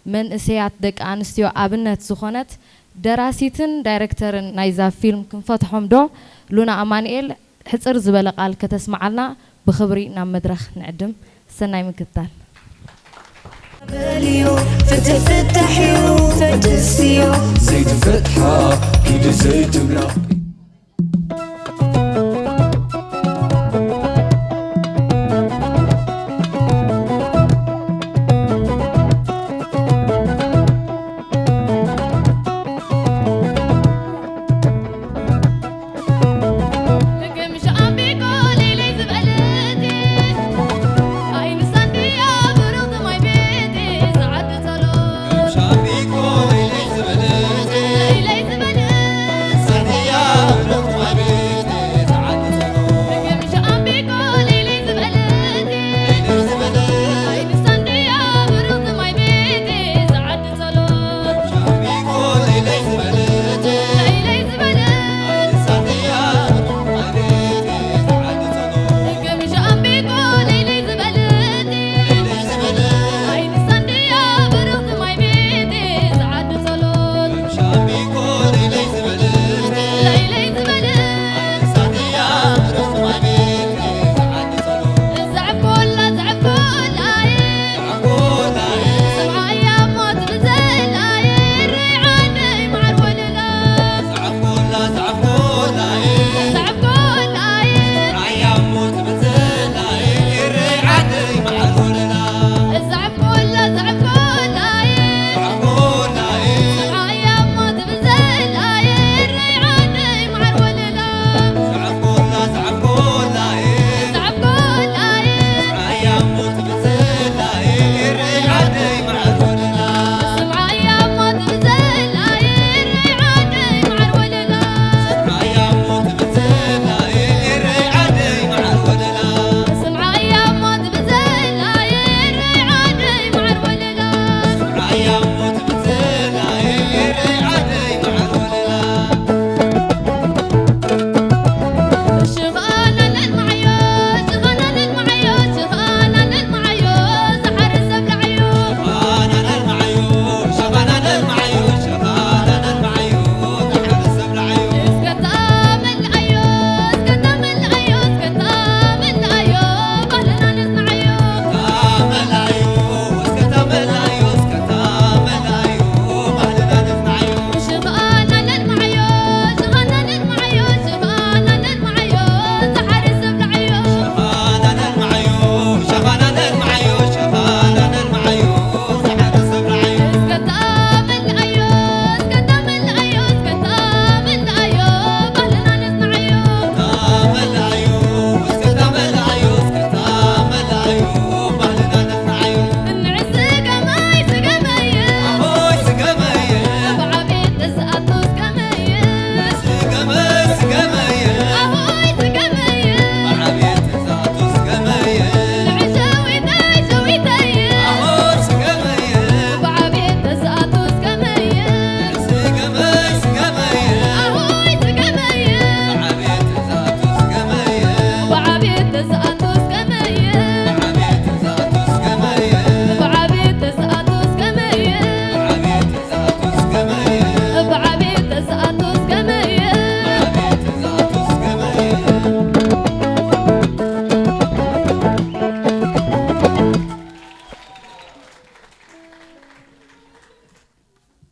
መንእሰያት ደቂ ኣንስትዮ ኣብነት ዝኾነት ደራሲትን ዳይረክተርን ናይዛ ፊልም ክንፈትሖም ዶ? ሉና ኣማኑኤል ሕጽር ዝበለ ቃል ከተስምዓልና ብኽብሪ ናብ መድረኽ ንዕድም። ሰናይ ምክትታል። በልዮ፣ ፍትሕ ፍታሕ እዩ፣ ፈትስዮ። ዘይትፈትሓ ኪዲ ዘይትብላ።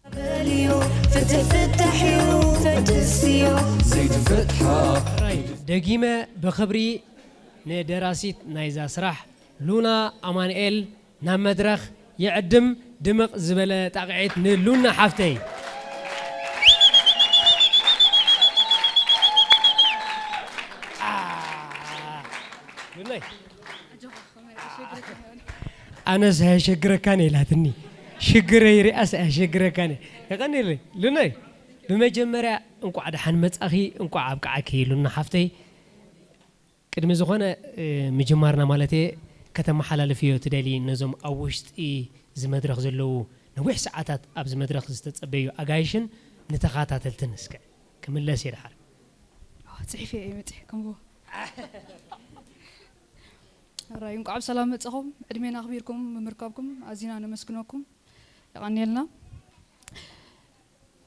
በልዮ፣ ፍትሕ ፍታሕ እዩ፣ ፈትስዮ። ዘይትፈትሓ። ጥራይ ደጊመ ብኽብሪ ንደራሲት ናይዛ ስራሕ ሉና ኣማኑኤል ናብ መድረኽ ይዕድም። ድምቕ ዝበለ ጣቕዒት ንሉና ሓፍተይ። ሉናይ። ኣነስ ኣየሸግረካን ኢላትኒ። ሽግረይ ሪኣስ ኣየሸግረካን። የቐኒለይ። ሉናይ፣ ብመጀመርያ እንቋዕ ደሓን መጻኺ፣ እንቋዕ ኣብቃዓኪ ሉና ሓፍተይ። ቅድሚ ዝኾነ፣ እ፣ ምጅማርና ማለት እየ፣ ከተመሓላልፍዮ ትደሊ ነዞም ኣብ ውሽጢ እዚ መድረኽ ዘለዉ ነዊሕ ሰዓታት ኣብዚ መድረኽ ዝተጸበዩ ኣጋይሽን ንተኻታተልትን እስከ ክምለስ እየ ድሓር። ጽሒፍ እየ መጽሕ ከምዎ ራይ እንኳዕ ብሰላም መጻኹም። ዕድሜና ኣኽቢርኩም ብምርካብኩም ኣዚና ነመስግነኩም። የቐንየልና።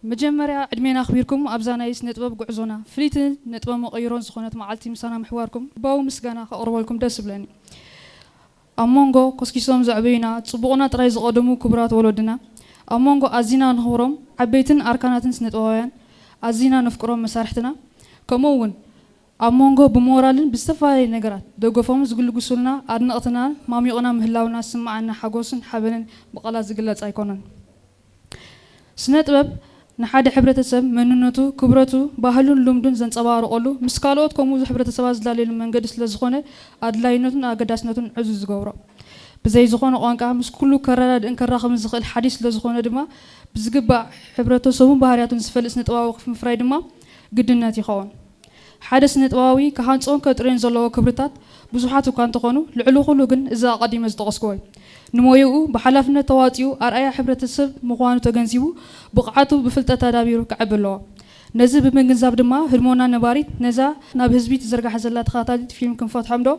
መጀመርያ ዕድሜና ኣኽቢርኩም ኣብዛ ናይ ስነጥበብ ጉዕዞና ፍልይቲ ነጥበ መቐይሮን ዝኾነት መዓልቲ ምሳና ምሕዋርኩም ልባዊ ምስጋና ከቕርበልኩም ደስ ይብለኒ። ኣብ መንጎ ኮስኪሶም ዘዕበዩና ጽቡቕና ጥራይ ዝቐደሙ ክቡራት ወለድና፣ ኣብ መንጎ ኣዚና ንኽብሮም ዓበይትን ኣርካናትን ስነጥበባውያን፣ ኣዚና ነፍቅሮም መሳርሕትና፣ ከምኡ እውን ኣብ መንጎ ብሞራልን ብዝተፈላለዩ ነገራት ደገፎም ዝግልግሱልና ኣድነቕትና ማሚቑና ምህላውና ዝስምዓና ሓጎስን ሓበንን ብቓላት ዝግለጽ ኣይኮነን። ስነ ጥበብ ንሓደ ሕብረተሰብ መንነቱ፣ ክብረቱ፣ ባህሉን ልምዱን ዘንጸባርቐሉ፣ ምስ ካልኦት ከምኡ ሕብረተሰባት ዝላለየሉ መንገዲ ስለ ዝኾነ ኣድላይነቱን ኣገዳስነቱን ዕዙዝ ዝገብሮ። ብዘይ ዝኾነ ቋንቋ ምስ ኩሉ ከረዳድእን ከራኽብን ዝኽእል ሓዲሽ ስለ ዝኾነ ድማ ብዝግባእ ሕብረተሰቡን ባህርያቱን ዝፈልጥ ስነ ጥበባዊ ምፍራይ ድማ ግድነት ይኸውን። ሓደ ስነ ጥበባዊ ክሃንጾን ከጥርዮን ዘለዎ ክብርታት ብዙሓት እኳ እንተኾኑ፣ ልዕሊ ኩሉ ግን እዚ ኣቐዲመ ዝጠቐስኩዎ እዩ። ንሞያኡ ብሓላፍነት ተዋጺኡ ኣርኣያ ሕብረተሰብ ምዃኑ ተገንዚቡ ብቕዓቱ ብፍልጠት ኣዳቢሩ ክዕቢ ኣለዎ። ነዚ ብምግንዛብ ድማ ህድሞና ነባሪት ነዛ ናብ ህዝቢ ትዝርጋሕ ዘላ ተኸታታሊት ፊልም ክንፈትሖም ዶ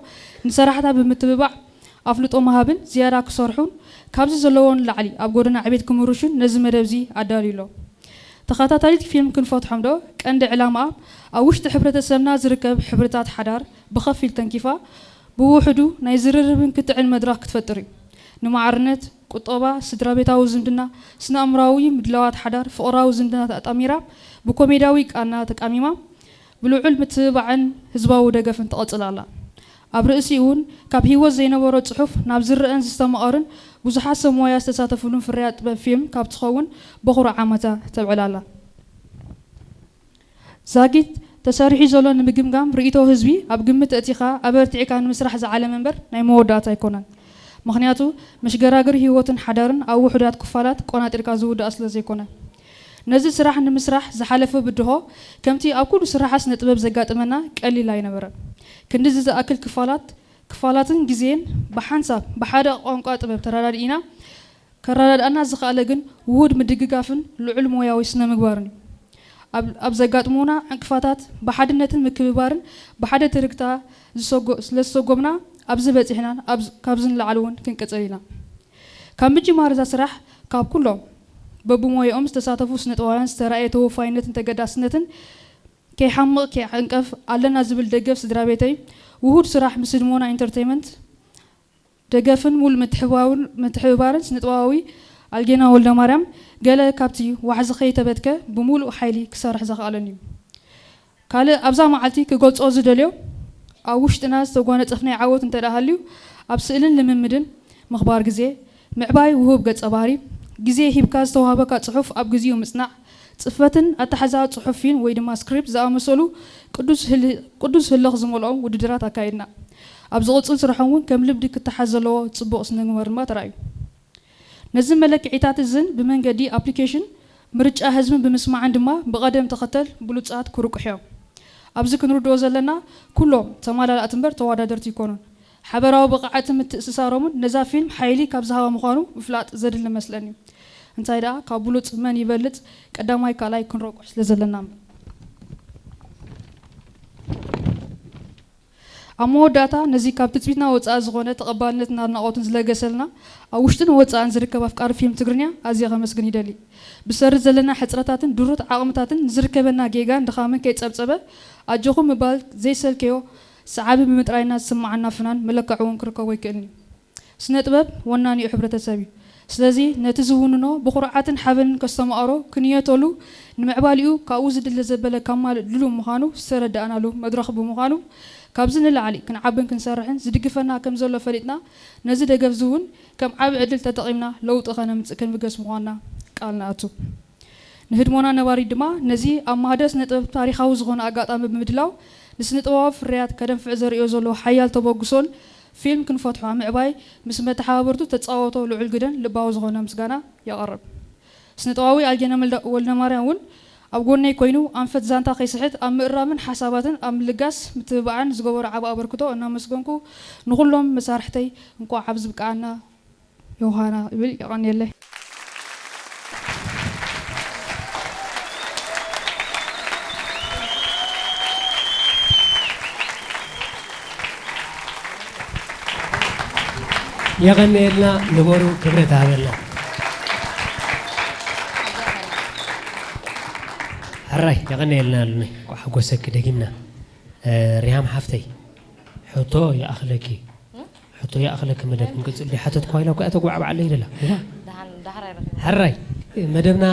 ንሰራሕታ ብምትብባዕ ኣፍልጦ ምሃብን ዝያዳ ክሰርሑን ካብዚ ዘለዎን ላዕሊ ኣብ ጎደና ዕቤት ክምርሹን ነዚ መደብ እዚ ኣዳልዩ ኣሎ። ተኸታታሊት ፊልም ክንፈትሖም ዶ ቀንዲ ዕላማኣ ኣብ ውሽጢ ሕብረተሰብና ዝርከብ ሕብርታት ሓዳር ብኸፊል ተንኪፋ ብውሕዱ ናይ ዝርርብን ክትዕን መድረኽ ክትፈጥር እዩ። ንማዕርነት፣ ቁጠባ፣ ስድራ ቤታዊ ዝምድና፣ ስነ ኣእምራዊ ምድላዋት ሓዳር፣ ፍቕራዊ ዝምድናታት ኣጣሚራ ብኮሜዳዊ ቃና ተቃሚማ ብልዑል ምትብባዕን ህዝባዊ ደገፍን ትቐጽል ኣላ። ኣብ ርእሲኡ እውን ካብ ህይወት ዘይነበሮ ጽሑፍ ናብ ዝረአን ዝስተማቐርን ብዙሓት ሰብ ሞያ ዝተሳተፍሉን ፍርያት ጥበብ ፊልም ካብ ትኸውን በኹሪ ዓመታ ተብዕል ኣላ። ዛጊት ተሰሪሑ ዘሎ ንምግምጋም ርእይቶ ህዝቢ ኣብ ግምት ኣእቲኻ ኣበርቲዕካ ንምስራሕ ዝዓለመ እምበር ናይ መወዳእታ ኣይኮነን። ምኽንያቱ መሽገራግር ህይወትን ሓዳርን ኣብ ውሑዳት ክፋላት ቆናጢርካ ዝውዳእ ስለ ዘይኮነ። ነዚ ስራሕ ንምስራሕ ዝሓለፈ ብድሆ ከምቲ ኣብ ኩሉ ስራሓት ስነ ጥበብ ዘጋጥመና ቀሊል ኣይነበረን። ክንድዚ ዝኣክል ክፋላት ክፋላትን ግዜን ብሓንሳብ ብሓደ ቋንቋ ጥበብ ተረዳዲእና ከረዳድኣና ዝኸኣለ ግን ውሁድ ምድግጋፍን ልዑል ሞያዊ ስነ ምግባርን እዩ። ኣብ ኣብ ዘጋጥሙና ዕንቅፋታት ብሓድነትን ምክብባርን ብሓደ ትርግታ ዝሰጎ- ስለ ዝሰጎምና ኣብዚ በጺሕናን ኣብዚ- ካብዚ ንላዕሊ እውን ክንቅጽል ኢና። ካብ ምጅማር እዛ ስራሕ ካብ ኩሎም በብሞያኦም ዝተሳተፉ ስነ ጥበባውያን ዝተራእየ ተወፋይነትን ተገዳስነትን ከይሓምቕ ከይዕንቀፍ ኣለና ዝብል ደገፍ ስድራ ቤተይ ውሁድ ስራሕ ምስ ህድሞና ኢንተርቴይመንት ደገፍን ሙሉእ ምትሕብባርን ምትሕብባርን ስነ ጥበባዊ ኣልጌና ወልደማርያም ገለ ካብቲ ዋሕዚ ከይተበትከ ብሙሉእ ሓይሊ ክሰርሕ ዘኽኣለኒ እዩ። ካልእ ኣብዛ መዓልቲ ክገልጾ ዝደልዮ ኣብ ውሽጥና ዝተጓነጸፍናዮ ዓወት እንተ ደኣ ሃልዩ ኣብ ስእልን ልምምድን ምኽባር ግዜ፣ ምዕባይ ውሁብ ገጸ ባህሪ፣ ግዜ ሂብካ ዝተዋህበካ ጽሑፍ ኣብ ግዚኡ ምጽናዕ፣ ጽፈትን ኣተሓሕዛ ጽሑፍ ፊልም ወይ ድማ ስክሪፕት ዝኣመሰሉ ቅዱስ ህል- ቅዱስ ህልኽ ዝመልኦም ውድድራት ኣካይድና። ኣብ ዝቕጽል ስርሖም እውን ከም ልምዲ ክተሓዝ ዘለዎ ጽቡቕ ስነ ምግባር ድማ ተራእዩ። ነዚ መለክዒታት እዝን ብመንገዲ ኣፕሊኬሽን ምርጫ ህዝብን ብምስማዕን ድማ ብቐደም ተኸተል ብሉጻት ክርቁሑ እዮም። ኣብዚ ክንርድኦ ዘለና ኩሎም ተማላላእቲ እምበር ተወዳደርቲ ኣይኮኑን። ሓበራዊ ብቕዓትን ምትእስሳሮምን ነዛ ፊልም ሓይሊ ካብ ዝሃባ ምዃኑ ምፍላጥ ዘድሊ መስለኒ። እንታይ ደኣ ካብ ብሉጽ መን ይበልጽ ቀዳማይ ካልኣይ ክንረቁሕ ስለ ዘለና እምበር። ኣብ መወዳእታ ነዚ ካብ ትጽቢትና ወጻኢ ዝኾነ ተቐባልነትን ኣድናቖትን ዝለገሰልና ኣብ ውሽጥን ወጻእን ዝርከብ ኣፍቃሪ ፊልም ትግርኛ ኣዝየ ከመስግን ይደሊ። ብሰሪ ዘለና ሕጽረታትን ድሩት ዓቕምታትን ንዝርከበና ጌጋን ድኻምን ከይጸብጸበ ኣጆኹም ምባል ዘይሰልከዮ ሰዓቢ ብምጥራይና ዝስምዓና ፍናን መለክዒ እውን ክርከቦ ኣይክእልን እዩ። ስነ ጥበብ ወናኒኡ ሕብረተሰብ እዩ። ስለዚ ነቲ ዝውንኖ ብኹርዓትን ሓበንን ከስተማቕሮ ክንየተሉ ንምዕባሊኡ ካብኡ ዝድለ ዘበለ ከማልእ ድሉው ምዃኑ ዝተረዳእናሉ መድረኽ ብምዃኑ ካብዚ ንላዕሊ ክንዓብን ክንሰርሕን ዝድግፈና ከም ዘሎ ፈሊጥና ነዚ ደገፍ እዚ እውን ከም ዓቢ ዕድል ተጠቒምና ለውጢ ከነምጽእ ክንብገስ ምዃንና ቃል ንኣቱ። ንህድሞና ነባሪት ድማ ነዚ ኣብ ማህደር ስነ ጥበብ ታሪኻዊ ዝኾነ ኣጋጣሚ ብምድላው ንስነ ጥበባዊ ፍርያት ከደንፍዕ ዘርእዮ ዘሎ ሓያል ተበግሶን ፊልም ክንፈትሖ ኣብ ምዕባይ ምስ መተሓባበርቱ ተጻወቶ ልዑል ግደን ልባዊ ዝኾነ ምስጋና የቕርብ። ስነ ጥበባዊ ኣልጌና መልደ- ወልደማርያም እውን ኣብ ጎነይ ኮይኑ ኣንፈት ዛንታ ከይስሕት ኣብ ምእራምን ሓሳባትን ኣብ ምልጋስ ምትብባዕን ዝገበሮ ዓቢ ኣበርክቶ እናመስገንኩ ንኹሎም መሳርሕተይ እንቋዕ ኣብዚ ብቃዓና ዮሃና እብል። የቐንየለይ። የቐንየልና። ንበሩ። ክብረት ሃበልና። ሕራይ የቐንየልና። ኣሉኒ፣ እንኳዕ ሓጎሰኪ ደጊምና። እ፣ ሪሃም ሓፍተይ፣ ሕቶ ይኣኽለኪ። ሕቶ ይኣኽለኪ፣ መደብ ክንቅጽል ድዩ? ሓተትኳ ኢላ እኮ እያ ተጓዕባዕ ኣለይ ደላ። እዋ። ደሓን፣ ዳሕራይ ረኺቡ። ሕራይ፣ መደብና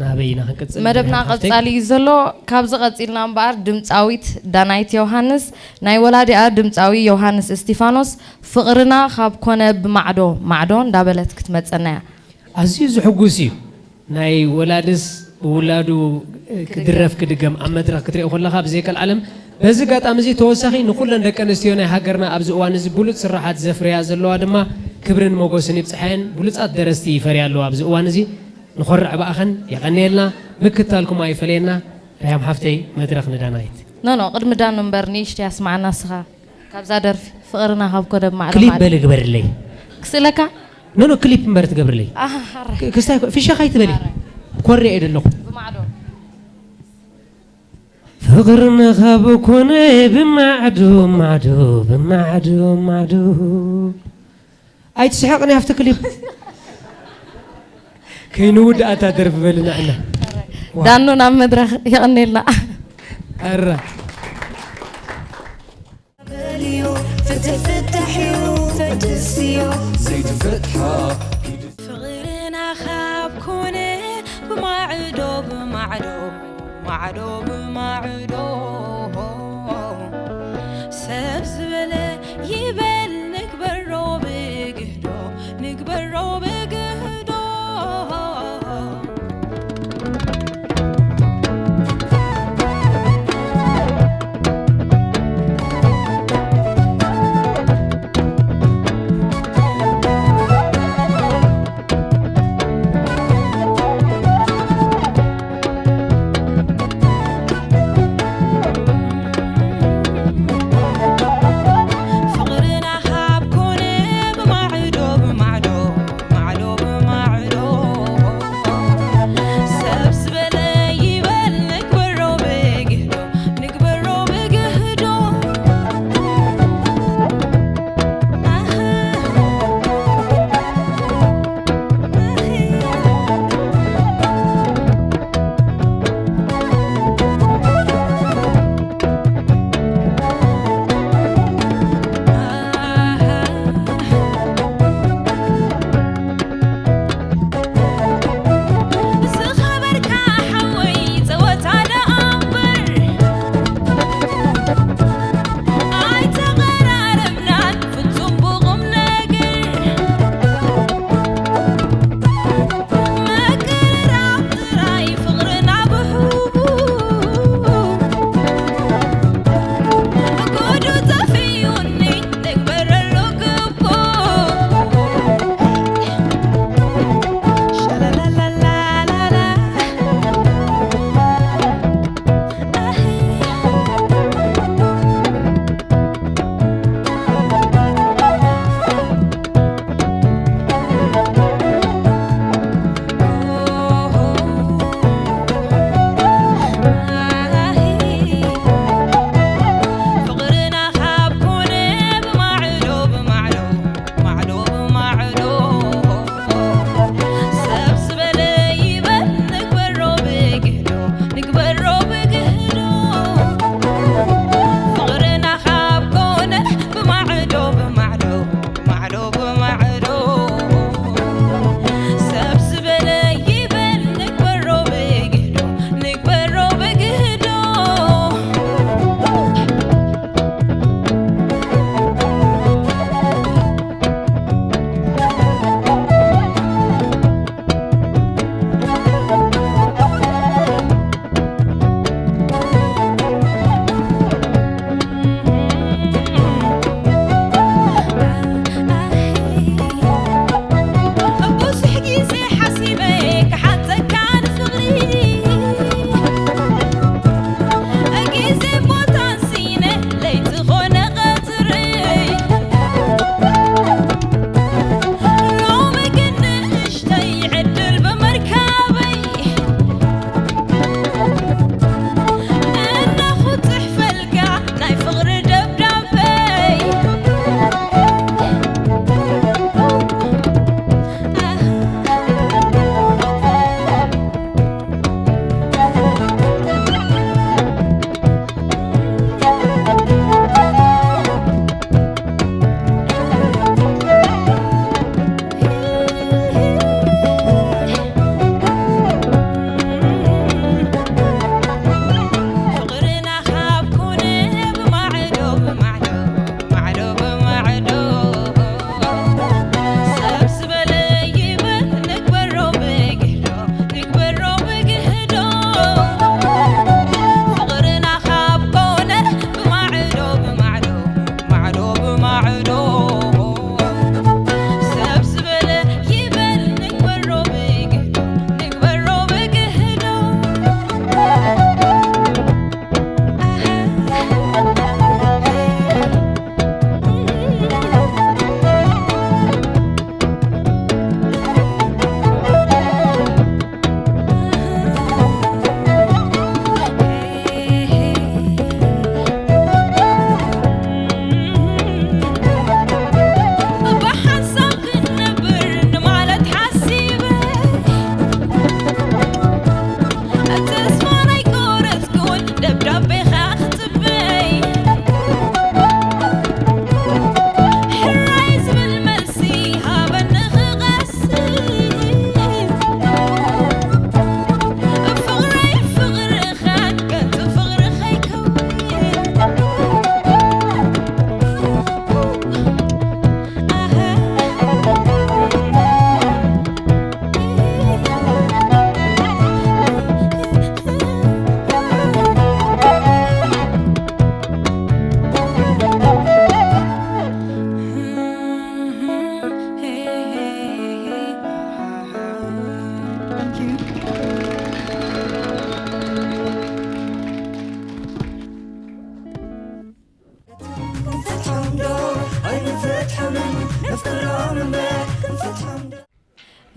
ናበይ ኢና ክንቅጽል? መደብና ሪሃም ሓፍተይ? ቀጻሊ እዩ ዘሎ። ካብዚ ቀጺልና እምበኣር ድምጻዊት ዳናይት ዮሃንስ፣ ናይ ወላዲኣ ድምጻዊ ዮሃንስ እስቲፋኖስ፣ ፍቕርና ካብ ኮነ ብማዕዶ ማዕዶ እንዳበለት ክትመጸና እያ። ኣዝዩ ዝሕጉስ እዩ። ናይ ወላድስ ብውላዱ ክድረፍ ክድገም ኣብ መድረኽ ክትሪኦ ከለኻ ብዘይቀልዓለም። በዚ ኣጋጣሚ እዚ ተወሳኺ ንኩለን ደቂ ኣንስትዮ ናይ ሃገርና ኣብዚ እዋን እዚ ብሉጽ ስራሓት ዘፍርያ ዘለዋ ድማ ክብርን ሞጎስን ይብጽሓየን። ብሉጻት ደረስቲ ይፈርያ ኣለዋ ኣብዚ እዋን እዚ። ንኾርዕ ብኣኸን። የቐንየልና። ምክታልኩም ኣይፈለየና። ሪሃም ሓፍተይ፣ መድረኽ ንዳናይት። ኖ፣ ኖ፣ ቅድሚ ዳኑ እምበር ንእሽተይ ኣስማዓና እስኻ። ካብዛ ደርፊ ፍቕርና ካብ ኮነ ብማዕዶ ክሊፕ ማዕዶ። በሊ ግበርለይ። ክስእለካ? ኖ፣ ኖ፣ ክሊፕ እምበር ትገብርለይ። ኣሃ፣ ሓራይ። ክ-፣ ክስታይ ኮ-፣ ፍሸኻ ኣይትበሊ። ሓራይ። ኮርየ እየ ደለኹ። ብማዕዶ። ፍቕርና ካብ ኮነ ብማዕዶ፣ ማዕዶ፣ ብማዕዶ፣ ማዕዶ። ኣይትስሕቕኒ ኣብቲ ክሊፕ። ከይንውድኣታ ደርፊ በልና እና። ዳኑ ናብ መድረኽ የቐንየልና። ኣራ። በልዮ፣ ፍትሕ ፍትሕ እዩ፣ ፈትስዮ። ዘይትፈትሓ ፍቕርና ካብ ኮነ ብማዕዶ ብማዕዶ፣ ማዕዶ ብማዕዶ፣ ሰብ ዝበለ ይበል፣ ንግበሮ ብግህዶ፣ ንግበሮ ብግህዶ።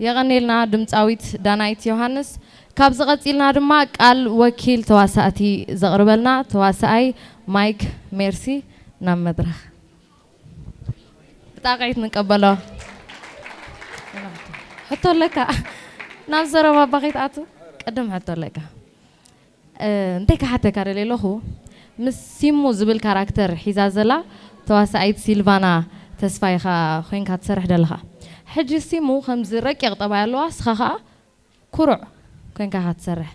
የቐኔልና ድምፃዊት ዳናይት ዮሃንስ። ካብዚ ቀፂልና ድማ ቃል ወኪል ተዋሳእቲ ዘቕርበልና ተዋሳኣይ ማይክ ሜርሲ ናብ መድረኽ ብጣቕዒት ንቀበሎ። ሕቶ ኣለካ? ናብ ዘረባ ኣባ ከይትኣቱ ቅድም ሕቶ ኣለካ። እንታይ ክሓተካ ደልየ ኣለኹ፣ ምስ ሲሙ ዝብል ካራክተር ሒዛ ዘላ ተዋሳኣይት ሲልቫና ተስፋ ኢኻ ኮይንካ ትሰርሕ ደለኻ። ሕጂ ሲሙ ከምዚ ረቂቕ ጠባይ ኣለዋ፣ እስኻ ኸኣ ኩሩዕ ኮይንካ ኢኻ ትሰርሕ።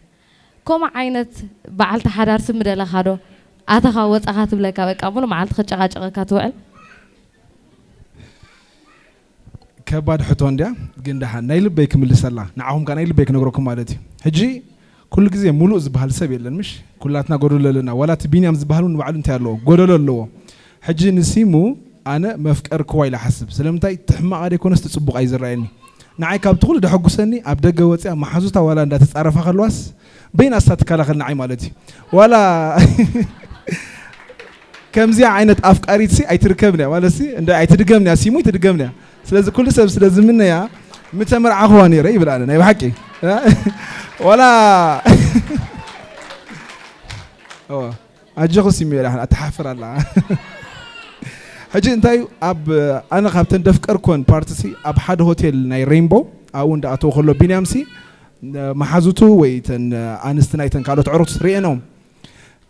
ከምኡ ዓይነት በዓልቲ ሓዳር ስሚ ደለኻ ዶ? ኣተኻ ወጻኻ ትብለካ፣ በቃ ሙሉ መዓልቲ ከጨቓጨቐካ ትውዕል? ከባድ ሕቶ እንድያ፣ ግን ደሓን ናይ ልበይ ክምልሰላ፣ ንዓኹም ከኣ ናይ ልበይ ክነግረኩም ማለት እዩ። ሕጂ ኩሉ ግዜ ሙሉእ ዝበሃል ሰብ የለን፣ ምሽ? ኩላትና ጎደሎ ኣለና። ዋላ እቲ ቢንያም ዝበሃል እውን ንባዕሉ እንታይ ኣለዎ? ጎደሎ ኣለዎ። ሕጂ ንሲሙ ኣነ መፍቀርክዋ ኢለ ሓስብ። ስለምንታይ? እቲ ሕማቕ ኣይኮነስ እቲ ጽቡቕ ኣይዝረኣየኒ። ንዓይ ካብቲ ኩሉ ደሐጉሰኒ ኣብ ደገ ወፅያ መሓዙታ ዋላ እንዳተፃረፋ ከለዋስ በይና እሳ ትከላኸል ንዓይ ማለት እዩ። ዋላ ከምዚኣ ዓይነት ኣፍቃሪት ሲ ኣይትርከብን እያ ማለት ሲ እንደ ኣይትድገምን እያ፣ ሲሙ ኣይትድገምን እያ። ስለዚ ኩሉ ሰብ ስለ ዝምነያ ምተመርዓኽዋ ነይረ ይብል ኣነ ናይ ብሓቂ ዋላ ኣዋ ኣጀኹ ሲሙ ይላ ኣትሓፍር ኣላ። ሕጂ እንታይ እዩ ኣብ ኣነ ካብተን ደፍቀርኮን ፓርትሲ ኣብ ሓደ ሆቴል ናይ ሬይንቦ ኣብኡ እንዳኣተው ከሎ ቢንያምሲ መሓዙቱ ወይ ተን ኣንስቲ ናይተን ካልኦት ዕሩት ርኤኖም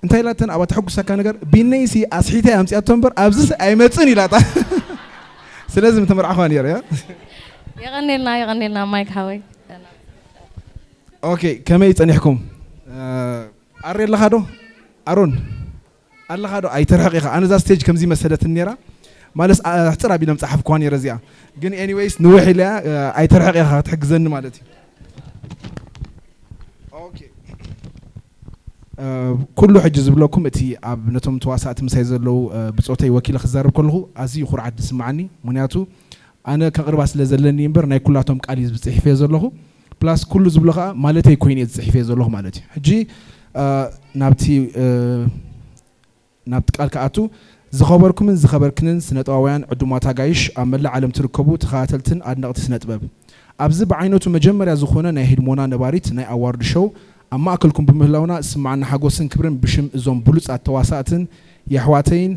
እንታይ ላተን ኣብ ኣተሐጉሳካ ነገር ቢነይሲ ኣስሒታ ኣምፅኣቶ እምበር ኣብዚስ ኣይመፅን ኢላታ። ስለዚ ምተመርዓኹዋ ነይረ እያ። የቐኔልና የቐኔልና ማይክ ሓወይ። ኦኬ ከመይ ጸኒሕኩም? ኣሬ ኣለኻ ዶ? ኣሮን ኣለኻ ዶ? ኣይትርሕቕ ኢኻ። ኣነ እዛ ስቴጅ ከምዚ መሰለትኒ ነይራ። ማለስ ኣሕጽር ኣቢሎም ጸሓፍኳ ነይረ እዚኣ። ግን ኤኒዌይስ ንውሕ ኢለያ ኣይትርሕቕ ኢኻ ክትሕግዘኒ ማለት እዩ። ኦኬ ኩሉ ሕጂ ዝብለኩም እቲ ኣብ ነቶም ተዋሳእቲ ምሳይ ዘለዉ ብጾተይ ወኪለ ክዛረብ ከለኹ ኣዝዩ ኩርዓት ዝስምዓኒ። ምክንያቱ ኣነ ከቕርባ ስለ ዘለኒ እምበር ናይ ኩላቶም ቃል እዩ ዝጽሕፍዮ ዘለኹ። ፕላስ ኩሉ ዝብሎ ከዓ ማለተይ ኮይነ እየ ዝጽሕፍዮ ዘለኹ ማለት እዩ። ሕጂ ናብቲ ናብቲ ቃል ክኣቱ ዝኸበርኩምን ዝኸበርክንን ስነጥበባውያን ዕዱማት ኣጋይሽ ኣብ መላእ ዓለም ትርከቡ ተኸታተልትን ኣድነቕቲ ስነ ጥበብ ኣብዚ ብዓይነቱ መጀመርያ ዝኾነ ናይ ህድሞና ነባሪት ናይ ኣዋርድ ሾው ኣብ ማእከልኩም ብምህላውና ዝስምዓና ሓጎስን ክብርን ብሽም እዞም ብሉጻት ተዋሳእትን የሕዋተይን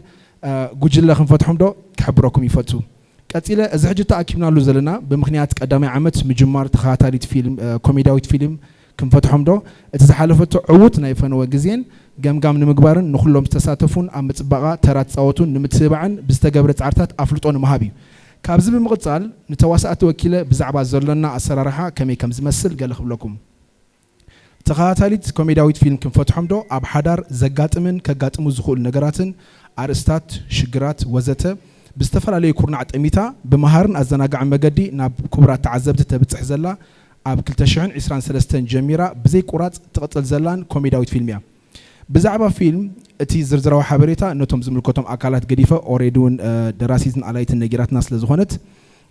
ጉጅለ ክንፈትሖም ዶ ክሕብረኩም ይፈቱ። ቀጺለ እዚ ሕጂ ተኣኪብናሉ ዘለና ብምኽንያት ቀዳማይ ዓመት ምጅማር ተኸታታሊት ፊልም ኮሜድያዊት ፊልም ክንፈትሖም ዶ እቲ ዝሓለፈቶ ዕዉት ናይ ፈነወ ግዜን ገምጋም ንምግባርን ንኹሎም ዝተሳተፉን ኣብ ምጽባቓ ተራ ተጻወቱን ንምትብባዕን ብዝተገብረ ጻዕርታት ኣፍልጦ ንምሃብ እዩ። ካብዚ ብምቕጻል ንተዋሳእቲ ወኪለ ብዛዕባ ዘሎና ኣሰራርሓ ከመይ ከም ዝመስል ገለ ክብለኩም። ተኸታታሊት ኮሜድያዊት ፊልም ክንፈትሖም ዶ ኣብ ሓዳር ዘጋጥምን ከጋጥሙ ዝኽእሉ ነገራትን ኣርእስታት፣ ሽግራት፣ ወዘተ ብዝተፈላለየ ኩርናዕ ጠሚታ ብመሃርን ኣዘናጋዕን መገዲ ናብ ክቡራት ተዓዘብቲ ተብጽሕ ዘላ ኣብ ክልተ ሽሕን ዕስራን ሰለስተን ጀሚራ ብዘይ ቁራጽ ትቕጽል ዘላን ኮሜድያዊት ፊልም እያ። ብዛዕባ ፊልም እቲ ዝርዝራዊ ሓበሬታ ነቶም ዝምልከቶም ኣካላት ገዲፈ ኦሬዲ እውን ደራሲትን ኣላይትን ነጊራትና ስለ ዝኾነት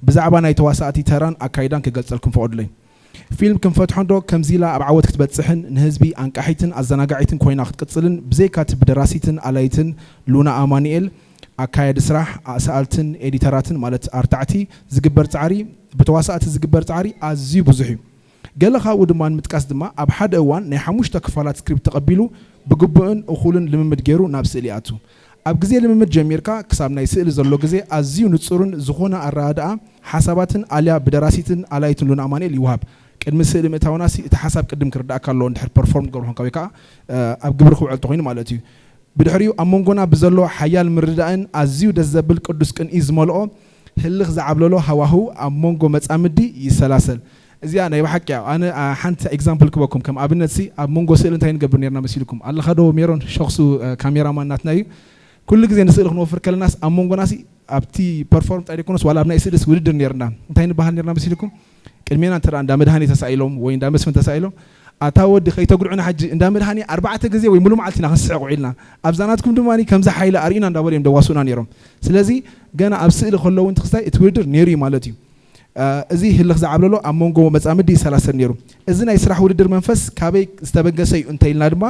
ብዛዕባ ናይ ተዋሳእቲ ተራን ኣካይዳን ክገልጸልኩም ፈቐዱለይ። ፊልም ክንፈትሖ እንዶ ከምዚ ኢላ ኣብ ዓወት ክትበጽሕን ንህዝቢ ኣንቃሒትን ኣዘናጋዒትን ኮይና ክትቅጽልን ብዘይካ እቲ ብደራሲትን ኣላይትን ሉና ኣማኑኤል ኣካያዲ ስራሕ ኣሰኣልትን ኤዲተራትን ማለት ኣርታዕቲ ዝግበር ጻዕሪ ብተዋሳእቲ ዝግበር ጻዕሪ ኣዝዩ ብዙሕ እዩ። ገለ ካብኡ ድማ ንምጥቃስ ድማ ኣብ ሓደ እዋን ናይ ሓሙሽተ ክፋላት ስክሪፕት ተቐቢሉ ብግቡእን እኹልን ልምምድ ገይሩ ናብ ስእሊ ይኣቱ። ኣብ ግዜ ልምምድ ጀሚርካ ክሳብ ናይ ስእሊ ዘሎ ግዜ ኣዝዩ ንጹርን ዝኾነ ኣረኣድኣ ሓሳባትን ኣልያ ብደራሲትን ኣላይትን ሉና ኣማኑኤል ይወሃብ። ቅድሚ ስእሊ ምእታውና ሲ እቲ ሓሳብ ቅድም ክርዳእካ ኣለዎ እንድሕር ፐርፎርም ትገብሮ ኮንካ ወይ ከዓ ኣብ ግብሪ ክውዕል ተኾይኑ ማለት እዩ። ብድሕሪኡ ኣብ መንጎና ብዘሎ ሓያል ምርድዳእን ኣዝዩ ደስ ዘብል ቅዱስ ቅንኢ ዝመልኦ ህልኽ ዝዓብለሎ ሃዋህው ኣብ መንጎ መጻምዲ ይሰላሰል። እዚኣ ናይ ብሓቂ እያ። ኣነ ሓንቲ ኤግዛምፕል ክበኩም ከም ኣብነት ሲ ኣብ መንጎ ስእሊ እንታይ ንገብር ነርና መሲልኩም ኣለኻ ዶ ሜሮን ሸኽሱ ካሜራማን ናትና እዩ። ኩሉ ግዜ ንስእሊ ክንወፍር ከለናስ ኣብ መንጎና ሲ ኣብቲ ፐርፎርም ጥራይ ዘይኮነስ ዋላ ኣብ ናይ ስእልስ ውድድር ነርና እንታይ ንበሃል ነርና መሲልኩም ቅድሜና እንተ እንዳ መድሃኒ ተሳኢሎም ወይ እንዳ መስፍን ተሳኢሎም ኣታ ወዲ ከይተጉድዑና ሕጂ እንዳ መድሃኒ ኣርባዕተ ግዜ ወይ ሙሉ መዓልቲ ኢና ክንስሕቕ ውዒልና ኣብዛ ናትኩም ድማ ከምዚ ሓይሊ ኣርእዩና እንዳበሉ እዮም ደዋስኡና ነይሮም። ስለዚ ገና ኣብ ስእሊ ከለዉ እንተ ክስታይ እቲ ውድድር ነይሩ እዩ ማለት እዩ። እዚ ህልኽ ዝዓብለሎ ኣብ መንጎ መጻምዲ ይሰላሰል ነይሩ። እዚ ናይ ስራሕ ውድድር መንፈስ ካበይ ዝተበገሰ እዩ እንተ ኢልና ድማ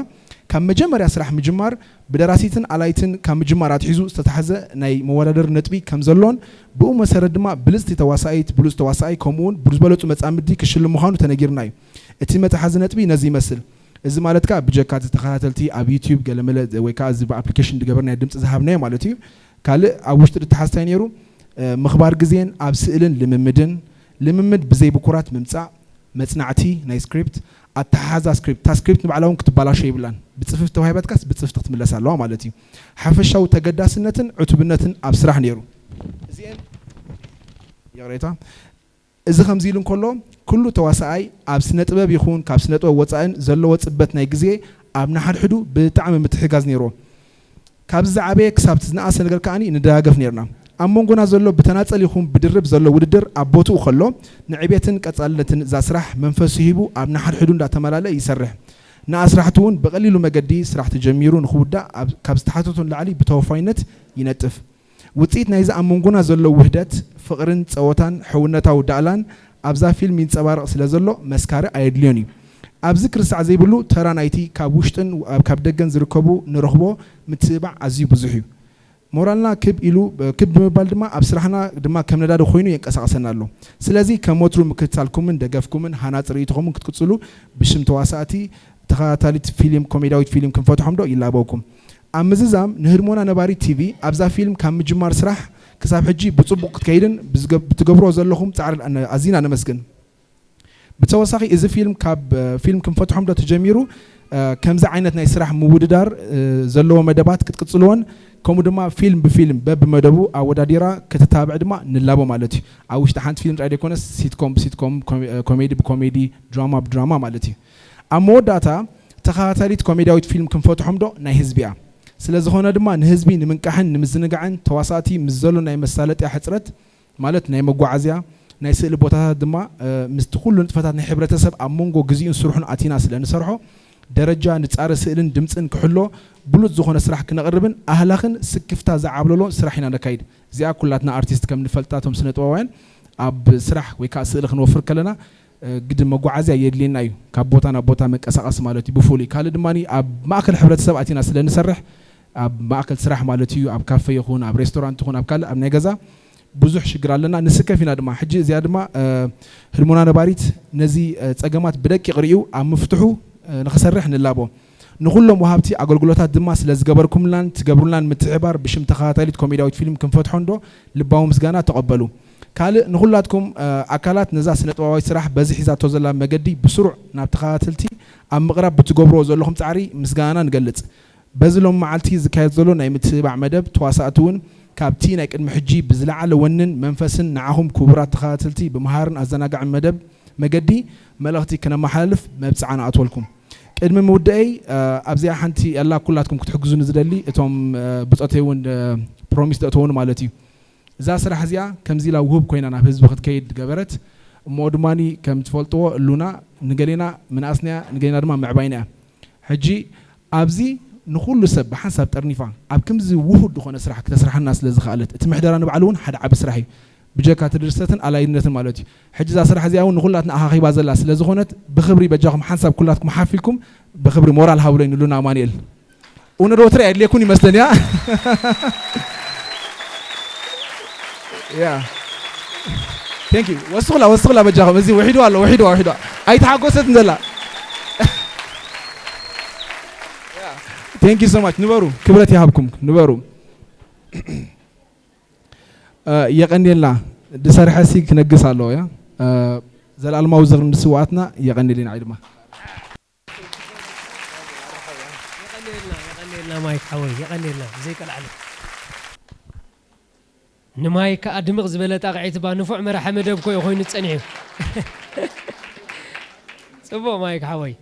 ካብ መጀመርያ ስራሕ ምጅማር ብደራሲትን ኣላይትን ካብ ምጅማር ኣትሒዙ ዝተታሕዘ ናይ መወዳደሪ ነጥቢ ከም ዘሎን ብኡ መሰረት ድማ ብልፅቲ ተዋሳኢት ብሉፅ ተዋሳኣይ ከምኡውን ብዝበለፁ መፃምዲ ክሽልም ምዃኑ ተነጊርና እዩ። እቲ መተሓዚ ነጥቢ ነዚ ይመስል። እዚ ማለት ከዓ ብጀካ እቲ ተኸታተልቲ ኣብ ዩቲዩብ ገለመለ ወይ ከዓ እዚ ብኣፕሊኬሽን ዝገበርናዮ ድምፂ ዝሃብናዮ ማለት እዩ። ካልእ ኣብ ውሽጢ ዝተሓዝታይ ነይሩ ምኽባር ግዜን ኣብ ስእልን ልምምድን፣ ልምምድ ብዘይ ብኩራት ምምፃእ፣ መፅናዕቲ ናይ ስክሪፕት፣ ኣተሓሓዛ ስክሪፕት። እታ ስክሪፕት ንባዕላ እውን ክትበላሾ የብላን። ብፅፍፍቲ ተዋሂባትካስ ብፅፍፍቲ ክትምለስ ኣለዋ ማለት እዩ። ሓፈሻዊ ተገዳስነትን ዕቱብነትን ኣብ ስራሕ ነይሩ። እዚአን ይቕሬታ። እዚ ከምዚ ኢሉ እንከሎ፣ ኩሉ ተዋሳኣይ ኣብ ስነ ጥበብ ይኹን ካብ ስነ ጥበብ ወፃእን ዘለዎ ፅበት ናይ ግዜ ኣብ ንሓድሕዱ ብጣዕሚ ምትሕጋዝ ነይርዎ። ካብዚ ዝዓበየ ክሳብ እቲ ዝነኣሰ ነገር ከኣኒ ንደጋገፍ ነይርና። ኣብ መንጎና ዘሎ ብተናፀል ይኹን ብድርብ ዘሎ ውድድር ኣብ ቦትኡ ከሎ፣ ንዕቤትን ቀፃልነትን እዛ ስራሕ መንፈሱ ሂቡ ኣብ ንሓድሕዱ እንዳተመላለአ ይሰርሕ። ንኣስራሕቲ እውን ብቐሊሉ መገዲ ስራሕ ተጀሚሩ ንክውዳእ ኣብ- ካብ ዝተሓተቶ ንላዕሊ ብተወፋይነት ይነጥፍ። ውፅኢት ናይዚ ኣብ መንጎና ዘሎ ውህደት፣ ፍቕርን ፀወታን ሕውነታዊ ዳእላን ኣብዛ ፊልም ይንፀባረቕ ስለ ዘሎ መስካሪ ኣየድልዮን እዩ። ኣብዚ ክርሳዕ ዘይብሉ ተራ ናይቲ ካብ ውሽጥን ካብ ደገን ዝርከቡ ንረኽቦ ምትብባዕ ኣዝዩ ብዙሕ እዩ። ሞራልና ክብ ኢሉ ክብ ብምባል ድማ ኣብ ስራሕና ድማ ከም ነዳዲ ኮይኑ የንቀሳቕሰና ኣሎ። ስለዚ ከም ወትሩ ምክትታልኩምን ደገፍኩምን ሃናፂ ርእይቶኹምን ክትቅፅሉ ብሽም ተዋሳእቲ ተኸታታሊት ፊልም ኮሜድያዊት ፊልም ክንፈትሖም ዶ ይላበውኩም። ኣብ ምዝዛም ንህድሞና ነባሪት ቲቪ ኣብዛ ፊልም ካብ ምጅማር ስራሕ ክሳብ ሕጂ ብፅቡቕ ክትከይድን ብዝገብ- ብትገብሮ ዘለኹም ፃዕሪ ኣነ- ኣዚና ነመስግን። ብተወሳኺ እዚ ፊልም ካብ ፊልም ክንፈትሖም ዶ ተጀሚሩ ከምዚ ዓይነት ናይ ስራሕ ምውድዳር ዘለዎ መደባት ክትቅፅልዎን ከምኡ ድማ ፊልም ብፊልም በብመደቡ ኣወዳዲራ ክትታብዕ ድማ ንላቦ ማለት እዩ። ኣብ ውሽጢ ሓንቲ ፊልም ጥራይ ዘይኮነስ ሲትኮም ብሲትኮም ኮሜዲ ብኮሜዲ ድራማ ብድራማ ማለት እዩ። ኣብ መወዳእታ ተኸታታሊት ኮሜድያዊት ፊልም ክንፈትሖም ዶ ናይ ህዝቢ እያ። ስለዝኾነ ድማ ንህዝቢ ንምንቃሕን ንምዝንጋዕን ተዋሳእቲ ምስ ዘሎ ናይ መሳለጥያ ሕፅረት ማለት ናይ መጓዓዝያ ናይ ስእሊ ቦታታት ድማ ምስቲ ኩሉ ንጥፈታት ናይ ሕብረተሰብ ኣብ መንጎ ግዜኡን ስርሑን ኣቲና ስለ ንሰርሖ ደረጃ ንፃረ ስእልን ድምፅን ክሕሎ ብሉፅ ዝኾነ ስራሕ ክነቕርብን ኣህላኽን ስክፍታ ዝዓብለሎ ስራሕ ኢና ነካይድ። እዚኣ ኩላትና ኣርቲስት ከም ንፈልጣ እቶም ስነ ጥበባውያን ኣብ ስራሕ ወይ ከዓ ስእሊ ክንወፍር ከለና ግድን መጓዓዝያ የድልየና እዩ። ካብ ቦታ ናብ ቦታ መንቀሳቐሲ ማለት እዩ ብፍሉይ። ካልእ ድማ ኣብ ማእከል ሕብረተሰብ ኣቲና ስለ ንሰርሕ ኣብ ማእከል ስራሕ ማለት እዩ ኣብ ካፈ ይኹን ኣብ ሬስቶራንት ይኹን ኣብ ካልእ ኣብ ናይ ገዛ ብዙሕ ሽግር ኣለና። ንስከፍ ኢና ድማ ሕጂ እዚኣ ድማ ህድሞና ነባሪት ነዚ ፀገማት ብደቂቕ ሪኡ ኣብ ምፍትሑ ንኽሰርሕ ንላቦ። ንኹሎም ወሃብቲ ኣገልግሎታት ድማ ስለ ዝገበርኩምልናን ትገብሩልናን ምትሕባር ብሽም ተኸታታሊት ኮሜድያዊት ፊልም ክንፈትሖ እንዶ ልባዊ ምስጋና ተቐበሉ። ካልእ ንኹላትኩም ኣካላት ነዛ ስነ ጥበባዊት ስራሕ በዚ ሒዛቶ ዘላ መገዲ ብስሩዕ ናብ ተኸታተልቲ ኣብ ምቕራብ ብትገብርዎ ዘለኹም ፃዕሪ ምስጋናና ንገልፅ። በዚ ሎም መዓልቲ ዝካየድ ዘሎ ናይ ምትብባዕ መደብ ተዋሳእቲ እውን ካብቲ ናይ ቅድሚ ሕጂ ብዝለዓለ ወንን መንፈስን ንዓኹም ክቡራት ተኸታተልቲ ብመሃርን ኣዘናጋዕን መደብ መገዲ መልእኽቲ ክነመሓላልፍ መብፅዓ ንኣትወልኩም። ቅድሚ ምውደአይ ኣብዚኣ ሓንቲ ያላ ኩላትኩም ክትሕግዙ ንዝደሊ እቶም ብፆተይ እውን ፕሮሚስ ተእተውኒ ማለት እዩ። እዛ ስራሕ እዚኣ ከምዚ ኢላ ውህብ ኮይና ናብ ህዝቢ ክትከይድ ገበረት። እሞ ድማ ከም ትፈልጥዎ እሉና ንገሌና ምንኣስናያ ንገሌና ድማ ምዕባይና እያ። ሕጂ ኣብዚ ንኹሉ ሰብ ብሓንሳብ ጠርኒፋ ኣብ ከምዚ ውሁድ ዝኾነ ስራሕ ክተስርሓና ስለ ዝኸኣለት እቲ ምሕደራ ንባዕሉ እውን ሓደ ዓቢ ስራሕ እዩ። ብጀካ እቲ ድርሰትን ኣላይነትን ማለት እዩ። ሕጂ እዛ ስራሕ እዚኣ እውን ንኹላትና ኣኻኺባ ዘላ ስለ ዝኾነት ብኽብሪ በጃኹም ሓንሳብ ኩላትኩም ሓፍ ኢልኩም ብኽብሪ ሞራል ሃብሎይ ንሉና ኣማኑኤል። እውነ ዶ ትርኢ ኣድልየኩን ይመስለኒ ያ ያ Thank you። ወስኹላ ወስኹላ በጃኹም እዚ ውሒዱ ኣሎ ውሒዱ ውሒዱ ኣይተሓጎሰትን ዘላ Thank you so much። ንበሩ ክብረት ይሃብኩም ንበሩ። የቐንየልና ድሰርሐሲ ክነግስ ኣለዎ ያ ዘለኣለማዊ ዝኽሪ ንስዋኣትና። የቐንየልና ድማ የቐንየልና ማይክ ሓወይ የቐንየልና ብዘይቀልዓለ ንማይክ ከዓ ድምቕ ዝበለ ጣቕዒት ባ ንፉዕ መራሒ መደብ ኮዮ ኮይኑ ዝፀኒሑ ጽቡቕ ማይክ ሓወይ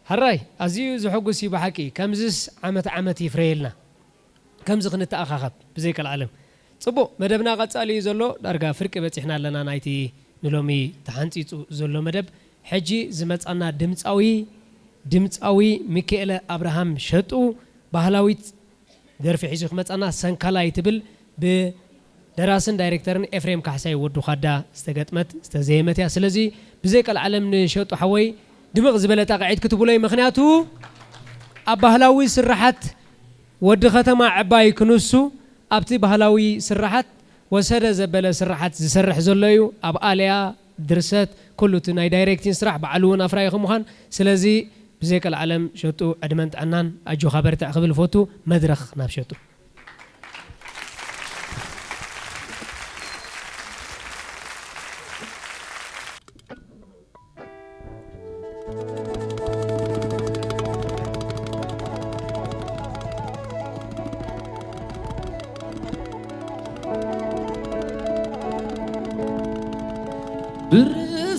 ሕራይ ኣዝዩ ዘሐጉስ እዩ ብሓቂ ከምዝስ ዓመት ዓመት ይፍረየልና ከምዚ ክንተኣኻኸብ ብዘይቀልዓለም ጽቡቕ መደብና ቀጻሊ እዩ ዘሎ ዳርጋ ፍርቂ በጺሕና ኣለና ናይቲ ንሎሚ ተሓንጺጹ ዘሎ መደብ ሕጂ ዝመጻና ድምጻዊ ድምጻዊ ሚካኤለ ኣብርሃም ሸጡ ባህላዊት ደርፊ ሒዙ ክመጻና ሰንካላይ ትብል ብደራስን ዳይሬክተርን ኤፍሬም ካሕሳይ ወዱ ካዳ ዝተገጥመት ዝተዘየመት እያ ስለዚ ብዘይ ቀልዓለም ንሸጡ ሓወይ ድምቕ ዝበለ ጣቕዒት ክትብሎይ ምኽንያቱ ኣብ ባህላዊ ስርሓት ወዲ ከተማ ዕባይ ክንሱ ኣብቲ ባህላዊ ስርሓት ወሰደ ዘበለ ስርሓት ዝሰርሕ ዘሎ እዩ። ኣብ ኣልያ፣ ድርሰት፣ ኩሉ እቲ ናይ ዳይሬክቲንግ ስራሕ ባዕሉ እውን ኣፍራዪ ከምዃን። ስለዚ ብዘይ ቀልዓለም ሸጡ ዕድመን ጥዕናን ኣጆኻ በርትዕ ክብል ፈቱ። መድረኽ ናብ ሸጡ። ብሪ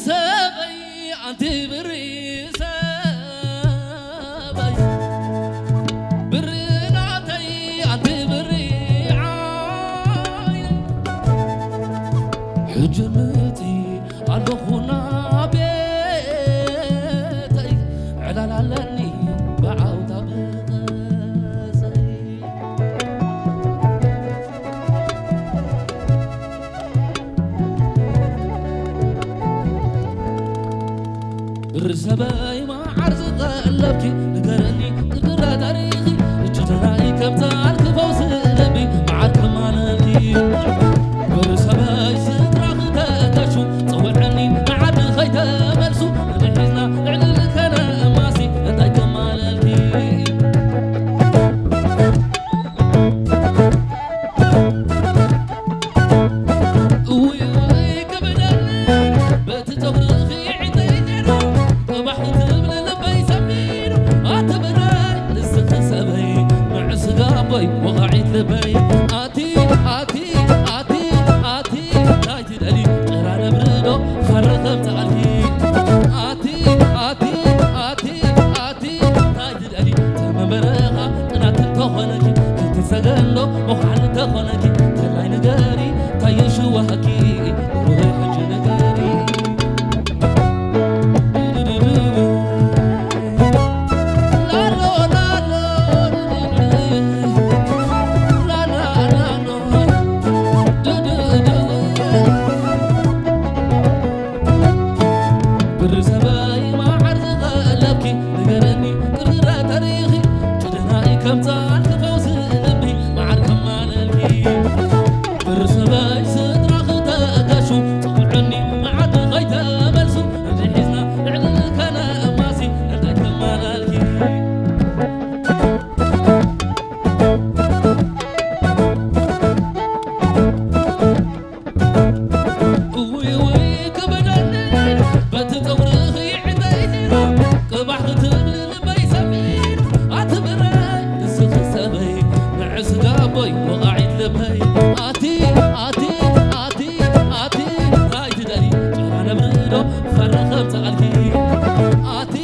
ሰበይ ኣንቲ ብሪ ሰበይ ብሪ ናተይ ኣንቲ ብሪ ዓይ ሕጂ ምእንቲ ኣለኹና ቤተይ ዕላል ኣለኒ ብዓውታ ብቐሰይ። ብሪ ሰበይ መዓር ዝቐለብኪ ንገረኒ ቅርቅረ ታሪኺ እጅ ተራእይ ከምታ ኣልክፈው ስእለቢ መዓር ከማለልኪ። ብሪ ሰበይ ስድራኺ ተገሹ ጽውዐኒ ንዓዲ ከይተመልሱ ንድሒዝና ልዕሊ ልከነ እማሲ እንታይ ከማለልኪ። እውይ እውይ ክብለኒ በቲ ጸጉርኺ ዕንተይ ጌሩ ቅባሕ ክትብሊ ልበይ ሰሚሩ ኣቲ ብረይ ንስኺ ሰበይ ምዕስጋ ኣቦይ ወቓዒት ልበይ ኣቲ ኣቲ ኣቲ ኣቲ እንታይ ትደሊ ጥራ ነብርዶ ፈረ ከም ተኣልኪ ኣቲ ኣቲ ኣቲ ኣቲ እንታይ ትደሊ ተመበረኻ ቅናት እንተኾነኪ ክትሰገንዶ ምዃን እንተኾነኪ ተላይ ንገሪ ታየሽዋሃኪ ሩህ ሕጂ ንገሪ። ብሪ ሰበይ መዓር ዝቐለብኪ ንገረኒ ቅርረ ተሪኺ ጭድናይ ከምፃን ክፈውሲ ልቢ መዓር ከማለልኪ። ብሪ ሰበይ ስድራኺ ተገሹ ጽውዕኒ መዓር ከይተመልሱ እንድሒዝና ልዕሊ ከነ እማሲ እንታይ ከማላልኪ። እውይ እውይ ክብደኒ በቲ ጸጉርኺ ዕንተይ ኔራ ቅባሕ ክትብሊ ልበይ ሰሚሩ ኣቲ ብረይ ንስኺ ሰበይ ንዕስጋ ኣቦይ ወቓዒት ልበይ ኣቲ ኣቲ ኣቲ ኣቲ እንታይ ትደሊ ጭራ ነብርዶ ፈረ ከምፅኣልኪ ኣቲ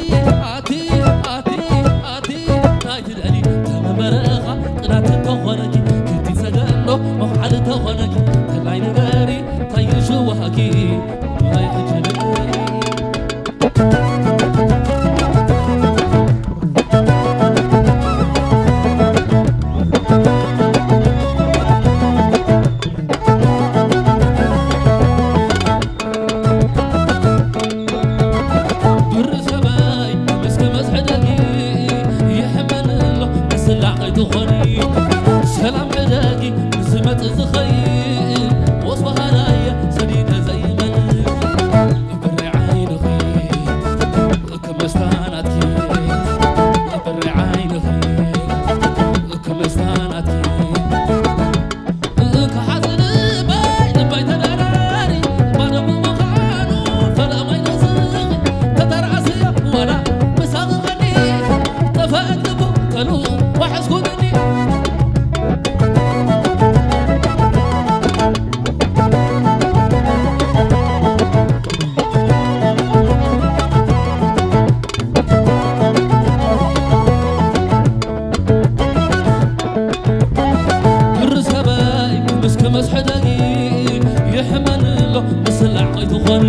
ኣቲ ኣቲ ኣቲ ኣቲ እንታይ ትደሊ ተመበረኻ ቅናት እንተኾነኪ ክቲ ሰገንዶ መኽዓል እንተኾነኪ ተላይ ንገሪ እንታይ ይሽወሃኪ ናይ ሕጂ ንገሪ። ብሪ ሰበይ ምስ ክመጽ ሕደጊ ይሕመን ኣሎ ምስላዕ ከይትኾኒ ሰላም ሕደጊ ምስ ዝመጽእ ዝኸይድ ወስ በሃላየ ሰዲደ ዘይመልስ ብሪ ዓይንኺ ክመስታናትኪ ብሪ ዓይንኺ ክመስታናትኪ ብሪ ሰበይ ምስ ክመስ ሕደጊ ይሕመን ኣሎ ምስላዕ ከይትኾኒ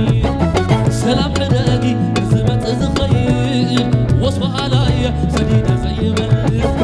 ሰላም ሕደጊ ዝመጽእ ዝኸይድ ወስ በሃላየ ሰዲደ ዘይመልስ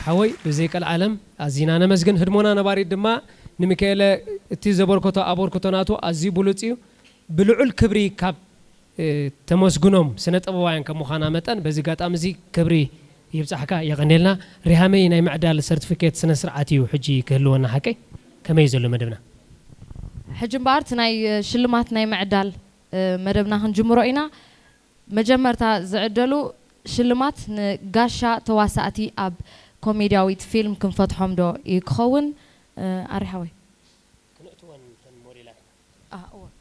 ሓወይ ብዘይ ቀልዓለም ኣዚና ነመስግን። ህድሞና ነባሪት ድማ ንሚካኤለ እቲ ዘበርከቶ ኣበርክቶ ናቱ ኣዝዩ ብሉጽ እዩ። ብልዑል ክብሪ ካብ ተመስግኖም ስነ ጥበባውያን ከም ምዃና መጠን በዚ ኣጋጣሚ እዚ ክብሪ ይብጻሕካ። የቐንየልና። ሪሃመይ ናይ ምዕዳል ሰርቲፊኬት ስነ ስርዓት እዩ ሕጂ ክህልወና ሓቀይ? ከመይ ዘሎ መደብና? ሕጂ እምበኣር እቲ ናይ ሽልማት ናይ ምዕዳል መደብና ክንጅምሮ ኢና። መጀመርታ ዝዕደሉ ሽልማት ንጋሻ ተዋሳእቲ ኣብ ኮሜድያዊት ፊልም ክንፈትሖም ዶ እዩ ክኸውን? ኣሪ ሓወይ።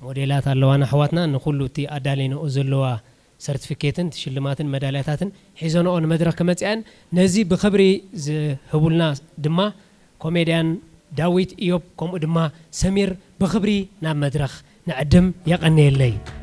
ሞዴላት ኣለዋና ኣሕዋትና ንኩሉ እቲ ኣዳሊነኦ ዘለዋ ሰርቲፊኬትን ሽልማትን መዳልያታትን ሒዘንኦ ንመድረኽ ክመፅኣን ነዚ ብክብሪ ዝህቡልና ድማ ኮሜድያን ዳዊት ኢዮብ ከምኡ ድማ ሰሚር ብክብሪ ናብ መድረኽ ንዕድም። የቐንየለይ።